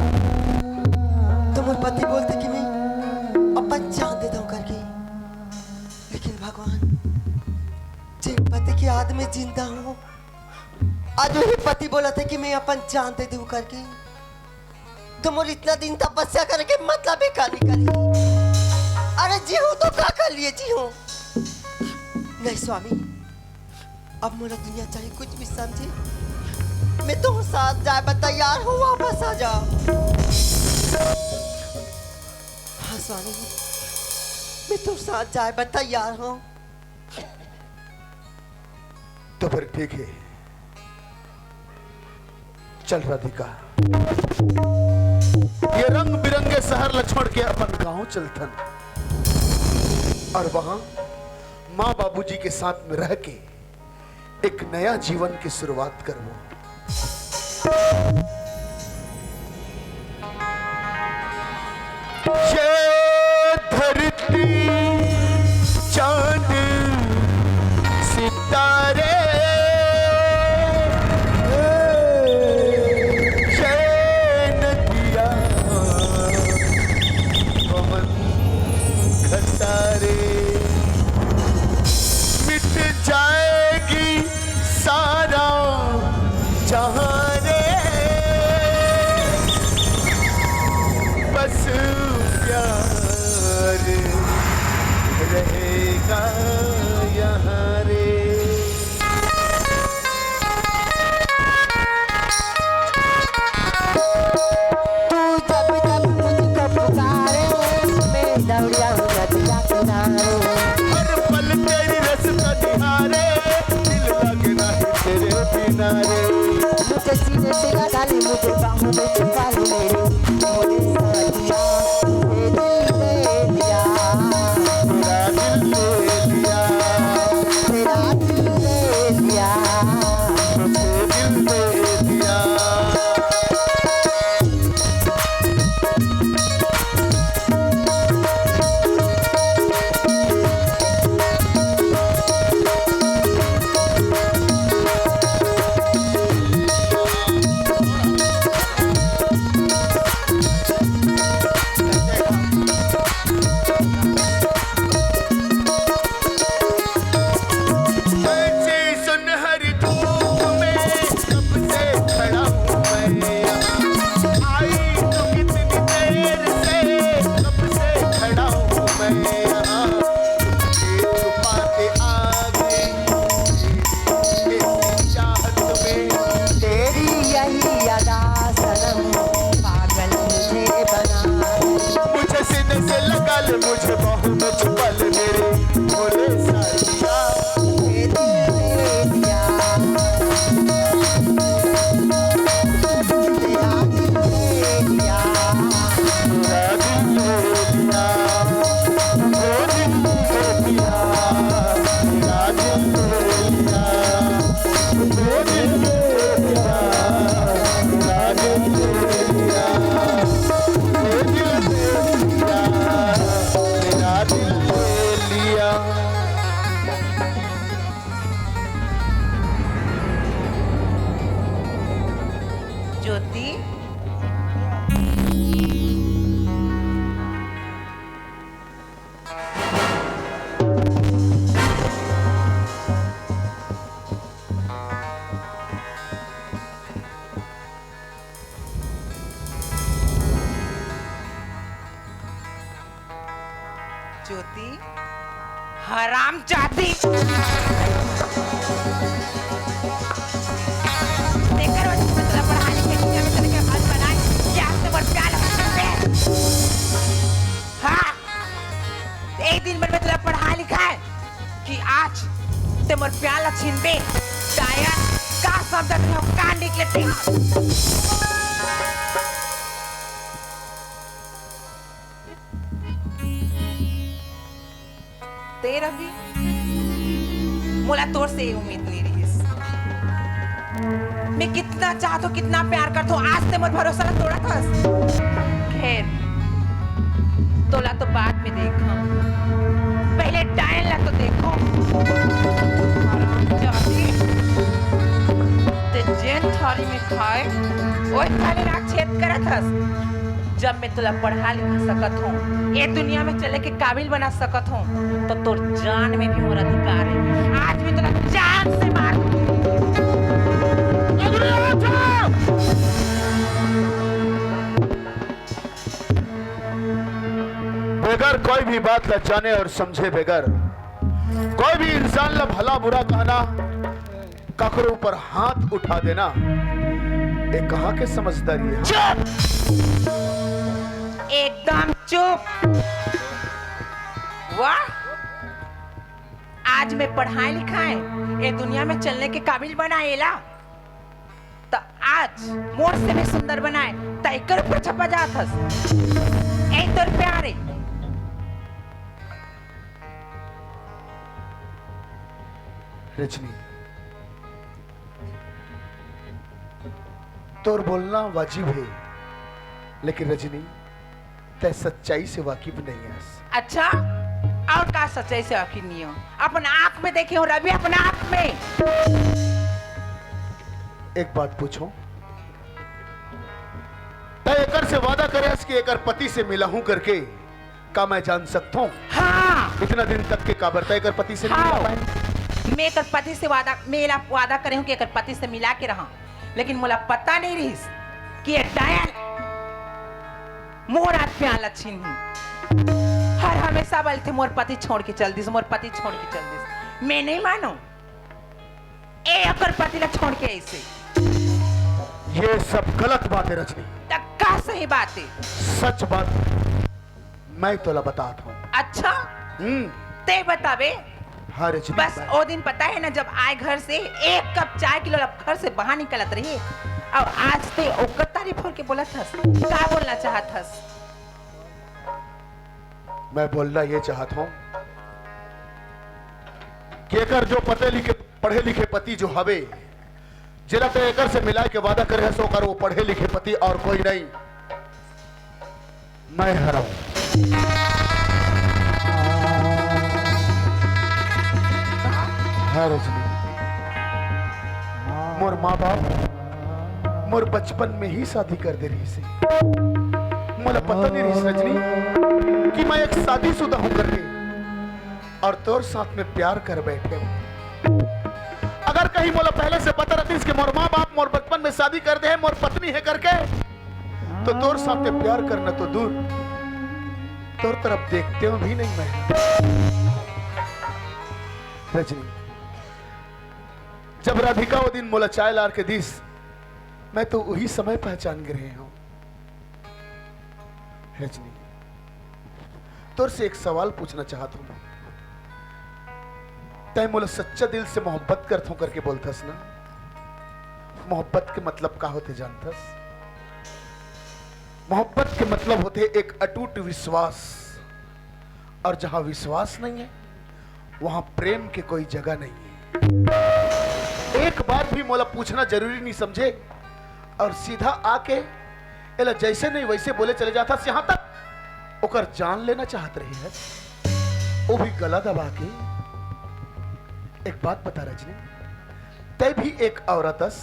तो मोर पति बोलथे कि मैं अपन जान दे दूँ करके। लेकिन भगवान, जेन पति के याद में जिंदा हूँ, आज वही पति बोलथे कि मैं अपन जान दे दूँ करके, तो मोर इतना दिन तपस्या करे के मतलब ही का निकली? अरे जीहूँ तो का कर लिए जीहूँ? नहीं स्वामी, अब मोला दुनिया चाहे कुछ भी समझे, मैं तोर साथ जाए बर तैयार हूँ, वापस आ जा। हाँ स्वामी, मैं तोर साथ जाए बर तैयार हूँ। तो फिर ठीक है, चल राधिका, ये रंग बिरंगे शहर ला छोड़ के अपन गांव चलथन, और वहां माँ बाबूजी के साथ में रह के एक नया जीवन की शुरुआत करबो। ये धरती, चांद, सितारे, ये नदियाँ, पवन, घटारे, मिट जाएगी सारा जहां रे, बस प्यार रहेगा यहाँ रे। तू जब जब मुझको पुकारे, मैं दौड़ जाऊं नदिया किनारे। हर पल तेरी रसता निहारे, दिल लगे ना तेरे किनारे। मुझे सीने से लगा ले, मुझे बाहों में छुपा ले मेरे, मुझे साथिया, ये दिल दे दिया, मेरा दिल दे दिया, मेरा दिल दे दिया, मुझे दिल दे दिया। ज्योति, ज्योति, हरामजादी। तेकर वजह से मैं तोला पढ़ा लिखे दुनिया में चले के काबिल बनाए, कि आज ते मोर प्यार ला छीन बे। हाँ, एक दिन भर में तोला पढ़ा लिखाए, कि आज ते मोर प्यार ला छीन बे। डायन, का समझत हो, का निकले ते? ते रवि, मोला तोर से ये उम्मीद नहीं रहिस। मैं कितना चाहत हूँ, कितना प्यार करत हूँ, आज ते मोर भरोसा ला तोड़त हस। खैर, तोला तो बाद में देखम, पहले डायन ला तो देखो। हरामजादी, ते जेन थारी में खाए, ओही थारी ला छेद करत हस। जब मैं तोला पढ़ा लिखा सकत हूँ, ये दुनिया में चले के काबिल बना सकत हूँ, तो तोर जान में भी मोर अधिकार है। आज मैं तोला जान से मार दूंगी। बगैर कोई भी बात ला जाने और समझे बगैर कोई भी इंसान ला भला बुरा कहना, काकरो ऊपर हाथ उठा देना, ये कहाँ के समझदारी है? चुप! एकदम चुप! वाह! आज मैं पढ़ाए लिखाए, ये दुनिया में चलने के काबिल बनाए ला, त आज मोर से भी सुंदर बनाए, त एकर ऊपर छपा जात हस। ए तोर प्यार है। रजनी, तोर बोलना वाजिब है, लेकिन रजनी, तै सच्चाई से वाकिफ नहीं हस। अच्छा, और का सच्चाई से वाकिफ नहीं हो? अपन आँख में देखे हो रवि, अपन आँख में। एक बात पूछो, तै एकर से वादा करे हस कि एकर पति से मिलाहूं करके, का मैं जान सकता हूँ? हाँ। इतना दिन तक के काबर तै एकर पति से नहीं मिला हाँ। पाए? मैं एकर पति से वादा, मैं एला वादा करे हूँ कि एकर पति से मिला के रहा, लेकिन मोला पता नहीं रहिस कि ये डायन मोर आज प्यार ला छीनही। हर हमेशा बोलथे, "मोर पति छोड़ के चल दिस, मोर पति छोड़ के चल दिस।" मैं नहीं मानो। ए ओकर पति ला छोड़ के ऐसे। ये सब गलत बात है रजनी। त का सही बात है? सच बात मैं तोला बतात हूँ। अच्छा? हम्म। ते बताबे? हाँ रजनी, बस मैं ओ दिन पता है ना, जब आए घर से एक कप चाय के लिए घर से बाहर निकलत रही, और आज ते ओकर तारीफ होके बोलत हस। का बोलना चाहत हस? मैं बोलना ये चाहत हूँ कि एकर जो पते लिखे, पढ़े लिखे पति जो हवे, जेला ते एकर से मिलाए के वादा करे हस, ओकर वो पढ़े लिखे पति और कोई नहीं, मैं हरंव। हाँ रजनी, मोर माँ बाप मोर बचपन में ही शादी कर दे रहिस हे। मोला पता नहीं रहिस रजनी कि मैं एक शादीशुदा हूँ करके, और तोर साथ में प्यार कर बैठे हूँ। अगर कहीं मोला पहले से पता रहतिस कि मोर माँ बाप मोर बचपन में शादी कर दे है, मोर पत्नी है करके, तो तोर साथ में प्यार करना तो दूर, तोर तरफ देखते हुए भी नहीं मैं। रजनी, जब राधिका वो दिन मोला चाय लार के दिस, मैं तो वही समय पहचान गे रहेंव। रजनी, तोर से एक सवाल पूछना चाहत हूँ। तै मोला सच्चा दिल से मोहब्बत करथों करके बोलथस ना? मोहब्बत के मतलब का होथे जानथस? मोहब्बत के मतलब होथे एक अटूट विश्वास, और जहाँ विश्वास नहीं है, वहाँ प्रेम के कोई जगह नहीं है। एक बार भी मोला पूछना जरूरी नहीं समझे, अउ सीधा आके एला जइसे नहीं वइसे बोले चले जात हस, यहाँ तक ओकर जान लेना चाहत रहे हस, वो भी गला दबा के। एक बात बता रजनी, तैं भी एक औरत हस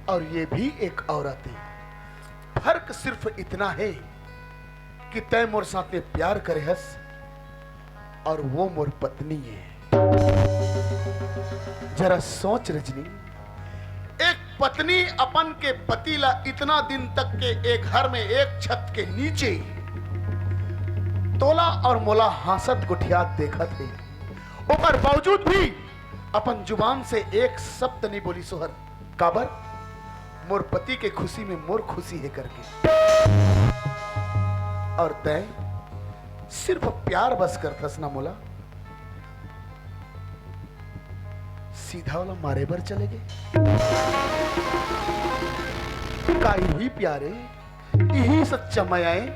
अउ ये भी एक औरत हे। फर्क सिर्फ इतना हे कि तैं मोर साथे प्यार करे हस अउ वो मोर पत्नी हे। जरा सोच रजनी, एक पत्नी अपन के पति ला इतना दिन तक के एक घर में एक छत के नीचे तोला अउ मोला हाँसत गोठियात देखत हे, ओकर बावजूद भी अपन जुबान से एक शब्द नहीं बोलिस हे। काबर? मोर पति के खुशी में मोर खुशी हे करके। अउ तैं सिर्फ प्यार बस करथस ना मोला, सीधा ओला मारे बर चले गे। का इही प्यार हे? इही सच्चा मया हे?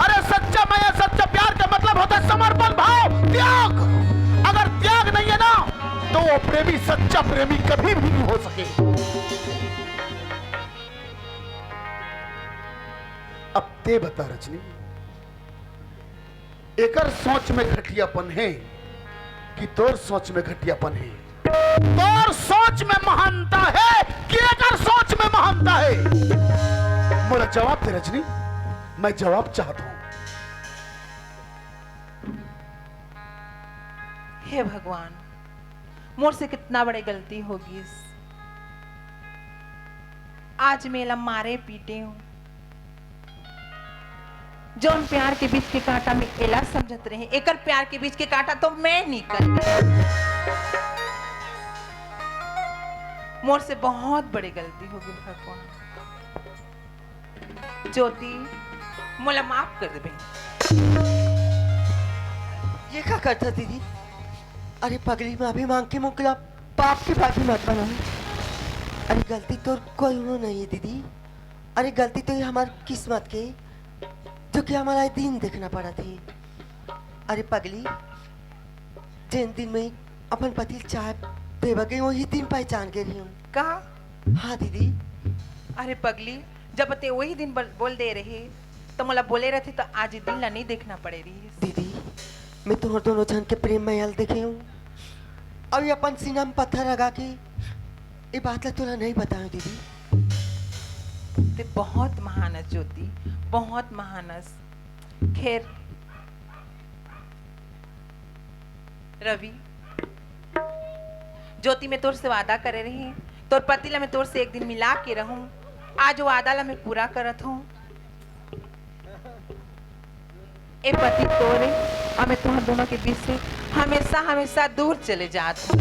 अरे सच्चा मया, सच्चा प्यार के मतलब होथे समर्पण भाव, त्याग। अगर त्याग नहीं हे ना, तो वो प्रेमी, सच्चा प्रेमी कभी भी नहीं हो सके। अब तैं बता रजनी, एकर सोच में घटियापन हे कि तोर सोच में घटियापन हे? तोर सोच में महानता हे कि एकर सोच में महानता हे? मोला जवाब दे रजनी, मैं जवाब चाहत हूँ। हे भगवान, मोर से कितना बड़े गलती हो गिस। आज मैं एला मारे पीटे हूँ। जौन प्यार के बीच के कांटा में एला समझत रहे, एकर प्यार के बीच के कांटा तो मैं निकल गई। मोर से बहुत बड़े गलती हो गई भगवान। ज्योति, मोला माफ कर दे बहन। ये का करथा दीदी? अरे पगली, माफी मांग के मोला पाप के भागी मत बना। अरे गलती तोर कोई नहीं हे दीदी। अरे गलती तो ये हमार किस्मत के, जो कि हमारा ये दिन देखना पड़त हे। अरे पगली, जेन दिन मैं अपन पति ल चाय देवा गई, वही दिन पहचान के रही हूँ। का? हाँ दीदी। अरे पगली, जब तैं वही दिन बोल, बोल दे रहे, तो मोला बोले रहते तो आज ये दिन ला नहीं देखना पड़े रही। दीदी, मैं तुम्हार दोनों झन के प्रेम मया ल देखे हूँ, अउ ये अपन सीना में पत्थर लगा के ये बात ला तोला नहीं बताऊँ दीदी। तैं बहुत महान हस ज्योति, बहुत महान हस। खैर रवि, ज्योति, मैं तोर से वादा करे रही, तोर पति ला मैं तोर से एक दिन मिला के रहूं। आज वो वादा ला मैं पूरा करत हूँ। ए पति तोर हे, अउ मैं तुहर दोनों के बीच से हमेशा हमेशा दूर चले जात हूँ।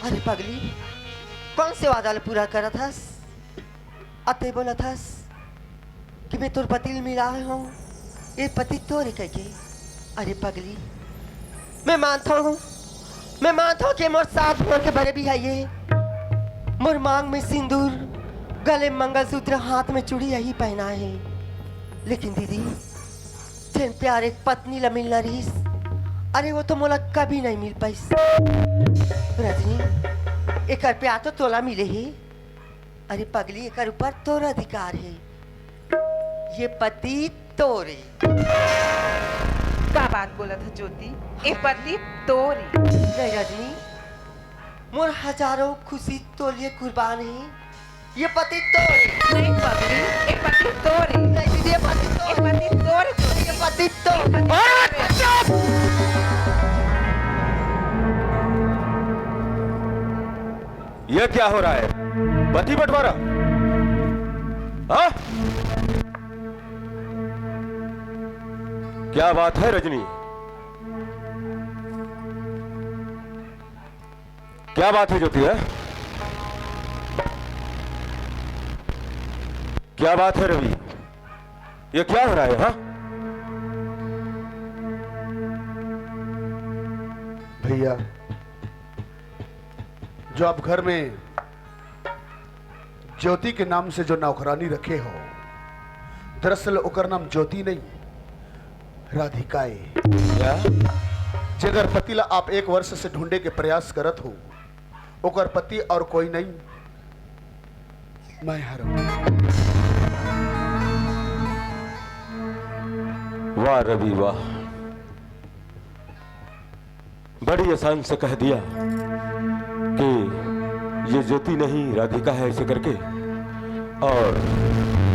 अरे पगली, कौन से वादा ला पूरा करत हस? अउ तैं बोलत हस कि मैं तोर पति ल मिलाए हूँ, ए पति तोर हे कहिके। अरे पगली, मैं मानता हूँ, मैं मानता हूँ कि मोर सास मोर के बड़े बिहाई हे, मोर मांग में सिंदूर, गले में मंगलसूत्र, हाथ में चूड़ी यही पहनाए हे। लेकिन दीदी, जेन प्यार एक पत्नी ला मिलना रहिस, अरे वो तो मोला कभी नहीं मिल पाइस। रजनी, एकर प्यार तो तोला मिले हे। अरे पगली, एकर ऊपर तोर अधिकार हे। ये पति तोर हे। का बात बोलत हस ज्योति? ए पति तोर हे। नहीं रजनी, मोर हजारों खुशी तोर लिए कुर्बान हे। ये पति तोर हे। नहीं पगली, ए पति तोर हे। नहीं दीदी, ये पति तोर हे। ए पति तोर हे। ये पति तोर हे। अरे चुप! ये क्या हो रहा है? पति बंटवारा? हाँ? क्या बात है रजनी? क्या बात है ज्योति, है? क्या बात है रवि? ये क्या हो रहा है, हाँ? भैया, जो आप घर में ज्योति के नाम से जो नौकरानी रखे हो, दरअसल ओकर नाम ज्योति नहीं, राधिका ए। क्या? जेकर पति ला आप एक वर्ष से ढूंढे के प्रयास करत हो, ओकर पति और कोई नहीं, मैं हरव। वाह रवि, वाह, बड़ी आसान से कह दिया कि ये ज्योति नहीं, राधिका है, ऐसे करके, और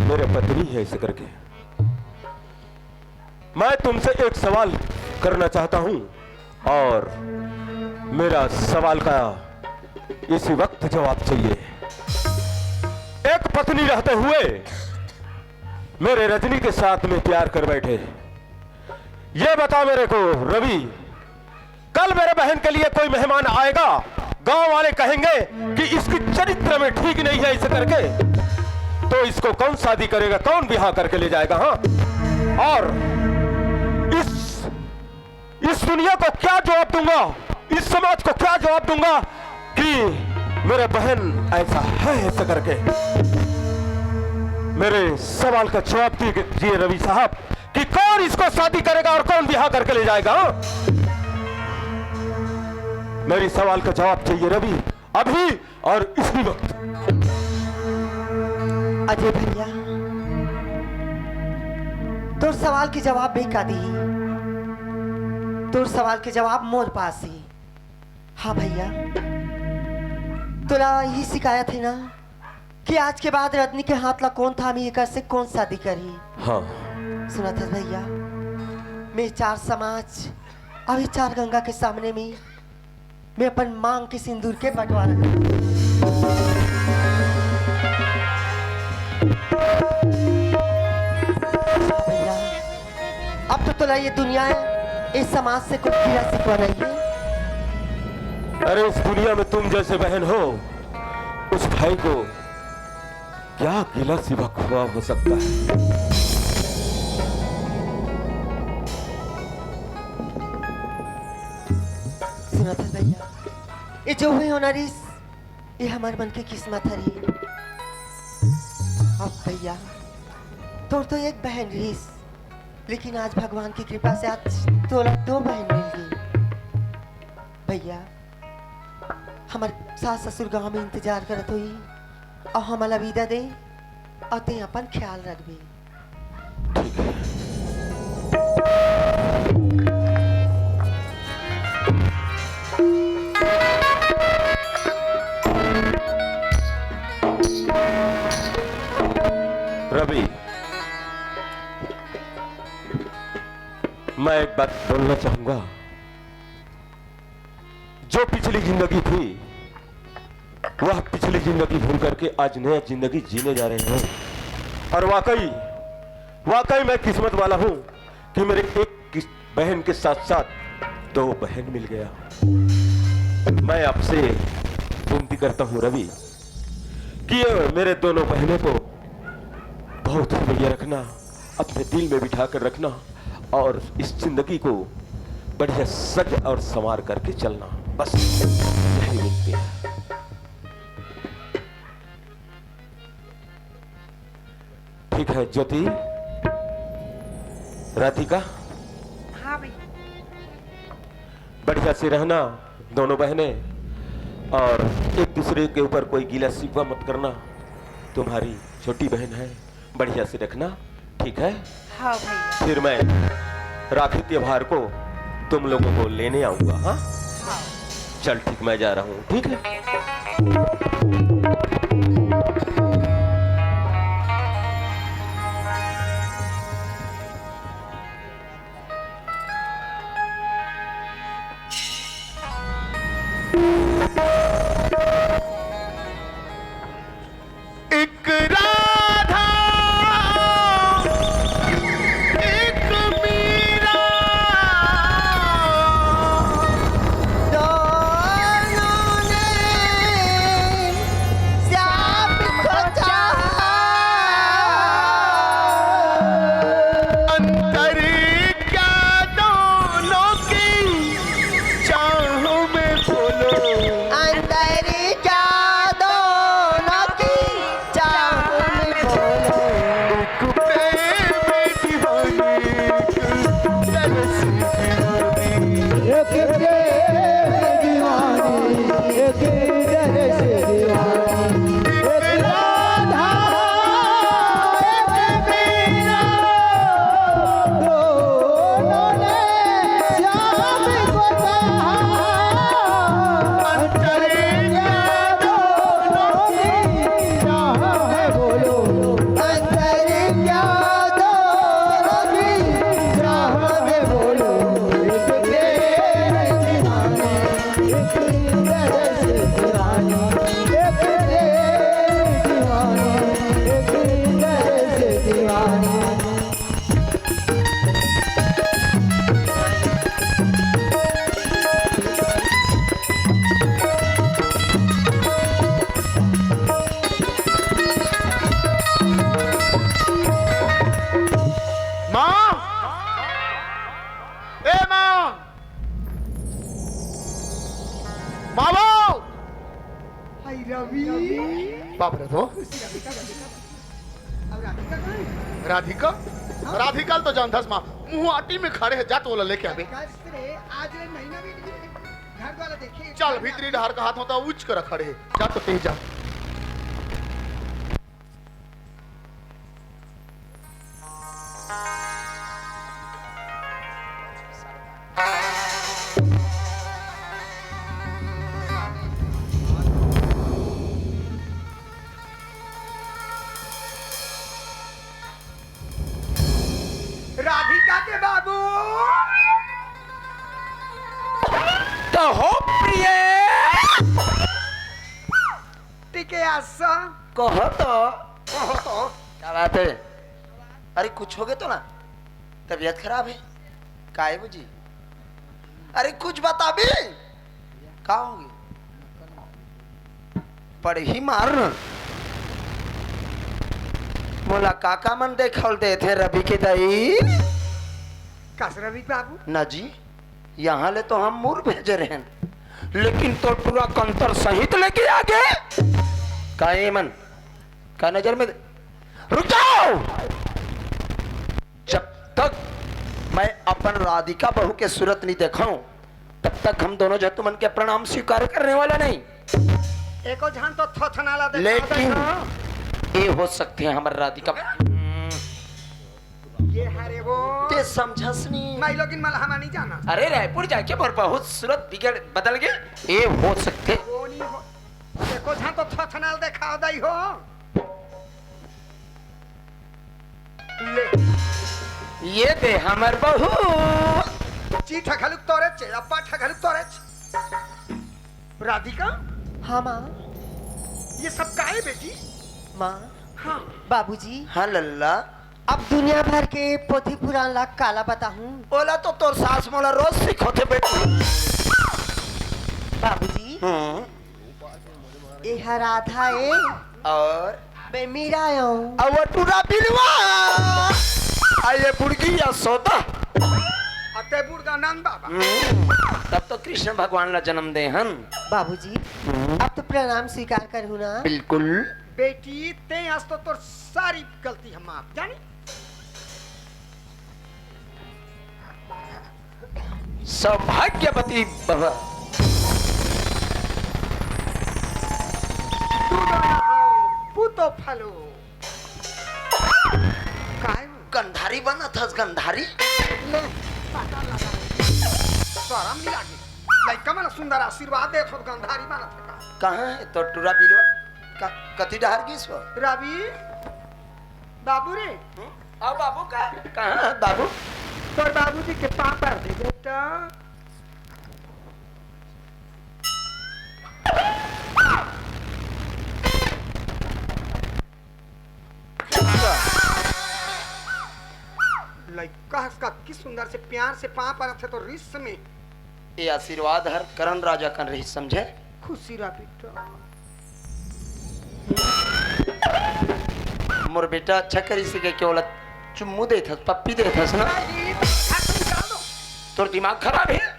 मेरे पत्नी है, ऐसे करके। मैं तुमसे एक सवाल करना चाहता हूं, और मेरा सवाल का इसी वक्त जवाब चाहिए। एक पत्नी रहते हुए मेरे रजनी के साथ में प्यार कर बैठे। ये बता मेरे को रवि, कल मेरे बहन के लिए कोई मेहमान आएगा, गांव वाले कहेंगे कि इसकी चरित्र में ठीक नहीं है, इसे करके, तो इसको कौन शादी करेगा, कौन ब्याह करके ले जाएगा? हाँ, और इस इस दुनिया को क्या जवाब दूंगा, इस समाज को क्या जवाब दूंगा कि मेरे बहन ऐसा है, ऐसा करके। मेरे सवाल का जवाब दीजिए रवि साहब कि कौन इसको शादी करेगा और कौन ब्याह करके ले जाएगा? मेरी सवाल का जवाब चाहिए रवि, अभी और इसी वक्त। अजय भैया, तोर सवाल के जवाब भी का दी? तोर सवाल के जवाब मोर पास ही। हाँ भैया, तोला यही शिकायत है ना कि आज के बाद रजनी के हाथ ला कौन थामी, एकर से कौन शादी करही? हाँ। सुनत हस भैया, मैं चार समाज अभी चार गंगा के सामने में मैं अपन मांग के सिंदूर के बंटवारा करूं। भैया, अब तो तोला ये दुनिया है, इस समाज से कुछ गिला शिकवा नहीं है। अरे, इस दुनिया में तुम जैसे बहन हो, उस भाई को क्या गिला शिकवा हो सकता है? सुनत हस भैया, ये जो हुई होना रिस, ये हमर मन के किस्मत हरे। अब भैया, तोर तो एक बहन रिस, लेकिन आज भगवान की कृपा से आज तोला दो बहन मिल गई। भैया, हमर सास ससुर गांव में इंतजार करत होई, अउ हमला विदा दे, अउ तें अपन ख्याल रखबे। ठीक है। रवि, मैं एक बात बोलना चाहूंगा। जो पिछली जिंदगी थी, वह पिछली जिंदगी भूल करके आज नया जिंदगी जीने जा रहे हैं। और वाकई, वाकई मैं किस्मत वाला हूँ कि मेरे एक किस-, बहन के साथ साथ दो बहन मिल गया। मैं आपसे विनती करता हूँ रवि, कि ये मेरे दोनों बहनों को बहुत ही बढ़िया रखना, अपने दिल में बिठा कर रखना और इस जिंदगी को बढ़िया सज और संवार करके चलना, बस यही विनती है। ठीक है ज्योति, राधिका, हाँ भैया। बढ़िया से रहना दोनों बहनें, और एक दूसरे के ऊपर कोई गिला शिकवा मत करना। तुम्हारी छोटी बहन है, बढ़िया से रखना, ठीक है? हाँ भैया। फिर मैं राखी त्योहार को तुम लोगों को लेने आऊंगा, हाँ? हाँ। चल ठीक, मैं जा रहा हूँ, ठीक है? एक राधा, एक मीरा, दोनों ने अब राधिका कहाँ है? राधिका? हाँ? राधिका ल तो जानथस माँ, मुँह आटी में खड़े हे, जा तो ओला लेके आबे। कस रे, आज ले महीना बीत गे। घर वाला देखे, चल, भीतरी डहर का हाथ होता उच कर खड़े हे, जा तो तें जा। राधिका के बाबू। कहो प्रिय। टिके आसा। कहो तो। कहो तो। का बात हे? अरे कुछ होगे तो ना? तबीयत खराब हे? काय बुझी? अरे कुछ बताबे। का होगे? पड़ही मार न। मोला काका मन देखल देथे रवि के दई। कस रवि बाबू? ना जी, यहाँ ले तो हम मुर भेजे रहेन, लेकिन तोर टुरा कंतर सहित लेके आगे। का ए मन का नजर में दे-, रुक जाओ। जब तक मैं अपन राधिका बहू के सूरत नहीं देखाऊं, तब तक हम दोनों जन तुमन के प्रणाम स्वीकार करने वाला नहीं। एको झन तो थोथनाला देखा लेकिन देखा। ए हो सकथे हमर राधिका। ये हरे वो। ते समझस नहीं। मैं लोगिन मलहमा नहीं जाना। अरे रायपुर जाके मोर बहुत सूरत बिगड़ बदल गे। ए हो सकथे। वो नहीं हो। एको झन तो थोथनाल देखाव दई हो। ले। ये दे हमर बहू। जी ठघलुक तोरे चे, अब्बा ठघलुक तोरे चे। राधिका? हाँ माँ। ये सब काहे बेटी? माँ। हाँ। बाबूजी। हाँ लल्ला। अब दुनिया भर के पोथी पुराण ला काला बताहूँ? ओला तो तोर सास मोला रोज सिखोथे बेटी। बाबूजी। हम्म। एहा राधा ए। और? मैं मीरा आऊं। अउ वो टूरा बिलवा। आ ये बुड़गी यशोदा। अते बुड़गा नंद बाबा। हम्म, तब तो कृष्ण भगवान ला जन्म दे हन। बाबूजी, हम्म। अब तो प्रणाम स्वीकार करहु ना। बिल्कुल। बेटी, ते आज तो तोर सारी गलती हम माफ जानी। सौभाग्यवती भव। पूतो फलो। काय? गंधारी बनत हस, गंधारी? ले, पता लगा। शरम नहीं लागे। लइका मन सुंदर आशीर्वाद देत हो, गंधारी बनत हस का? कहाँ है तो टूरा बिलवा? का, कति डहर गिस हो? रवि, बाबू रे। हम्म? आओ बाबू का, कहाँ है बाबू? तोर बाबूजी के पाँव पर दे बेटा। लइका हस का कि सुंदर से प्यार से पाँव परत हे तो रिस में। ये आशीर्वाद हर करण राजा कन रही समझे। खुशी रह बेटा। मोर बेटा अच्छा करिस के केवल चुम्मू देथस, पप्पी देथस ना। अरे, खत्म कर दो। तोर दिमाग खराब है?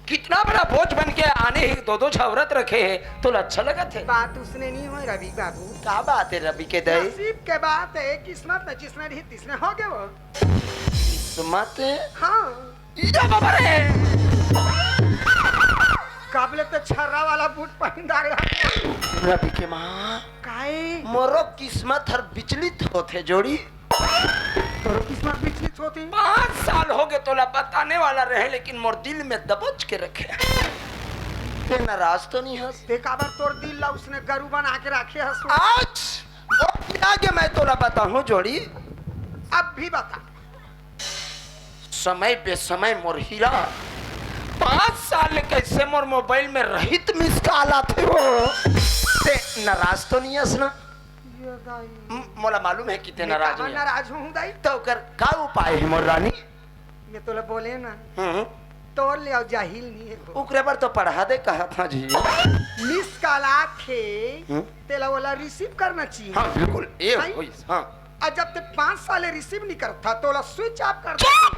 कितना बड़ा बोझ बन के आने ही दो दो झवरत रखे है, तो अच्छा लगत है? बात उसने नहीं हो रवि बाबू। का बात है रवि के दई? नसीब के बात है, किस्मत में जिसने रही तिसने हो गए वो। किस्मत? हाँ। ये बाबा रे! काबले तो छर्रा वाला बूट पहन डाले। रवि के माँ। काहे? मोरो किस्मत हर विचलित होथे जोड़ी। तोरो किस्मत विचलित होथे। पाँच साल हो गए तोला बताने वाला रहे, लेकिन मोर दिल में दबोच के रखे। ते नाराज तो नहीं हस? ते काबर तोर दिल ला उसने गरु बना के रखे हस? आज मोर आगे मैं तोला बताहूँ जोड़ी। अब भी बता। समय बेसमय मोर हीरा, पाँच साल ले कैसे मोर मोबाइल में रहित मिस कॉल आथे हो? ते नाराज तो नहीं हस ना? ये दाई। म-, मोला मालूम है कि ते मैं नाराज काबर नहीं हस। नाराज हूँ दाई? तो ओकर का उपाय है मोर रानी? मैं तोला बोले ना। हम्म। तोर ले अउ जाहिल नहीं है वो। ओकरे बर तो पढ़ा दे कहा था जी। मिस कॉल आथे, हम्म। तेला ओला रिसीव करना चाहिए। हाँ, बिल्कुल, ए भाई। होइस, हाँ। अउ जब ते पाँच साल रिसीव नहीं करत था, तो ओला स्विच ऑफ कर दे। चुप!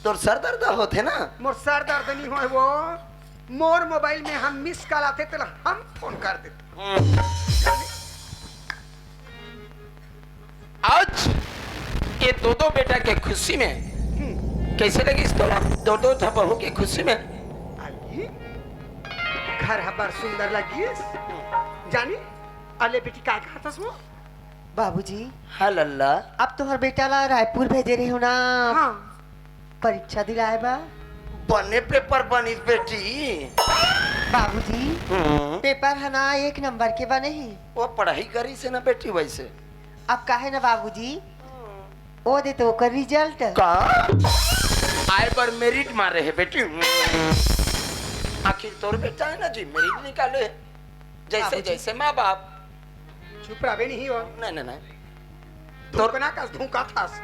तोर सर दर्द होथे ना? मोर सर दर्द नहीं होय वो। मोर मोबाइल में हम मिस कॉल आथे, तेला हम फोन कर देते। हम्म। जाने? ये दो दो बेटा के खुशी में हम्म। कैसे लगिस तोला? दो दो ठा बहू के खुशी में। आई, घर हबर सुंदर लगिस। जानी, अले बेटी काय कहत हस वो? बाबूजी, हाँ लल्ला। अब तोहर बेटा ला रायपुर भेजे रहे हो ना? हाँ। परीक्षा दिलाए बा। बने पेपर बनिस बेटी। बाबूजी, हम्म। पेपर ह ना एक नंबर के बने ही। वो पढ़ाई करिस हे ना बेटी वैसे। अब काहे ना बाबूजी, ओ दे तो ओकर रिजल्ट। का? आए बर मेरिट मारे हे बेटी। आखिर तोर बेटा हे ना जी, मेरिट निकाले हे। जैसे, बाबूजी। जैसे माँ बाप। चुप रहबे नहीं हो। नहीं, नहीं, नहीं। धुकना कस धुकत हस।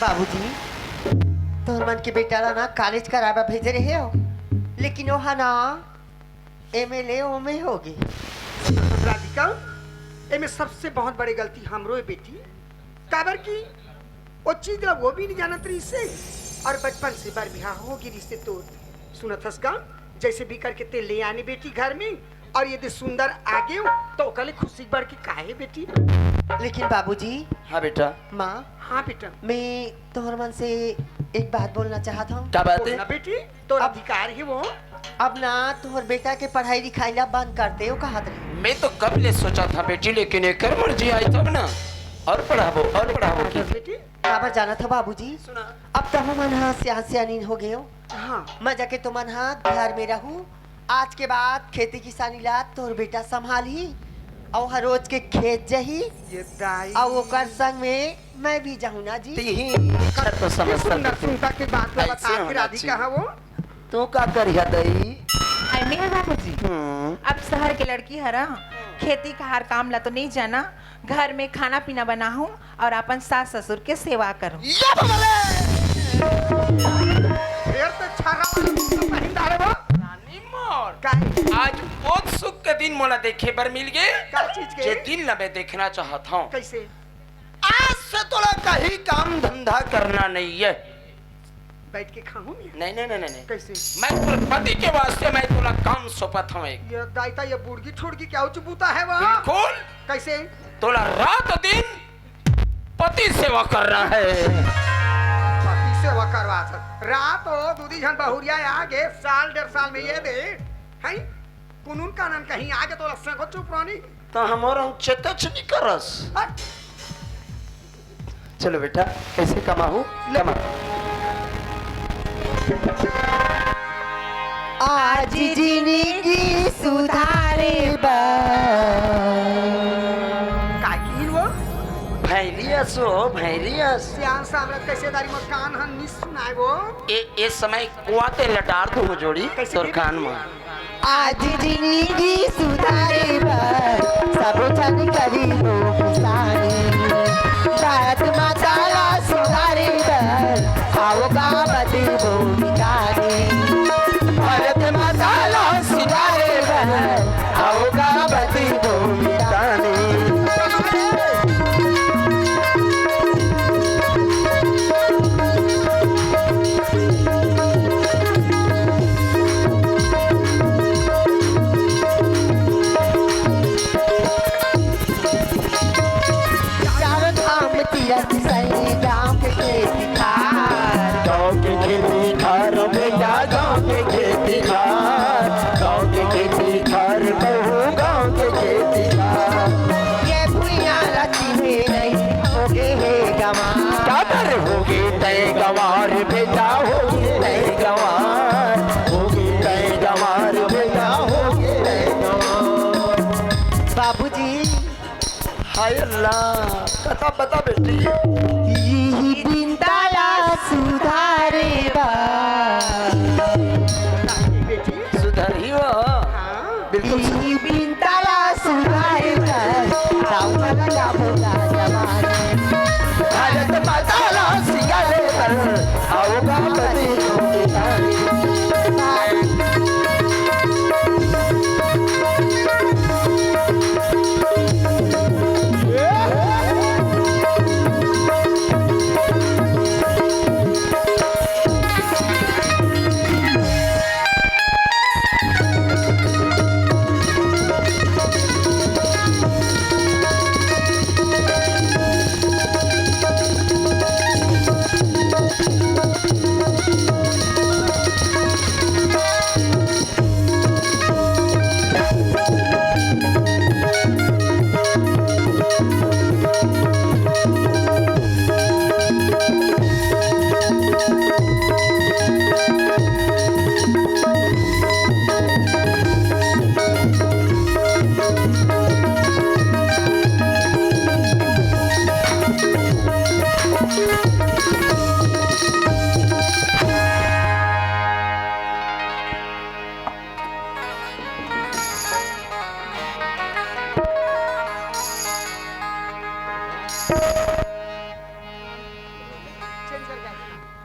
बाबूजी, तोर मन के बेटा ला ना कॉलेज कराए बर भेजे रहे हो, लेकिन ओहा ना एमएलए ओमे होगे। राधिका, एमे सबसे बहुत बड़ी गलती हमरो हे बेटी, काबर कि वो चीज ला वो भी नहीं जानत रहिस हे, और बचपन से बर बिहाव होगे रहिस हे तोर। सुनत हस का, जैसे भी करके तें ले आने बेटी घर में, और यदि सुंदर आगे हो, तो ओकर ले खुशी बढ़ के काहे बेटी? लेकिन बाबूजी, हाँ बेटा। माँ, हाँ बेटा। मैं तोहर मन से एक बात बोलना चाहत हूँ। का बात हे? बोलना बेटी, तोर अब अधिकार हे वो। अब ना तोहर बेटा के पढ़ाई लिखाई ला बंद कर दे, वो कहत रहे। मैं तो कब ले सोचत हँव बेटी, लेकिन एकर मर्जी आई तब ना। और पढ़ाबो, और पढ़ाबो की। बेटी। काबर जानत हव बाबूजी? सुना। अब तहु मन ह सियान सियानिन हो गए हो। हाँ। मजा के तुमन ह घर में रहू। आज के बाद खेती किसानी ला तोर बेटा संभालही, अउ हर रोज के खेत जही, ये दाई। अउ ओकर संग में मैं भी जाहूँ ना जी। तिही अच्छा तो ये समझता सुंदर तू। सुंदर के बात ला ऐसे बता के होना राधिका चाहिए। हवो। तू का करिहा दई? अरे नहीं बाबूजी, हम्म। अब शहर के लड़की हरा, खेती का हर काम ला तो नहीं जाना, घर में खाना पीना बनाहूँ और अपन सास ससुर के सेवा करूँ। ये बगले! फेर ते छर्रा वाला कुर्ता पहिन डारे वो। रानी मोर। काहे? आज बहुत सुख के दिन मोला देखे बर मिल गे। का चीज के? जे दिन ला मैं देखना चाहत हँव। कैसे? आज से तोला कहीं काम धंधा करना नहीं है। बैठ के खाहूँ मैं। नहीं, नहीं, नहीं, नहीं, नहीं। कैसे? मैं तोर पति के वास्ते मैं तोला काम सौंपत हँव एक। ये दाई ता, ये बुड़गी ठुड़गी क्या उचबूता है वो? बिल्कुल। कैसे? तोला रात दिन पति सेवा करना है। पति सेवा करवा सक। रात हो, दूधी झन बहुरिया आगे, साल डेढ़ साल में ये दे, हैं? कुनून कानून कहीं आगे तो लस्से को चुप रहनी। तो हमारा चेतच नहीं करस। हट। चलो बेटा, कैसे कमाहू? ले। कमा। आज जिंदगी सुधारे बर। का किहिन वो? भैरियस हो, भैरियस। सियान सामरत कैसे दारी में कान हन नहीं सुनाए वो? ए, ए समय कुआ ते लटार दूँ जोड़ी कैसे तोर कान में। आज जिंदगी सुधारे बर सब झन करी हो किसानी। भारत माता ला सुधारे बर आओ गा बदे भूमिकानी। भारत माता ला सुधारे बर आओ गा बदे भूमिकानी। चारों धाम तीरथ सही गाँव के खेती खार। गाँव के खेती खार भैया, गाँव के खेती खार, गाँव के खेती खार, बहू गाँव के खेती खार। ये भुइयां रची में नहीं होगे हे गंवार। काबर होगे तैं गंवार बेटा, होगे तैं गंवार, होगे तैं गंवार बेटा, होगे तैं गंवार। बाबूजी। हाय अल्लाह, कथा बता बेटी। इही बिनता ला सुधारे बर। बेटी। सुधरही वो। हाँ। बिल्कुल। इही बिनता ला सुधारे बर। ताऊ वाला का बोला जवानी। भारत माता ला सिंगारे बर। आओ गा बदे भूमिकानी। कर जाथे।